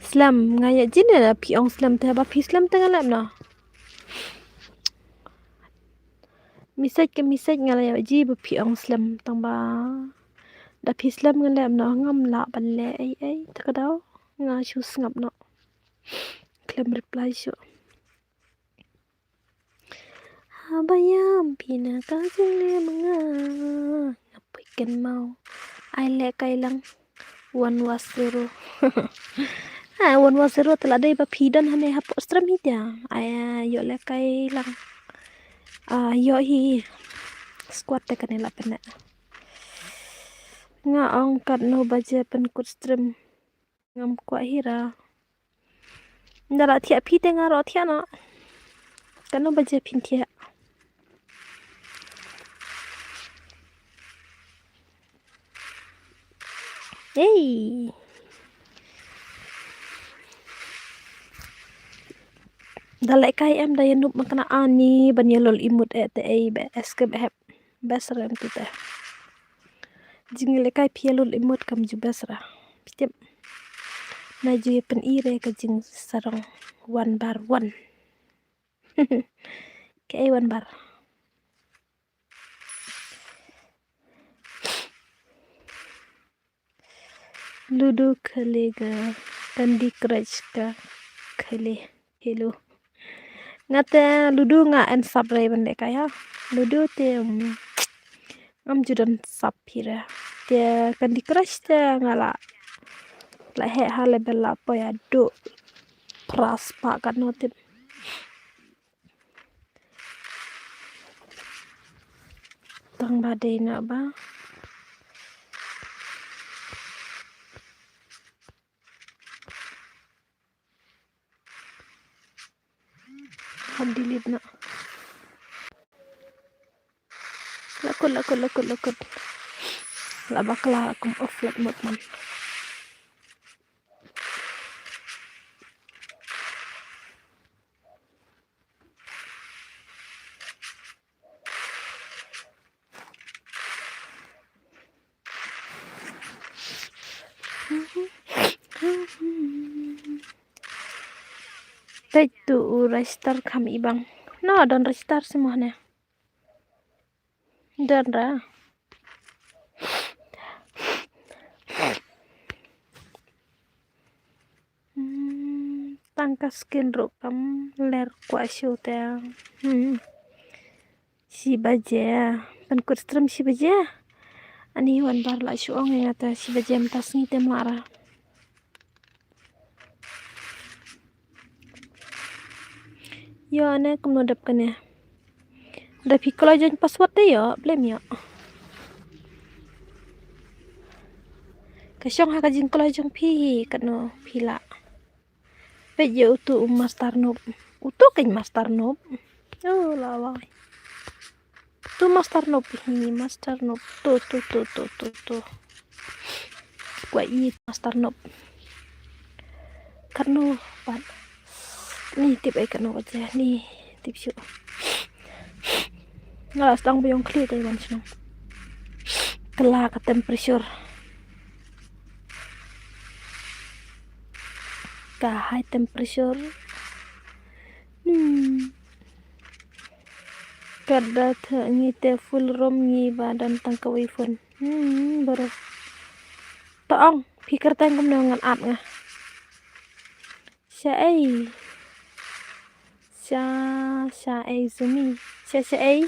Slem, nga ïa ji ne da phi ong slem te, ba phi slem te nga lem na. Message ke message nga la ïa ji ba phi ong slem tang ba. Da phi slem nga lem na, ngam lah ban leh ei ei te ka daw. Nga shu sngap na. Khlem reply shuh. Haba ïam phi na ka jingleh ma nga, nga poi kynmaw. Ai leh kai lang. One was zero. Ha, one was zero te la dei ba phi don hane hapoh stream hi te. Ai, ïoh leh kai lang. Ah, ïoh hi. Squad te kane la pyneh. Nga ong katno baje pynkut stream. Ngam kwah hi ra. Nda la thiah phi te nga ruh thiah noh. Katno baje phin thiah. Ei. Da leh kai em da ïa nup ma kane ani ban ïa lol imut eh te ei ba es ke ba hep. Best ra em tu te. Jingïalehkai phi ïa lul imut kam ju best ra. Phi tip. Na ju ïa pyni re ka jingsarong one bar one. Kaei one bar. Ludo khale ga Candy Crush ka khale. Hello. Nga te Ludo nga en sap re ban leh kai ha. Ludo te, mm, ngam ju don sap hi re. Te Candy Crush te nga la, la heh ha level la poi haduh phra spah katno tip. Tang ba dei na ba. Hap delete na. La kut, la kut, la kut, la kut. La bakla kum off flight mode man. Peit tu u register kham i bang. No, don register si mo ne. Don ra. Hmm, tang ka skin ruh kam ler kwah shu te. Hmm. Shi baje. Pynkut stream shi baje. Ani wan bar la shu ong ïa nga te shi baje mynta sngi te mara. Ïoh ne kumno dep kane. Da phi kloi jong password te ïoh, blem ïoh. Ka shong ha ka jingkloi jong phi hi katno phi lah. Peit ïa utu u master noob. Utu kein master noob. Oh, la wai. Tu master noob hi, master noob. Tu, tu, tu, tu, tu, tu. Kwah i master noob. Katno pat. Ni tip ai katno pat ja. Ni tip shu. Nga la sdang ba ïong khlieh te wan shnong. Kylla ka temperature. Ka high temperature. Hmm. Kat da theh ngi te full room ngi ba don tang kawei phone. Hmm, baroh. To ong, phi kyrteng kumno ngan add nga. Shaei. Sha, Shaei Zumi. Sha, Shaei.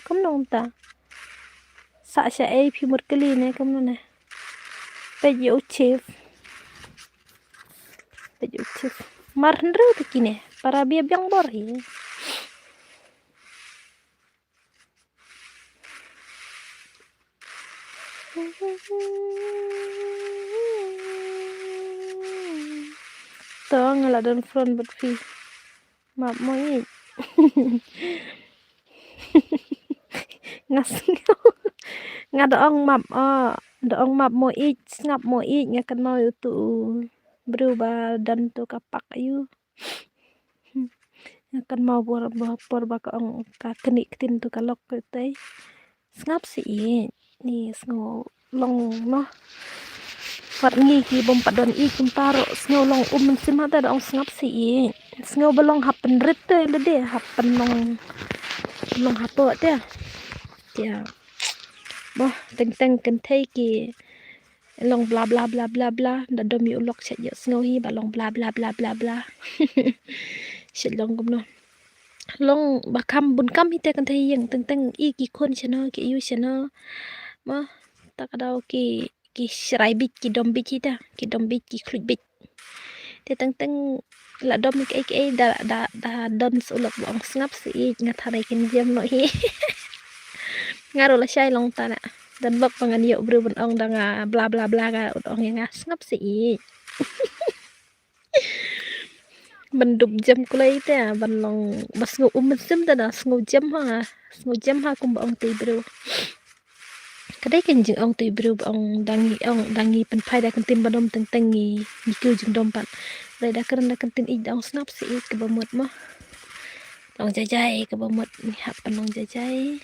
Kumno kumta. Sa Shaei phi mut kylli ne kumno ne. Peit ïa u chief. Peit ïa u chief. Mar hynriew te kine. Para bia biang bor hi. To nga la don front bad phi. Map mo ïeit. Nga sngew. Nga da ong map, ah, da ong map mo ïeit, sngap mo ïeit, nga kynmaw ïa utu u briew ba don tu ka pak ïa u. Nga kynmaw por ba, por ba ka ong ka knieh ktien tu ka lok ka tei. Sngap seh ïeit. Ni sngew long noh. Wat ngi ki bym pat don ïeit kumta ruh, sngew long um mynsiem ha te da ong sngap sih ïeit. Sngew ba long hap pynrit te lade, hap pynlong, long hapoh te. Te. Bah, teng teng kynthei ki long bla bla bla bla bla, da dom ïa u lok shet ïoh sngew hi ba long bla bla bla bla bla. Shet long kumno. Long ba kham bun kam hi te kynthei ïing, teng teng i ki khun shano, ki ïu shano. Mo, ta ka daw ki, ki shrai bit, ki dom bit hi ta, ki dom bit, ki khluit bit. Te teng teng la dom kiei kiei da, da, da don sa u lok ba ong sngap sih ïeit, nga tharai kin jem noh hi. Nga ruh lashai long ta na. Don lok ba ngan ïoh briew ban ong da nga bla bla bla, nga ruh ong ïa nga sngap sih ïeit. Ban dup jem kulai te, ban long ba sngew um mynsiem te da, sngew jem ha, sngew jem ha kumba ong te briew. Ka dei ka jingong te briew ba ong da ngi ong, da ngi pynphai da ka ktien ba dom teng teng ngi, ngi kiew jingdom pat. Hynrei da kren da ka ktien ïeit da ong sngap sih ïeit kaba mut mo. Long jai jai kaba mut, ngi hap pynlong jai jai.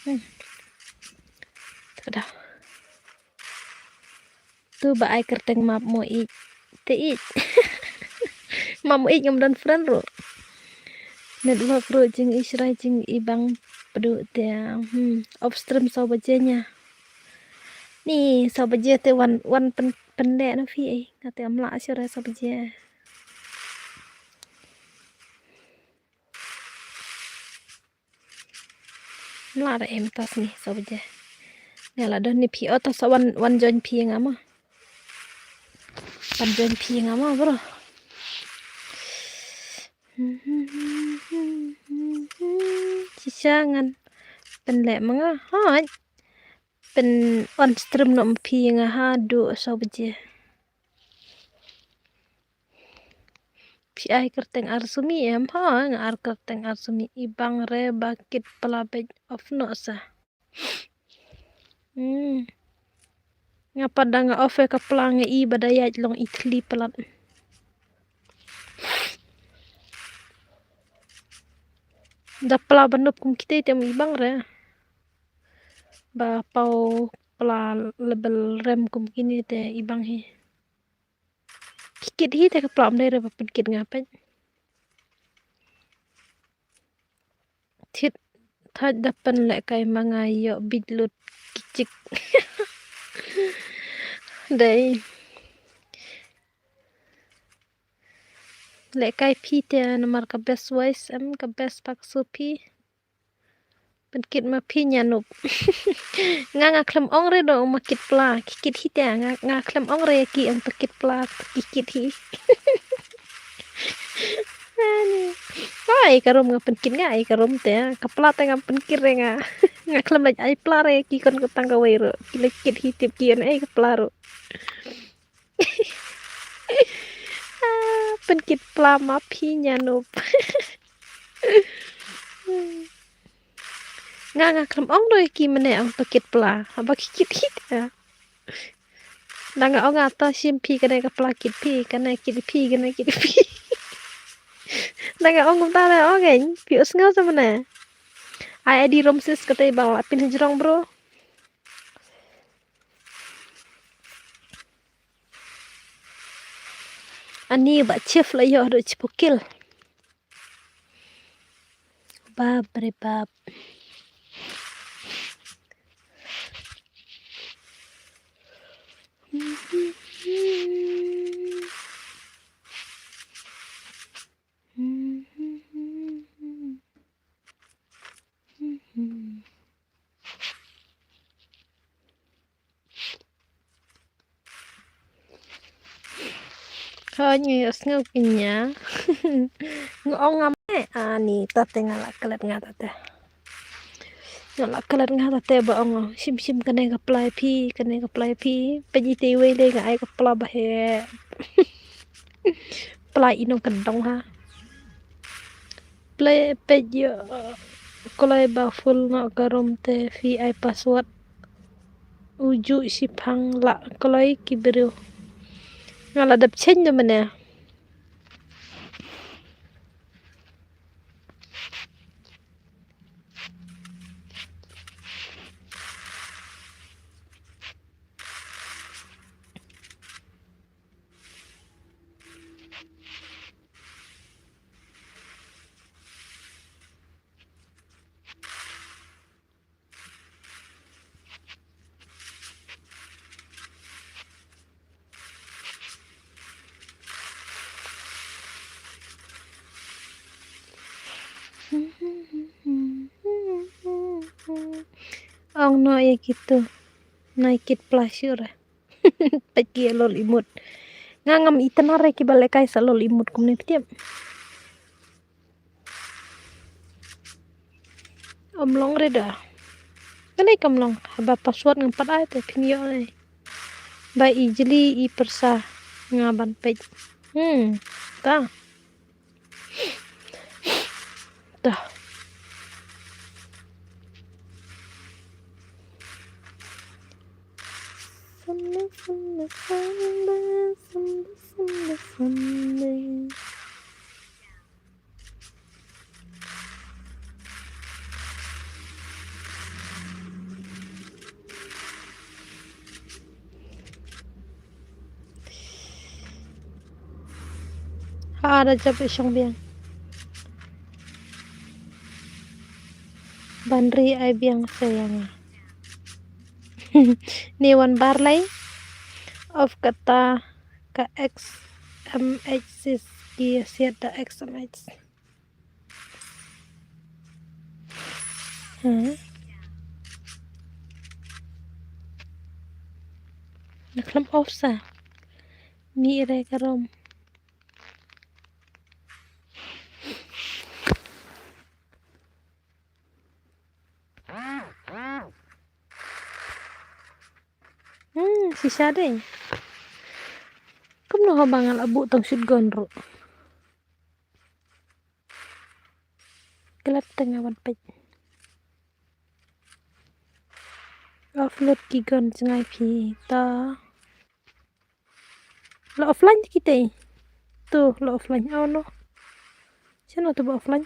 Hmm. Te ka daw. Tu ba ai kyrteng Map Mo Ïeit. Te ïeit. Map Mo Ïeit ngam don friend ruh. Network ruh jing i shrai jing i bang pdu te. Hmm, off stream saw baje nia. Ni saw baje te wan, wan pyn, pynleh na phi ei. Nga te am lah shrai saw baje. Lah da em tas ni saw baje. Nga la don ni phi o tas wan, wan join phi nga ma. Wan join phi nga ma bro. Shisha ngan pynleh ma nga hoi. Pyn on stream noh ma phi nga ha du saw baje. Phi ai kyrteng Arsumi em? Ha, nga ar kyrteng Arsumi. I bang re ba kit pla bej off noh sa. Hmm. Nga pat da nga off e ka pla nga i ba da ïaid long i thli palat. Da pla ba nup kum kite te i bang re. Ba paw pla level rem kum kine te i bang hi. Ki kit hi te ka pla ym dei re ba pynkit nga peit. Thit thait da pynlehkai ma nga ïoh bit lut ki chik. Dei. Lehkai phi te namar ka best voice em, ka best pa ka su phi. Pynkit ma phi ñianup. Nga nga khlem ong re do ma kit pla, ki kit hi te nga, nga khlem ong re ki ong to kit pla, ki kit hi. Ani. Ai ka rum nga pynkit nga, ai ka rum te, ka pla te nga pynkit re nga. Nga khlem leit ai pla re ki kon ko tang kawei ruh. Ki leit kit hi tip ki an ai ka pla ruh. Ah, pynkit pla ma phi ñianup. Nga nga khlem ong doi ki mane ong to kit pla. Haba ki kit hi te. Da nga ong nga to shim phi kane ka pla kit phi, kane kit phi, kane kit phi. Da nga ong kumta da ong ngan phi u sngew sa mane. Ai ai di rom sis kata ba la pyn hajrong bro. Ani ba chif la ïoh haduh chipukil. Bap re bap. Hooid, nga ïohsngew kñia. Nga ong ngam eh. Ani, tate nga la klet nga tate. Nga la klet nga tate ba ong shim shim kane ka pla phi, kane ka pla phi. Peit ite iwei de nga ai ka pla ba heh. Pla ino ka dong ha. Play page ïa kloi ba full noh ka room te phi ai password. Uju shiphang la kloi ki briew. Nga la dep change da mane. No ïa kito. Nai kit plashu re. Peit ki lol imut. Nga ngam itna re kiba lehkai sa lol imut kumne phi tip. Ym long re da. Kane kam long. Haba password ngam pat ai te phin ïoh ai. Ba i jli i pyrsa nga ban peit. Hmm. Ta. Ta. Sunday, Sunday, Sunday, Sunday, Sunday, Sunday. Ha da jop i shong biang. Ban ri ai biang sayang. Ni wan bar lai. Of kata ka X M H sis ki siat da X M H. Hmm. Nga khlem off sa. Ni re ka rom. Hmm, shisha dei. Kumno haba nga la buh tang shotgun ruh. Klet tang nga wan peit. Offload ki gun jngai phi ta. La offline te kitei. Tu la offline. Oh no. Shano tu ba offline?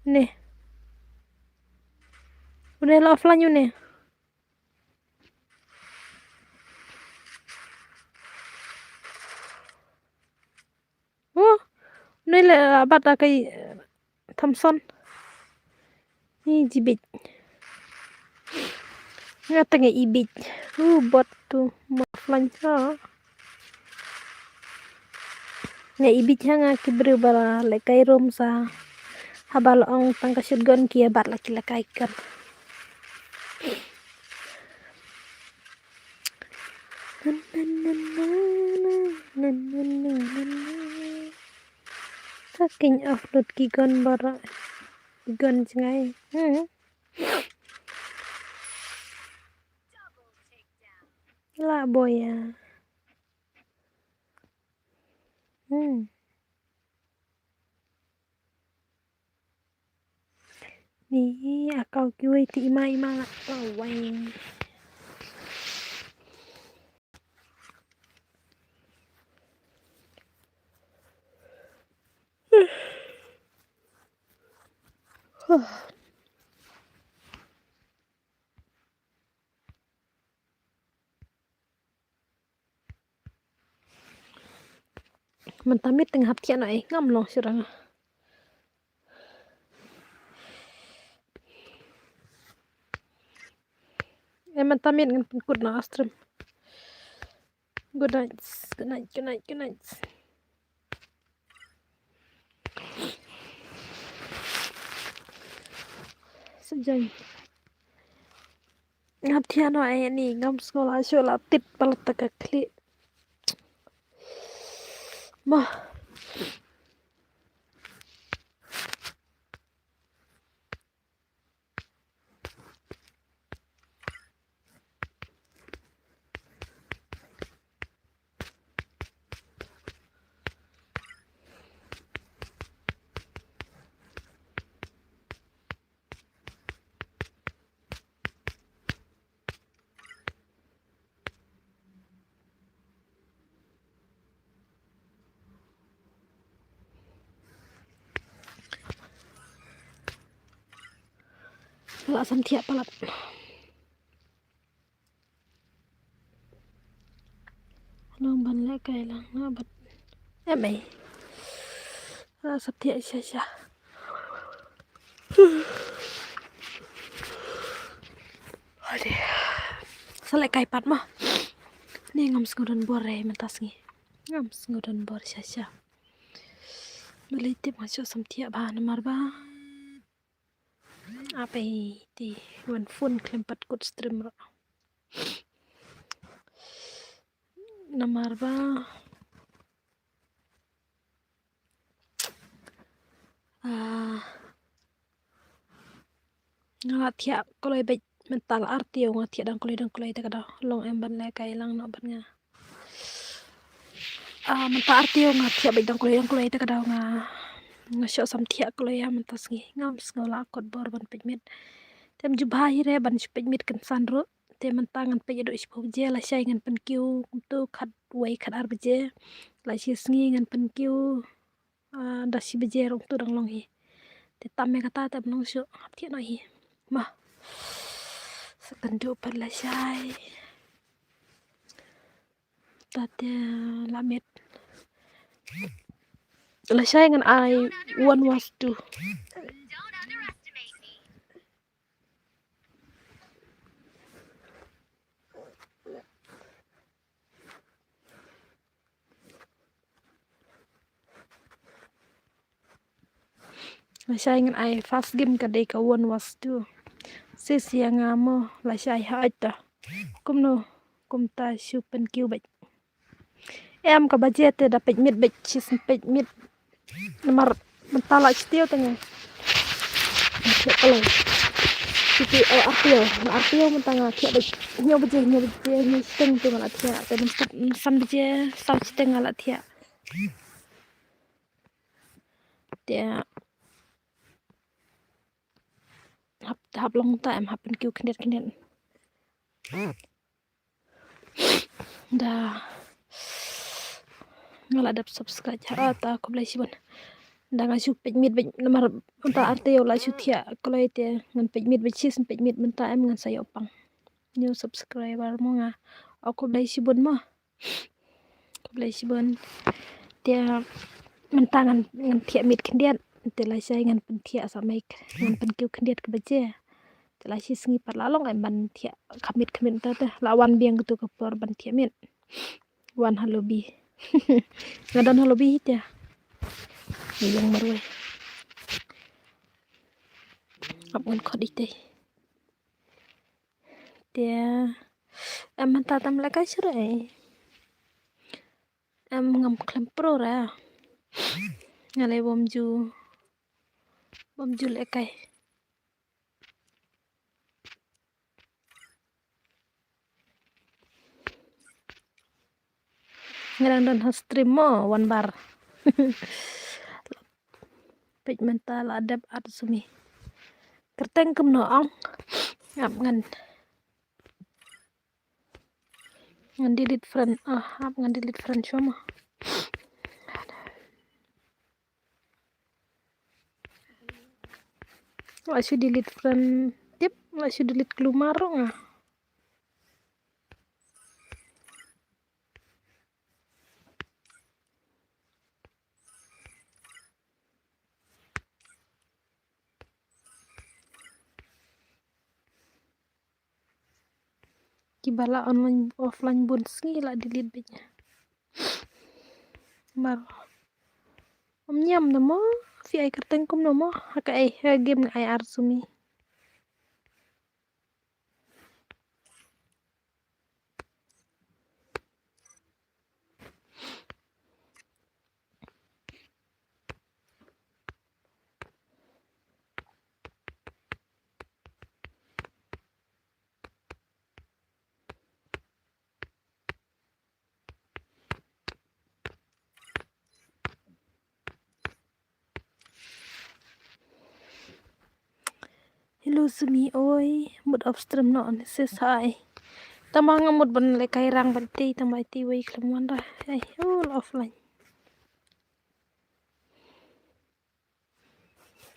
Ne. Une la offline une. Oh, une la bat da kai, eh, Thompson. Ni jibit. Nga tengah ibit. Uh, bot tu maflan ha. Nga ibit ha nga ki briew ba la lehkai rom sa. Haba la ong tang ka shotgun ki ïa bat la ki lehkai kan. Fucking offload ki gun baroh. Ki gun jngai. Hmm. La boya. Hmm. Ni akau kiwei ti ima ima nga kawai. Mynta miet te nga hap thiah noh ei, ngam long shuh ruh nga. Ei mynta miet ngan pynkut noh ha stream. Good night, good night, good night, good night. Sa jan. Nga thiah noh ei ni, ngam sngew lah shuh la tit palat ta ka khlieh. Mo. Lah sam thiah palat. Long ban lehkai lang na bad. Em ei. Lah sam thiah sha sha. Ade. Sa lehkai pat mo. Ni ngam sngew don bor re mynta sngi. Ngam sngew don bor sha sha. Balei tip nga shu sam thiah ba namar ba. Ape te wan phone khlem pat kut stream ruh. Namar ba ah, nga la thiah kloi beit mynta la ar taïew nga thiah dang kloi dang kloi te ka daw long em ban lehkai lang noh bad nga. Ah, mynta ar taïew nga thiah beit dang kloi dang kloi te ka daw nga, nga shoh sam thiah kloi ïa mynta sngi ngam sngew la kot bor ban peit miet. Te ym ju bha hi re ban shu peit miet kynsan ruh. Te mynta ngan peit ïa dei shiphew baje, lashai ngan pynkiew kumto khatwei khatar baje. La shi sngi ngan pynkiew, ah, da shi baje ruh kumto dang long hi. Te tam ïa kata te ym long shuh, hap thiah noh hi. Mo. Sa kynduh pat lashai. Ta te la miet. Lashai ngan ai one was two. Lashai ngan ai first game ka dei ka one was two. Sis ïa nga mo lashai ha ait ta. Kumno kumta shu pynkiew beit. Em ka baje te da peit miet beit, shisien peit miet. Namar mynta la shi taïew te nga thiah kloi. Shi taïew, oh, ar taïew, ar taïew mynta nga thiah beit. Hynñiew baje, hynñiew baje, hynñiew shiteng te nga la thiah. Te mynta san baje, saw shiteng nga la thiah. Te hap, hap long ta em hap pynkiew khyndiat khyndiat. Da nga la dep subscribe ha ta, khublei shibun. Da nga shu peit miet beit namar mynta ar taïew la shu thiah kloi te ngan peit miet beit, shisien peit miet mynta em ngan sa ïoh pang new subscriber mo nga. O khublei shibun mo. Khublei shibun. Te mynta ngan, ngan thiah miet khyndiat. Te lashai ngan pynthiah sa mei, ngan pynkiew khyndiat ka baje. Te la shi sngi pat la long em ban thiah kham miet kham miet mynta te. La wan biang katu ka por ban thiah miet. Wan ha lobby. Nga don ha lobby te. Nga ïeng marwei. Hap ngan khot ite. Te em mynta tam lehkai shuh re. Em ngam khlem pro re. Nga leh bym ju, bym ju lehkai. Nga dang don ha stream mo wan bar. Peit mynta la dep Arzumi. Kyrteng kumno ong? Ap ngan, ngan delete friend. Ah, ap ngan delete friend shuwa mo. La shu delete friend tip, la shu delete klumar ruh nga. Kiba la online offline bun sngi la delete beit. Mar ym ñiam na mo, phi ai kyrteng kumno mo, ha kaei, ha game nga ai Arzumi. Hello Sumi, oi, mut off stream noh ne sis, hai. Tang ba nga mut ban lehkai rang bad iti, tang ba iti wei khlem wan ra. Ai, all offline.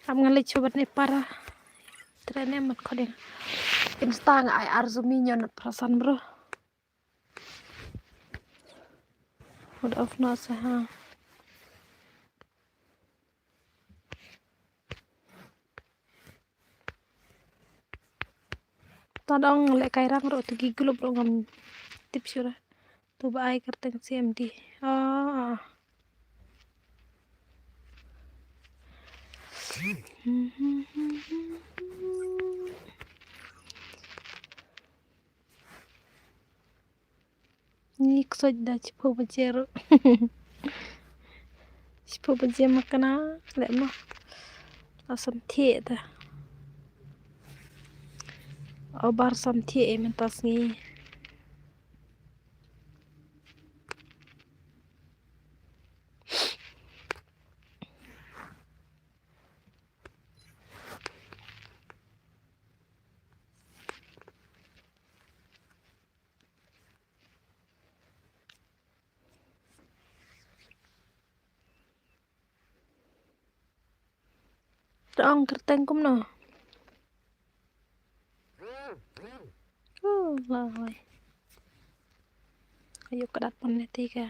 Ap ngan leit shuwa bad ne para. Tre ne mat khodeng. Insta nga ai Arzumi ñion phrasan bro. Mut off noh sa ha. Ta dang lehkai rang ruh tu ki group ruh ngam tip shuh ra. Tu ba ai kyrteng C M D. Ah. Ksoid da chiphu bajer. Chiphu bajer makana leh mo. Asam thieh da. Obar sam thieh e mynta sngi. Rong kyrteng kumno? Oh, la hoi. Ayo kadat pon ne tiga.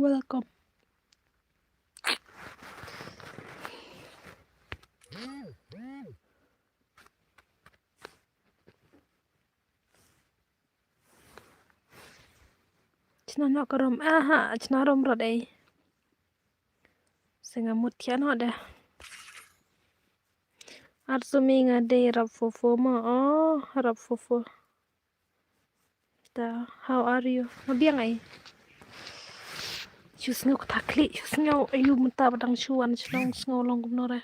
Welcome. Chna noh ka rom, aha, chna rom rot ei. Senga mut kia noh dah. Arsumi nga dei rap fofo ma, oh, rap fofo. Ta, how are you? Nga biang ei. Shu sngew kata khlieh, shu sngew ayu mynta ba dang shu wan shnong sngew long kumno re.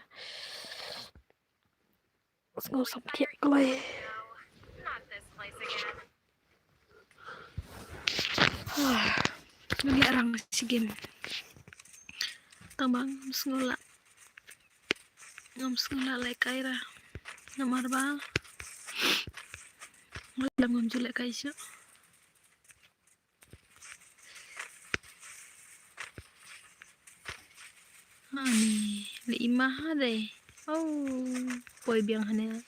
Sngew sam thiah kloi. Ngam leh rang shi game. Tang ba ngam sngew lah. Ngam sngew lah lehkai ra. Namar ba nga leh ngam ju lehkai shuh. Ani, le ima ha dei. Oh, poi biang hane.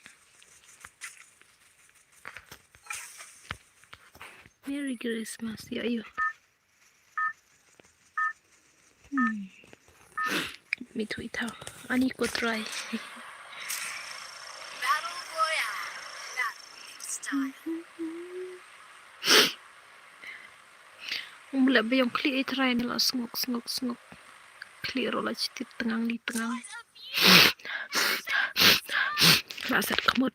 Merry Christmas, ya ayo. Hmm. Mi thui thau. Ani ko try. Battle Royale. That new style. Um leh ba ïong khlieh i trai ne la snguk snguk snguk. Khlieh ruh la chitit tngang li tngang. La set khmut.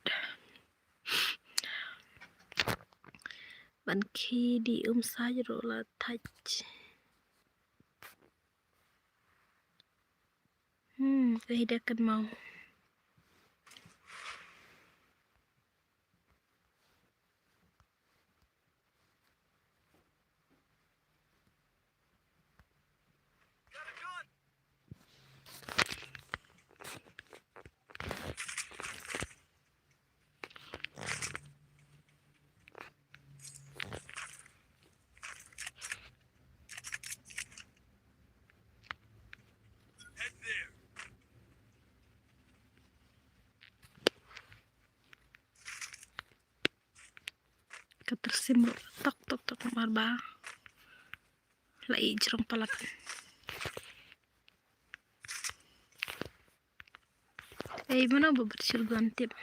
Ban khie di um sai ruh la thach. Hmm, ei da kynmaw. Ka tyrsim ruh tok tok tok namar ba la ïeit jrong palat. Ei, mano ba bad shotgun tip.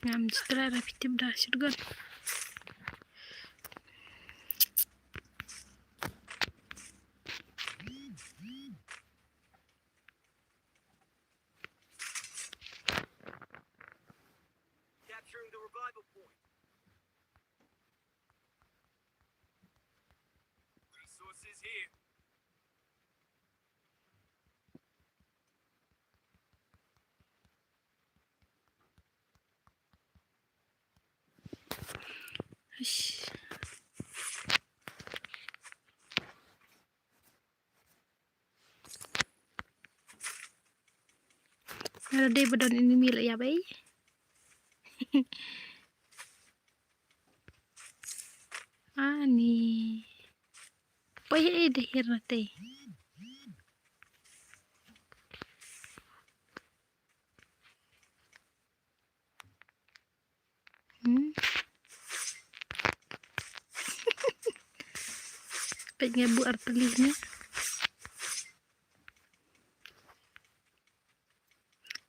Ngam jitra ra phi tip da shotgun. Capturing the revival point. Resources here. Eish. Nga dei ba don enemy la ïa bai. Ani. Poi ei dei hir na tei. Hmm. Peit nga buh artylli ne.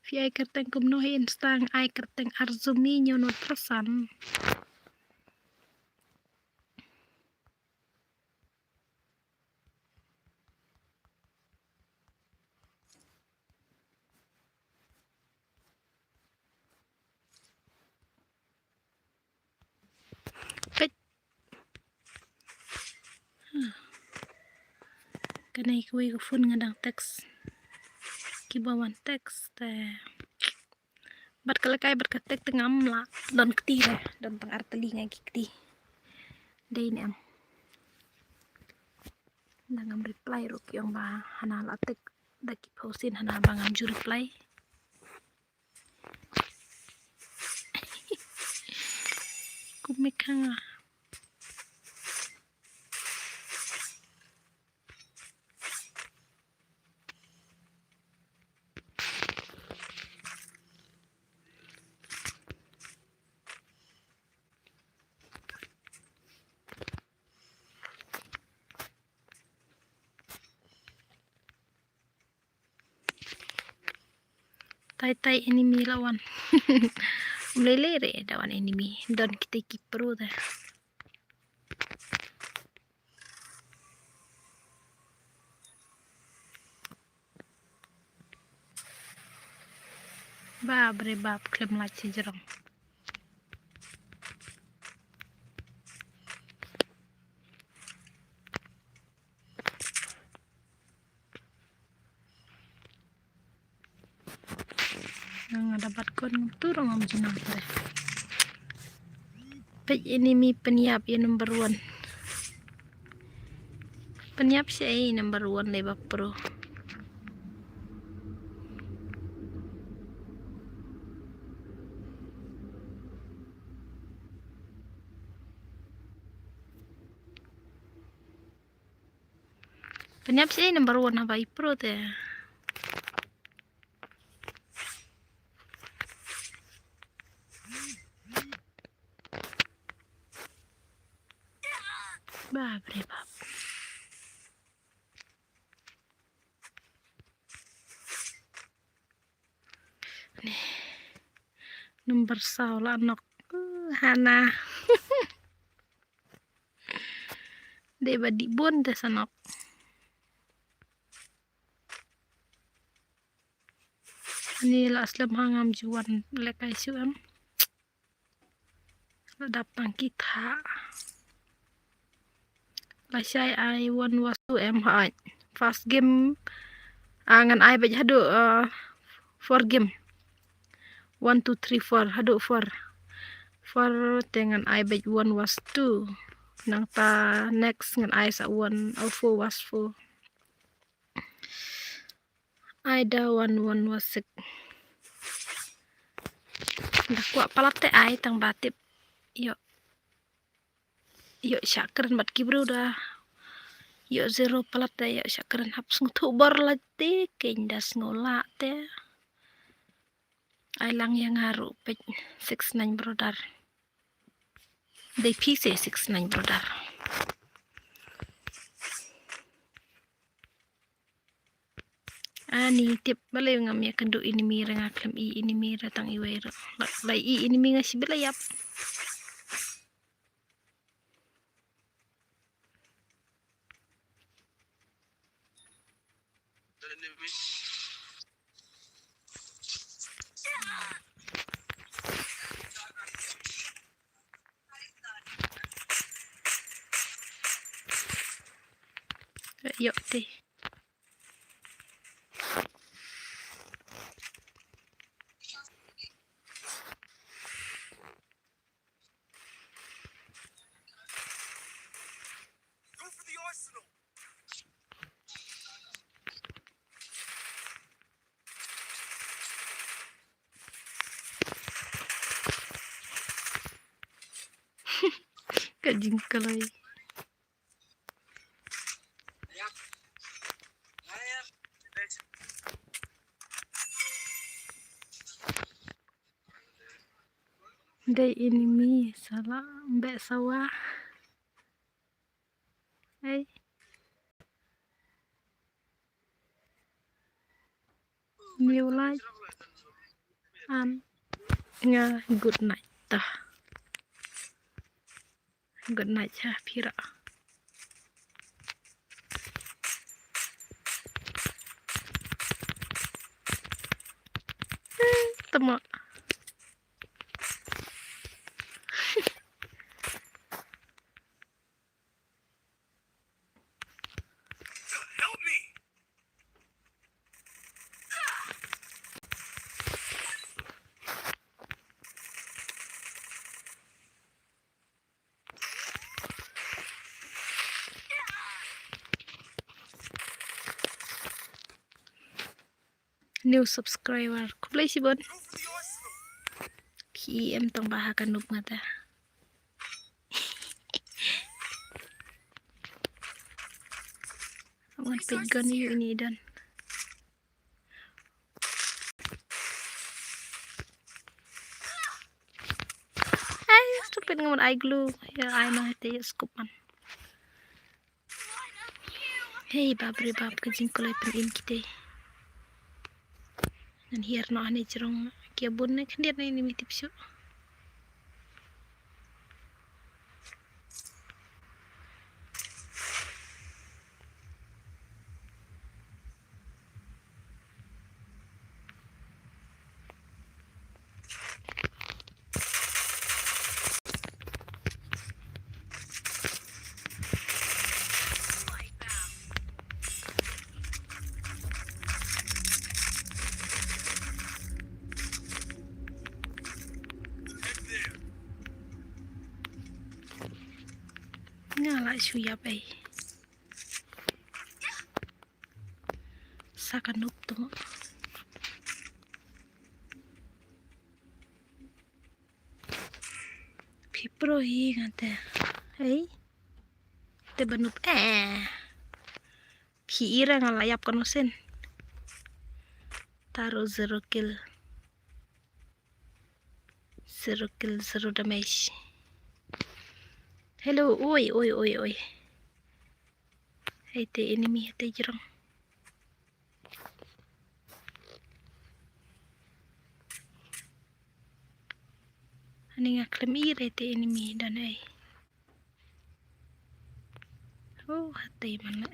Phi ai kyrteng kumno ha Insta? Nga ai kyrteng Arzumi Nyono Trasan. Peit. Kane kawei ka phone nga dang text. Kiba wan text te. Bad ka lehkai bad ka tek te ngam lah don kti re, don tang artylli nga ki kti. Dei ne em. Nda ngam reply ruh ki ong ba hana la tek da ki phosin hana ba ngam ju reply. Kumne ka nga. Tai tai enemy la wan. Mlele re da wan enemy. Don kita ki pro da. Bap re bap, khlem lait shi jrong. Nga da bat kon tu rong am jinang te. Peit enemy pynïap ïa number one. Pynïap shi ei number one lei ba pro. Pynïap shi number one haba i pro te. Bap re bap. Ni. Number saw la nok. Uh, hana. Dei ba dih bun te sa nok. Ani la slem ha ngam ju wan lehkai shuh em. La dap tang ki thah. Lashai ai one was two em hooid. First game, ah, ngan ai beit haduh, ah, four game. One, two, three, four, haduh four. Four te ngan ai beit one was two. Nangta next ngan ai sa one, oh, four was four. Ai da one, one was six. Da kwah palat te ai tang ba tip. Ïoh. Ïoh shah kren bad ki briew da. Ïoh zero palat da ïoh shah kren hap sngewthuh bor la te kein da sngew lah te. Ai lang ïa nga ruh peit six nine brother. Dei phi se six nine brother. Ani tip balei ngam ïa kynduh enemy re nga khlem i enemy re tang iwei re. La, la i enemy nga shi bit la ïap. Ïoh te. Ka jingkylli. Dei enemy sala mbeh sawa. Ei. New life. An nga good night ta. Good night ha phi ruh. Tama. New subscriber. Khublei shibun. Phi em tang ba ha ka nup nga ta. Wan peit gun ïa ini don. Ai, stupid, nga mut ai glue. Ïa ai noh te ïa scoop man. Hei bap re bap, ka jingkulai pynim kita. Ngan hiar noh hangne jrong, ki bun ne khyndiat ne ini mi tip shuh. Nga lah shu ïap ei. Sa ka nup tu. Phi pro hi nga te. Ei. Te ba nup eh. Phi ira nga la ïap kano sien. Taro zero kill. Zero kill, zero damage. Hello, oi, oi, oi, oi. Hei te enemy, hei te jrong. Ani nga khlem ira te enemy don ei. Oh, hati mana.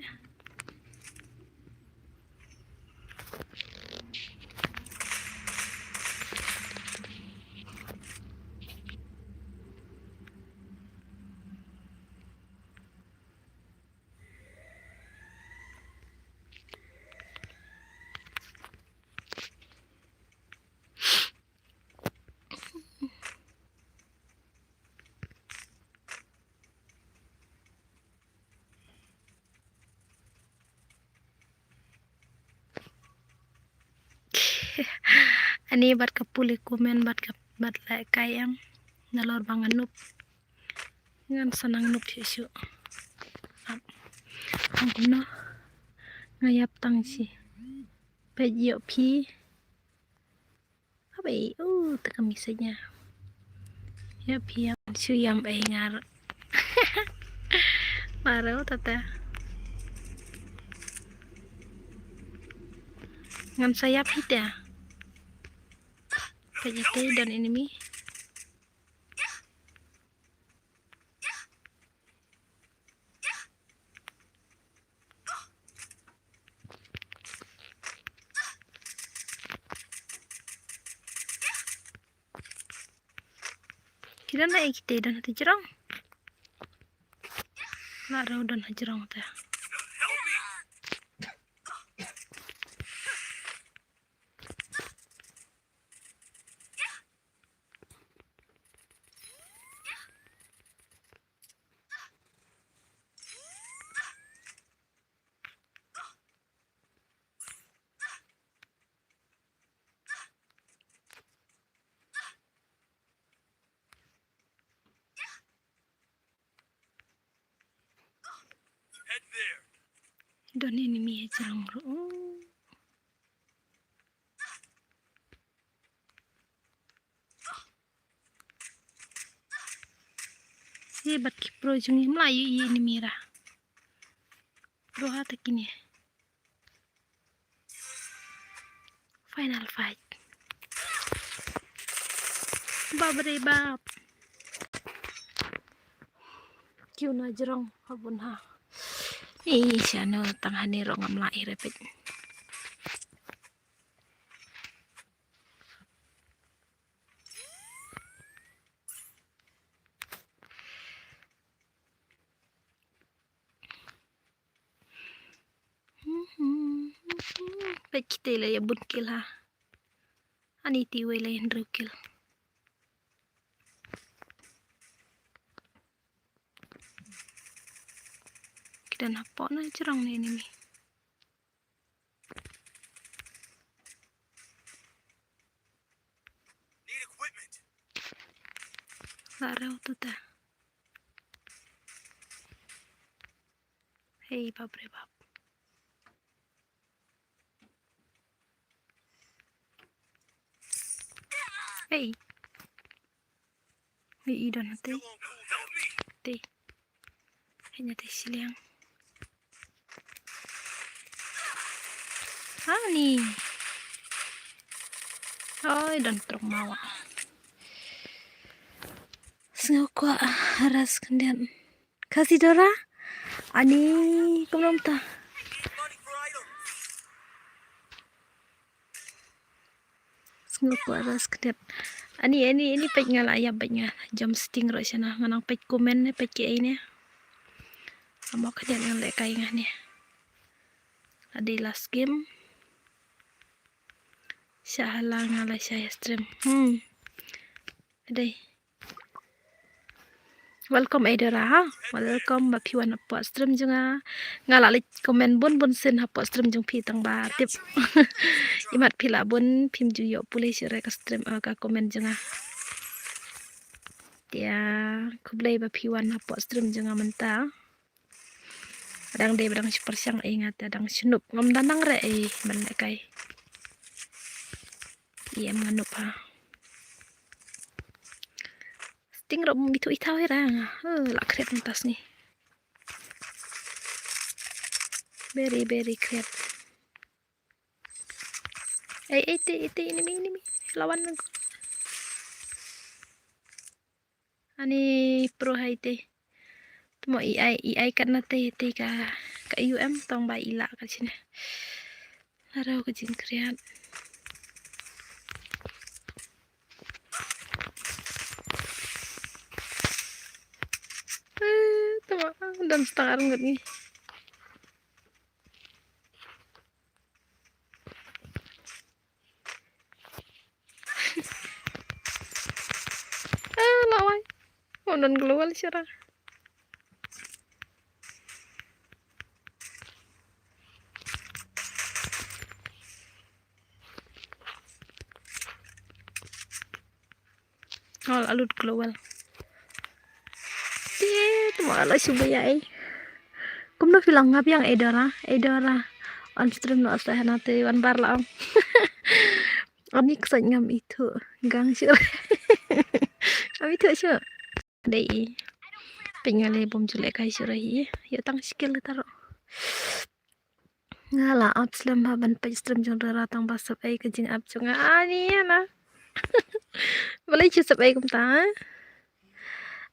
Ani bad ka pule comment bad ka bad like kai em. Nalor ba nga nup. Ngan sa nang nup shuh shuh. Ap. Ang kumno. Nga ïap tang shi. Peit ïoh phi. Haba ei, uh, ta ka message nya. Ïoh phi ïam shu ïam ei ngar. Baroh tata. Ngan sa ïap hi ta. Peit ïa te don enemy. Ki don na ei kita, don ha te jrong. La rew don ha jrong te. Don enemy ha jrong ruh. Ye bad ki pro jong ngi mla ïoh ïa enemy ra. Pro ha ta kine. Final fight. Bap re bap. Kiew na jrong ha bun ha. Ei, shano tang hane rong am lai re pet. Peit kite la ïa bun kill ha. Ani te wei la ïa hynriew kill. Ki don hapoh na jrong ne enemy. La rew tu ta. Hei bap re bap. Hei. Hei i don hate. Te. Hei na te shiliang. Ani. Oi don trok mawa. Sngew kwah ras khyndiat. Khasi Dora. Ani kumno mynta. Sngew kwah ras khyndiat. Ani ani ani peit nga la ïap bad nga jam sting ruh shana nga nang peit comment ne peit kiei ne. Amo khyndiat ngan leh kai nga ne. Adi last game. Sha hala nga la sha stream. Hmm. Adei. Welcome Edora ha. Welcome ba phi wan hapoh stream jong nga. Nga la leit comment bun bun sien hapoh stream jong phi tang ba tip. Imat phi la bun phim ju ïoh pule shuh re ka stream, ah, ka comment jong nga. Tia khublei ba phi wan hapoh stream jong nga mynta. Dang dei ba dang shu pyrshang ei nga te dang shu nup ngam da nang re ei ban leh kai. Iem nga nup ha. Sting ruh bym ithuh ithaw ïa ra nga. Huh, la khriat mynta sngi. Very very khriat. Ei ei te ei te enemy enemy. Lawan nang. Ani pro hai te. Tmo i ai i ai kat na te te ka ka U M tong ba i la ka chine. Arau ka jingkriat. Eh, tmo dan star ngut ni. Ah, lawai. Mo non global sira. Hol alut global. Ti tu ma la shu ba ya ei. Kumno phi la ngap ïa nga Edora, Edora. On stream noh sa hana te wan bar la ong. Ani ksaid ngam ithuh gang shuh. Ngam ithuh shuh. Dei i. Pyngnga le bom ju leh kai shuh hi. Ïoh tang skill taro. Nga la ap slem ha ban peit stream jong Dora tang ba sep ei ka jingap jong nga. Ani ïa na. Balei shu sep ei kumta, eh?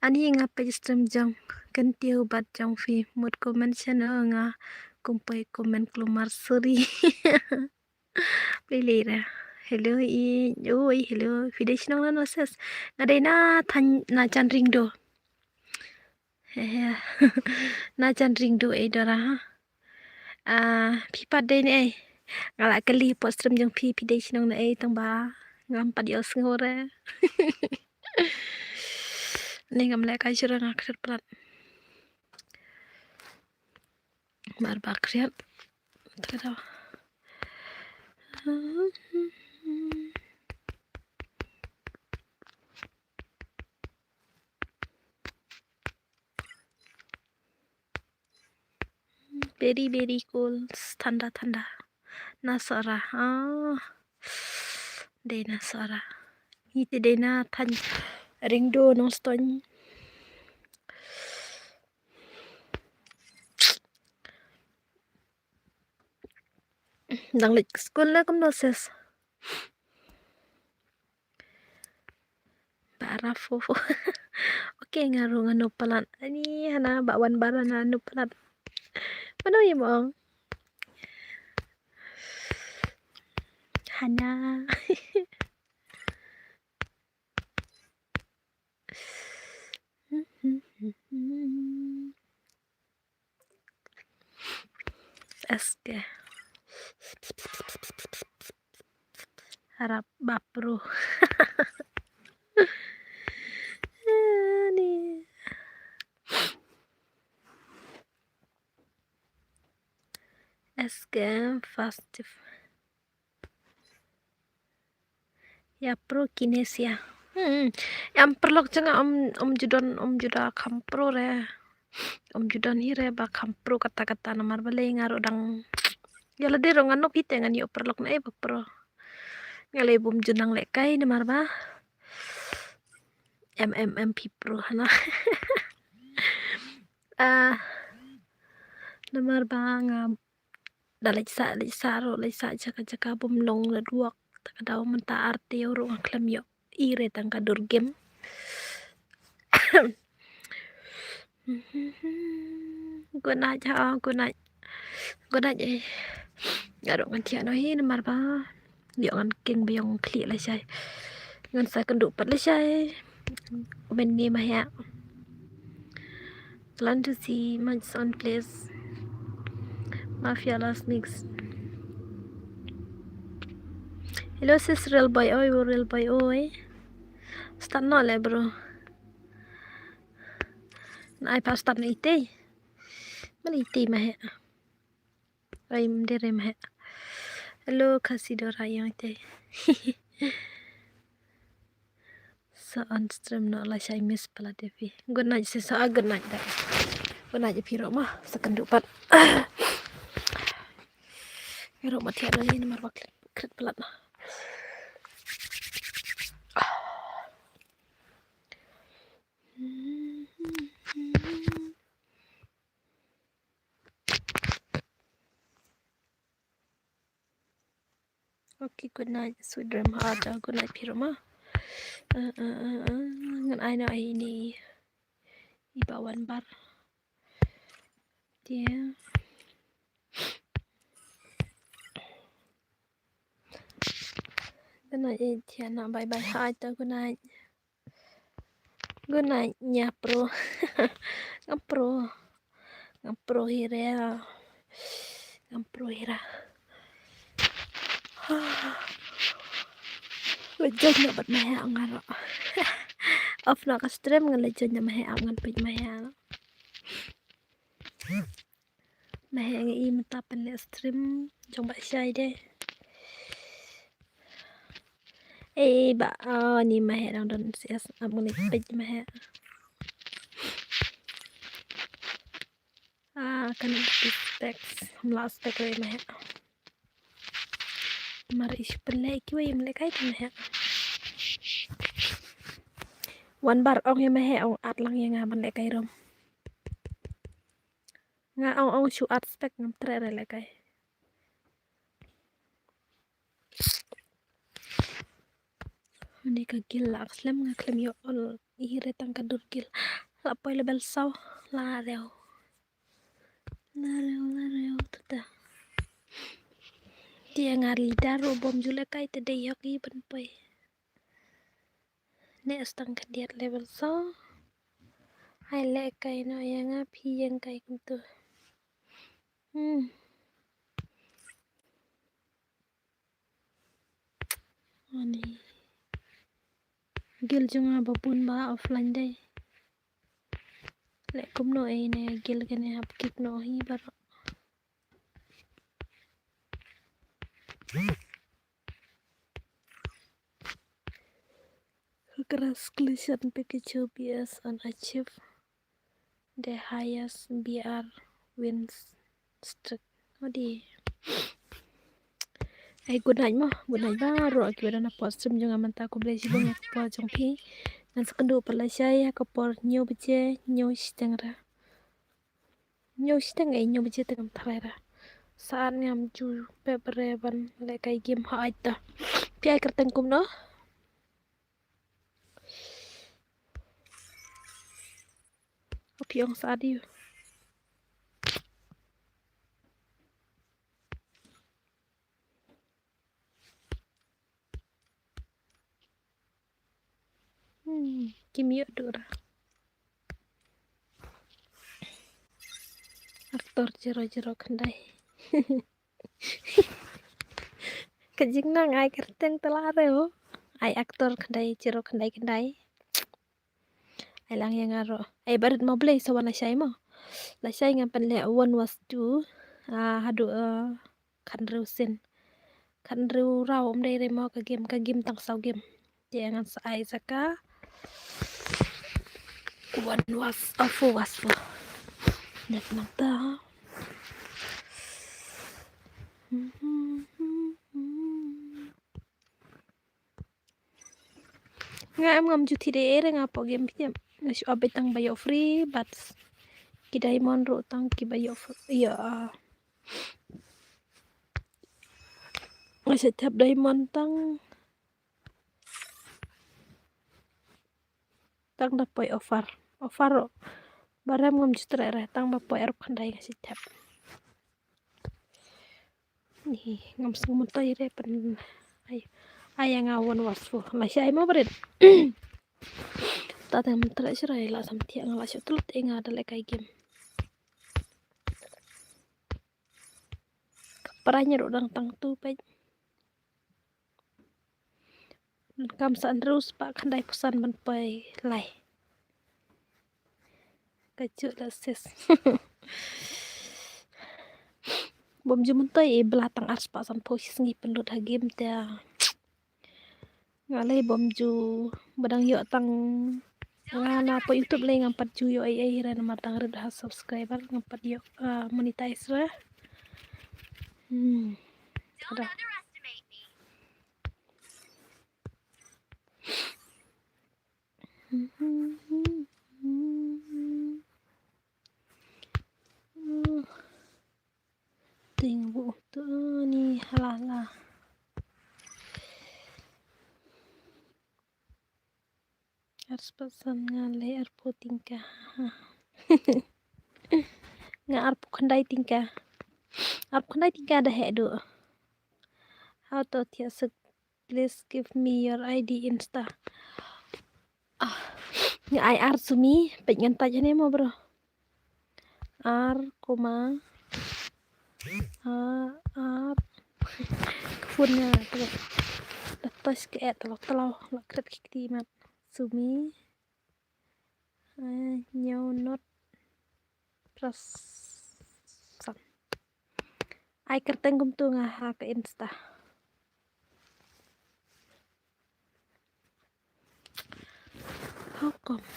Ani nga peit stream jong Kyntiew bad jong phi mut comment channel nga kum peit comment klumar suri. Phi lei ra. Hello i, oi hello. Phi dei shnong na no ses. Nga dei na than na Jan Ringdo. He he. Na Jan Ringdo ei Dora ha. Ah, phi pat dei ne ei. Nga la kylli hapoh stream jong phi phi dei shnong ne ei tang ba ngam pat ïohsngew re. Ni ngam leh kai shuh re nga khriat palat. Mar ba khriat. Tlada. Very very cool. Thanda thanda. Na Sora. Ah. Dei na Sora. Ite dei na than Ringdo Nongstoiñ. Dang leit skul la kumno ses. Ba rafo. Okay, nga ruh nga nop palat. Ani hana ba wan bara na nop palat. Mano ïa mong. Hana. Eske. Harap bapro. Ani. Eske fast. Ïa pro kinesia. Hmm. Ïa paralok jong nga um, um ju don, um ju da kham pro re. Um ju don hi re ba kham pro kata kata namar balei nga ruh dang. Ïa lade ruh nga nop hi te ngan ïoh paralok na ei ba pro. Nga lei bym ju nang lehkai namar ba. M M M P pro hana. Ah. Namar ba nga da leit sah, leit sah ruh, leit sah jaka jaka bym long la duak. Ta ka daw mynta ar taïew ruh nga khlem ïoh i re tang ka dur game. Good night ha, good night. Good night eh. Nga ruh ngan thiah noh hi namar ba ïoh ngan king ba ïoh ngan khlieh lashai. Ngan sa kynduh pat lashai. Kumne ma heh. Plan to see my son, please. Mafia last mix. Hello sis, real boy oi, real boy oi. Start noh le bro. Na ai pa start na itei. Mana itei ma heh. Ai mdere ma heh. Hello Khasi Dora ïa itei. Sa on stream noh lashai miss palat ïa phi. Good night sis, ah good night da. Good night ïa phi ruh ma, sa kynduh pat. Nga ruh ma thiah noh hi namar ba krit, krit palat noh. Okay, good night, sweet dream. Ha, ta, good night phi ruh ma. Eh, eh, eh, eh, ngan ai noh ïa ine i ba wan bar. Te good night, eh, te na, bye bye. Ha, ta, good night. Good night nia pro. Ngam pro. Ngam pro hi re. Ngam pro hi re. Leit join noh bad ma heh nga ruh. Off noh ka stream, ngan leit join noh ma heh, ngan peit ma heh. Ma heh nga i mynta pynleh stream jong Bah Shai de. Ei Bah, oh, ni ma heh dang don C S, ap ngan peit ma heh. Ah, kan specs, mla spec re ma heh. Mar i shu pynleh kiwei, mleh kai te ma heh. Wan bar ong ïa ma heh, ong at lang ïa nga ban leh kai rom. Nga ong ong shu at spec ngam treh re leh kai. Ni ka gil la khlem, nga khlem ïoh ol i re tang ka dur gil. La poi level saw, la rew. La rew, la rew, tata. Te nga leader ruh bym ju leh kai te dei ïoh i ban poi. Ne stang khyndiat level saw. Ai leh kai noh ïa nga phi ïeng kai kumtu. Hmm. Ani. Gil jong nga ba bun ba offline dei. Leh kumno ei ne gil kane hap kick noh hi baroh. Congratulations package B S and achieve the highest B R wins streak. Odi. Ai good night mo, good night baroh kiba don ha por stream jong nga mynta, khublei shibun ïa ka por jong phi. Ngan sa kynduh pat lashai ha ka por hynñiew baje, hynñiew shiteng ra. Hynñiew shiteng, eh, hynñiew baje te ngam tharai ra. Saan ngam ju pep re ban leh kai game ha aita. Phi ai kyrteng kumno? Phi ong sa diu. Hmm, kim ïoh duh ra. Actor zero zero khyndai. Ka jingnang ai kyrteng tala re o. Ai actor khyndai zero khyndai khyndai. Ai lang ïa nga ruh. Ai barit mo Blei sa wan lashai mo. Lashai ngam pynleh one was two. Ah, haduh, ah, khathynriew sien. Khathynriew raw um dei re mo ka game, ka game tang saw game. Te ngan sa ai sa ka one was, ah, four was four. Net nangta. Nga em ngam ju thied ei ei re nga hapoh game phi em. Nga shu ap beit tang ba ïoh free bad ki diamond ruh tang kiba ïoh free. Ïa. Nga shu thep diamond tang. Tang da poi offer. Offer ruh. Ba rem ngam ju treh re tang ba poi arphew khyndai nga shu thep. Ni ngam sngewmyntoi re pyn ai. Ai ïa nga one was four. Lashai mo barit. Ta tang mynta shurai la sam thiah nga la shu tlut ei nga da lehkai game. Ka pyrshah ruh dang tang tu peit. Donkam sa hynriew spah khyndai phew san ban poi lai. Ka juk la sis. Bym ju myntoi ei bla tang ar spah sanphew shi sngi pynlut ha game te. Nga lei bym ju ba dang ïoh tang nga na poi YouTube lei ngam pat ju ïoh ei ei re namar dang rit ha subscriber ngam pat ïoh, ah, monetize re. Hmm. Kada. Ting bu tu ni halala. Ar spah san nga lei arphew tyngka. Nga arphew khyndai tyngka. Arphew khyndai tyngka da heh duh. How to thiah suk, please give me your I D Insta. Ah, nga ai ar sumi, peit ngan type hangne mo bro. Ar, koma, ar, ar. Ka phone nga, telo. La touch ka eh, telo, telo. La kret ki kti mat. Sumi. Ai, ñiew not. Press. Ai kyrteng kumtu nga ha ka Insta. How come?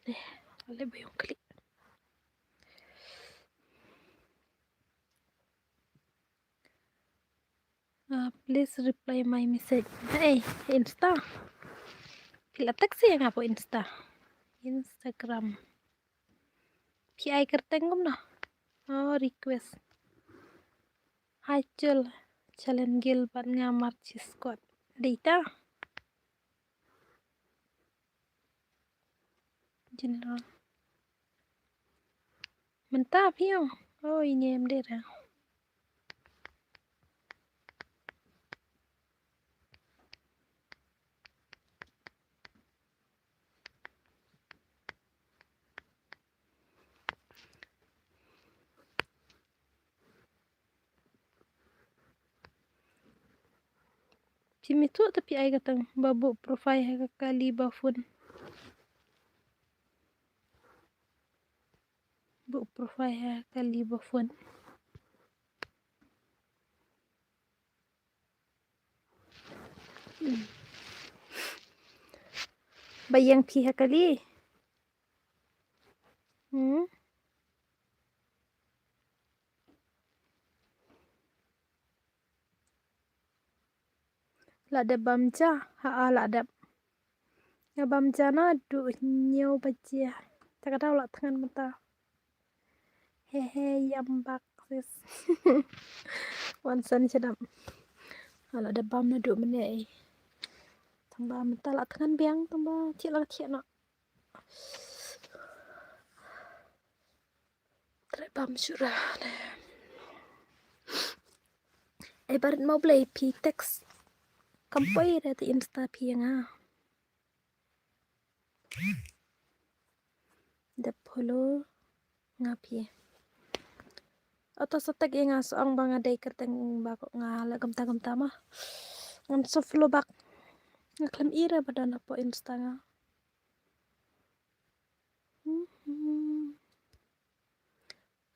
Eh, ale ba ïong klik. Uh, please reply my message. Hey, Insta. Phi la text ïa nga hapoh Insta. Instagram. Phi ai kyrteng kumno? Oh, request. Hi, Chul. Challenge Guild bad nga March squad. Dei ta? General. Mynta phi ong. Oh, ine em dei re. Phi mih tu te phi ai kata ba buh profile ha ka kali ba phone. Buh profile ha ka kali ba phone. Hmm. Ba ïeng phi ha kali. Hmm. La dep bam ja, ha, la dep. Nga bam ja naduh hynñiew baje. Ta ka daw la thngan mynta. He he, ïam bak sis. Wan san shadap. Ha, la dep bam naduh mynne. Tang ba mynta la thngan biang, tang ba thiah la thiah noh. Trei bam shuh re. Ai barit mo, Blei, phi text kam poi re te Insta phi ïa nga. Dep follow nga phi. Oto sa tag ïa nga, sa ong ba nga dei kyrteng ba ko nga la kumta kumta ma. Ngan sa follow bak. Nga khlem i re ba don hapoh Insta nga. Mhm.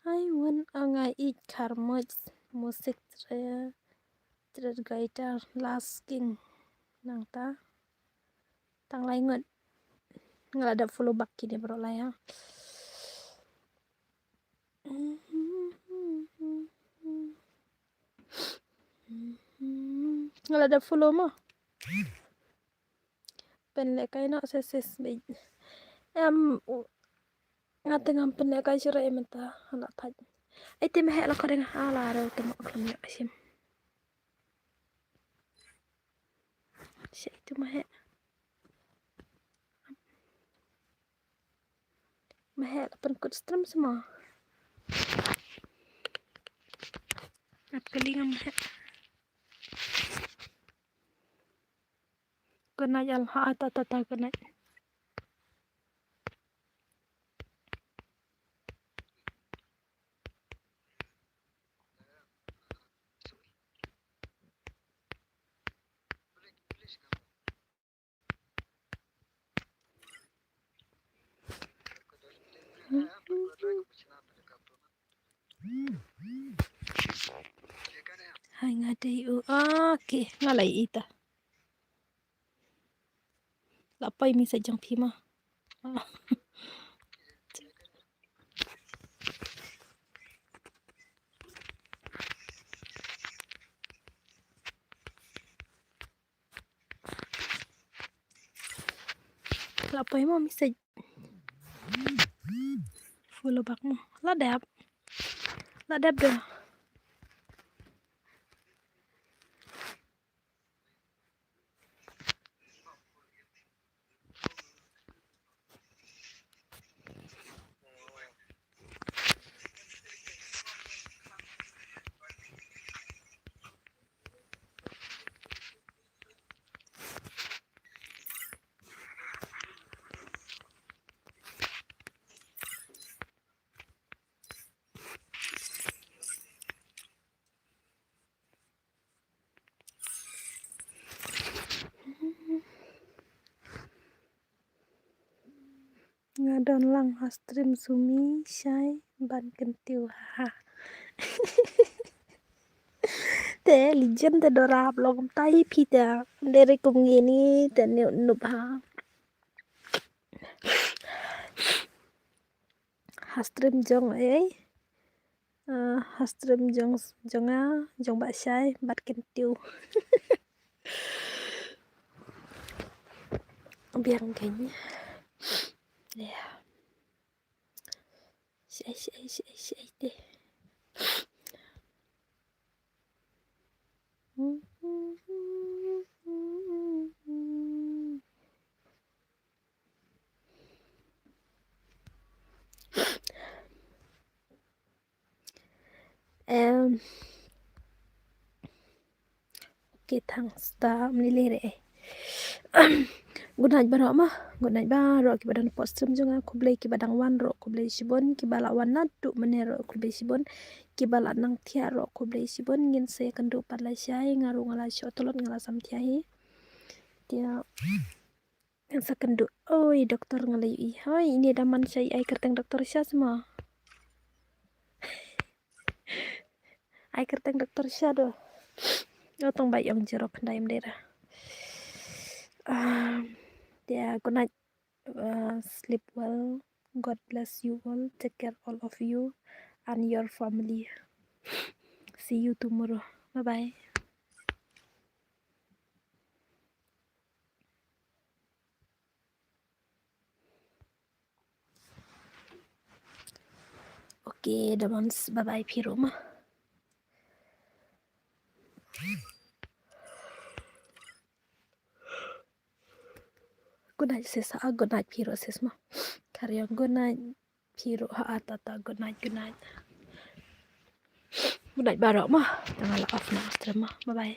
Ai wan, ong ai i kharmuj, musik tre, tre guitar, lasking. Nangta tang lai ngut. Nga la dep follow bak kine baroh lai ha. Nga la dep follow mo. Pynlehkai noh sa sis beit. Em, u-, nga te ngam pynlehkai shuh re mynta, ha la thait. Ai te ma heh la kordeng, ha la rew te ma khlem ïoh shim. Shai tu ma heh. Ma heh la pynkut stream sa ma. Ap kali ngam heh. Good night, Al. Ha, ta, ta, ta, good night. Hai, nga dei u. Ah, okay, nga la ïohi ta. La poi message jong phi ma. La poi mo message. Follow back mo. La dep. La dep de. Nga don lang ha stream Sumi, shai ban kyntiew, ha. Te legend te dora blog tai phi te. Dere kum ngini te ne nup ha. Ha stream jong ei. Ah, ha stream jong, jong nga, jong ba shai, bat kyntiew. Biang keiñ. Ya. Shai, shai, shai, shai te. Em, okay, thanks. Ta mni le re. Good night baroh ma. Good night baroh kiba don hapoh stream jong nga, khublei kiba dang wan ruh, khublei shibun, kiba la wan naduh mynne ruh, khublei shibun, kiba la nang thiah ruh, khublei shibun. Ngin sa ïakynduh pat lashai, nga ruh nga la shoh tlot, nga la sam thiah hi. Te Ngan sa kynduh. Oi, doktor nga la ïohi. Hoi, ine da man sha i ai kyrteng doktor sha sma. Ai kyrteng doktor sha do. Nga tong bai ong jero khyndai mdera. Um, yeah, good night. Uh, sleep well. God bless you all. Take care all of you and your family. See you tomorrow. Bye bye. Okay, Diamonds, bye bye phi ruh ma. Good night sis, ha, good night phi ruh sis ma. Kharyong, good night phi ruh, ha, tata, good night, good night. Good night baroh ma. Tang la off na stream ma. Bye bye.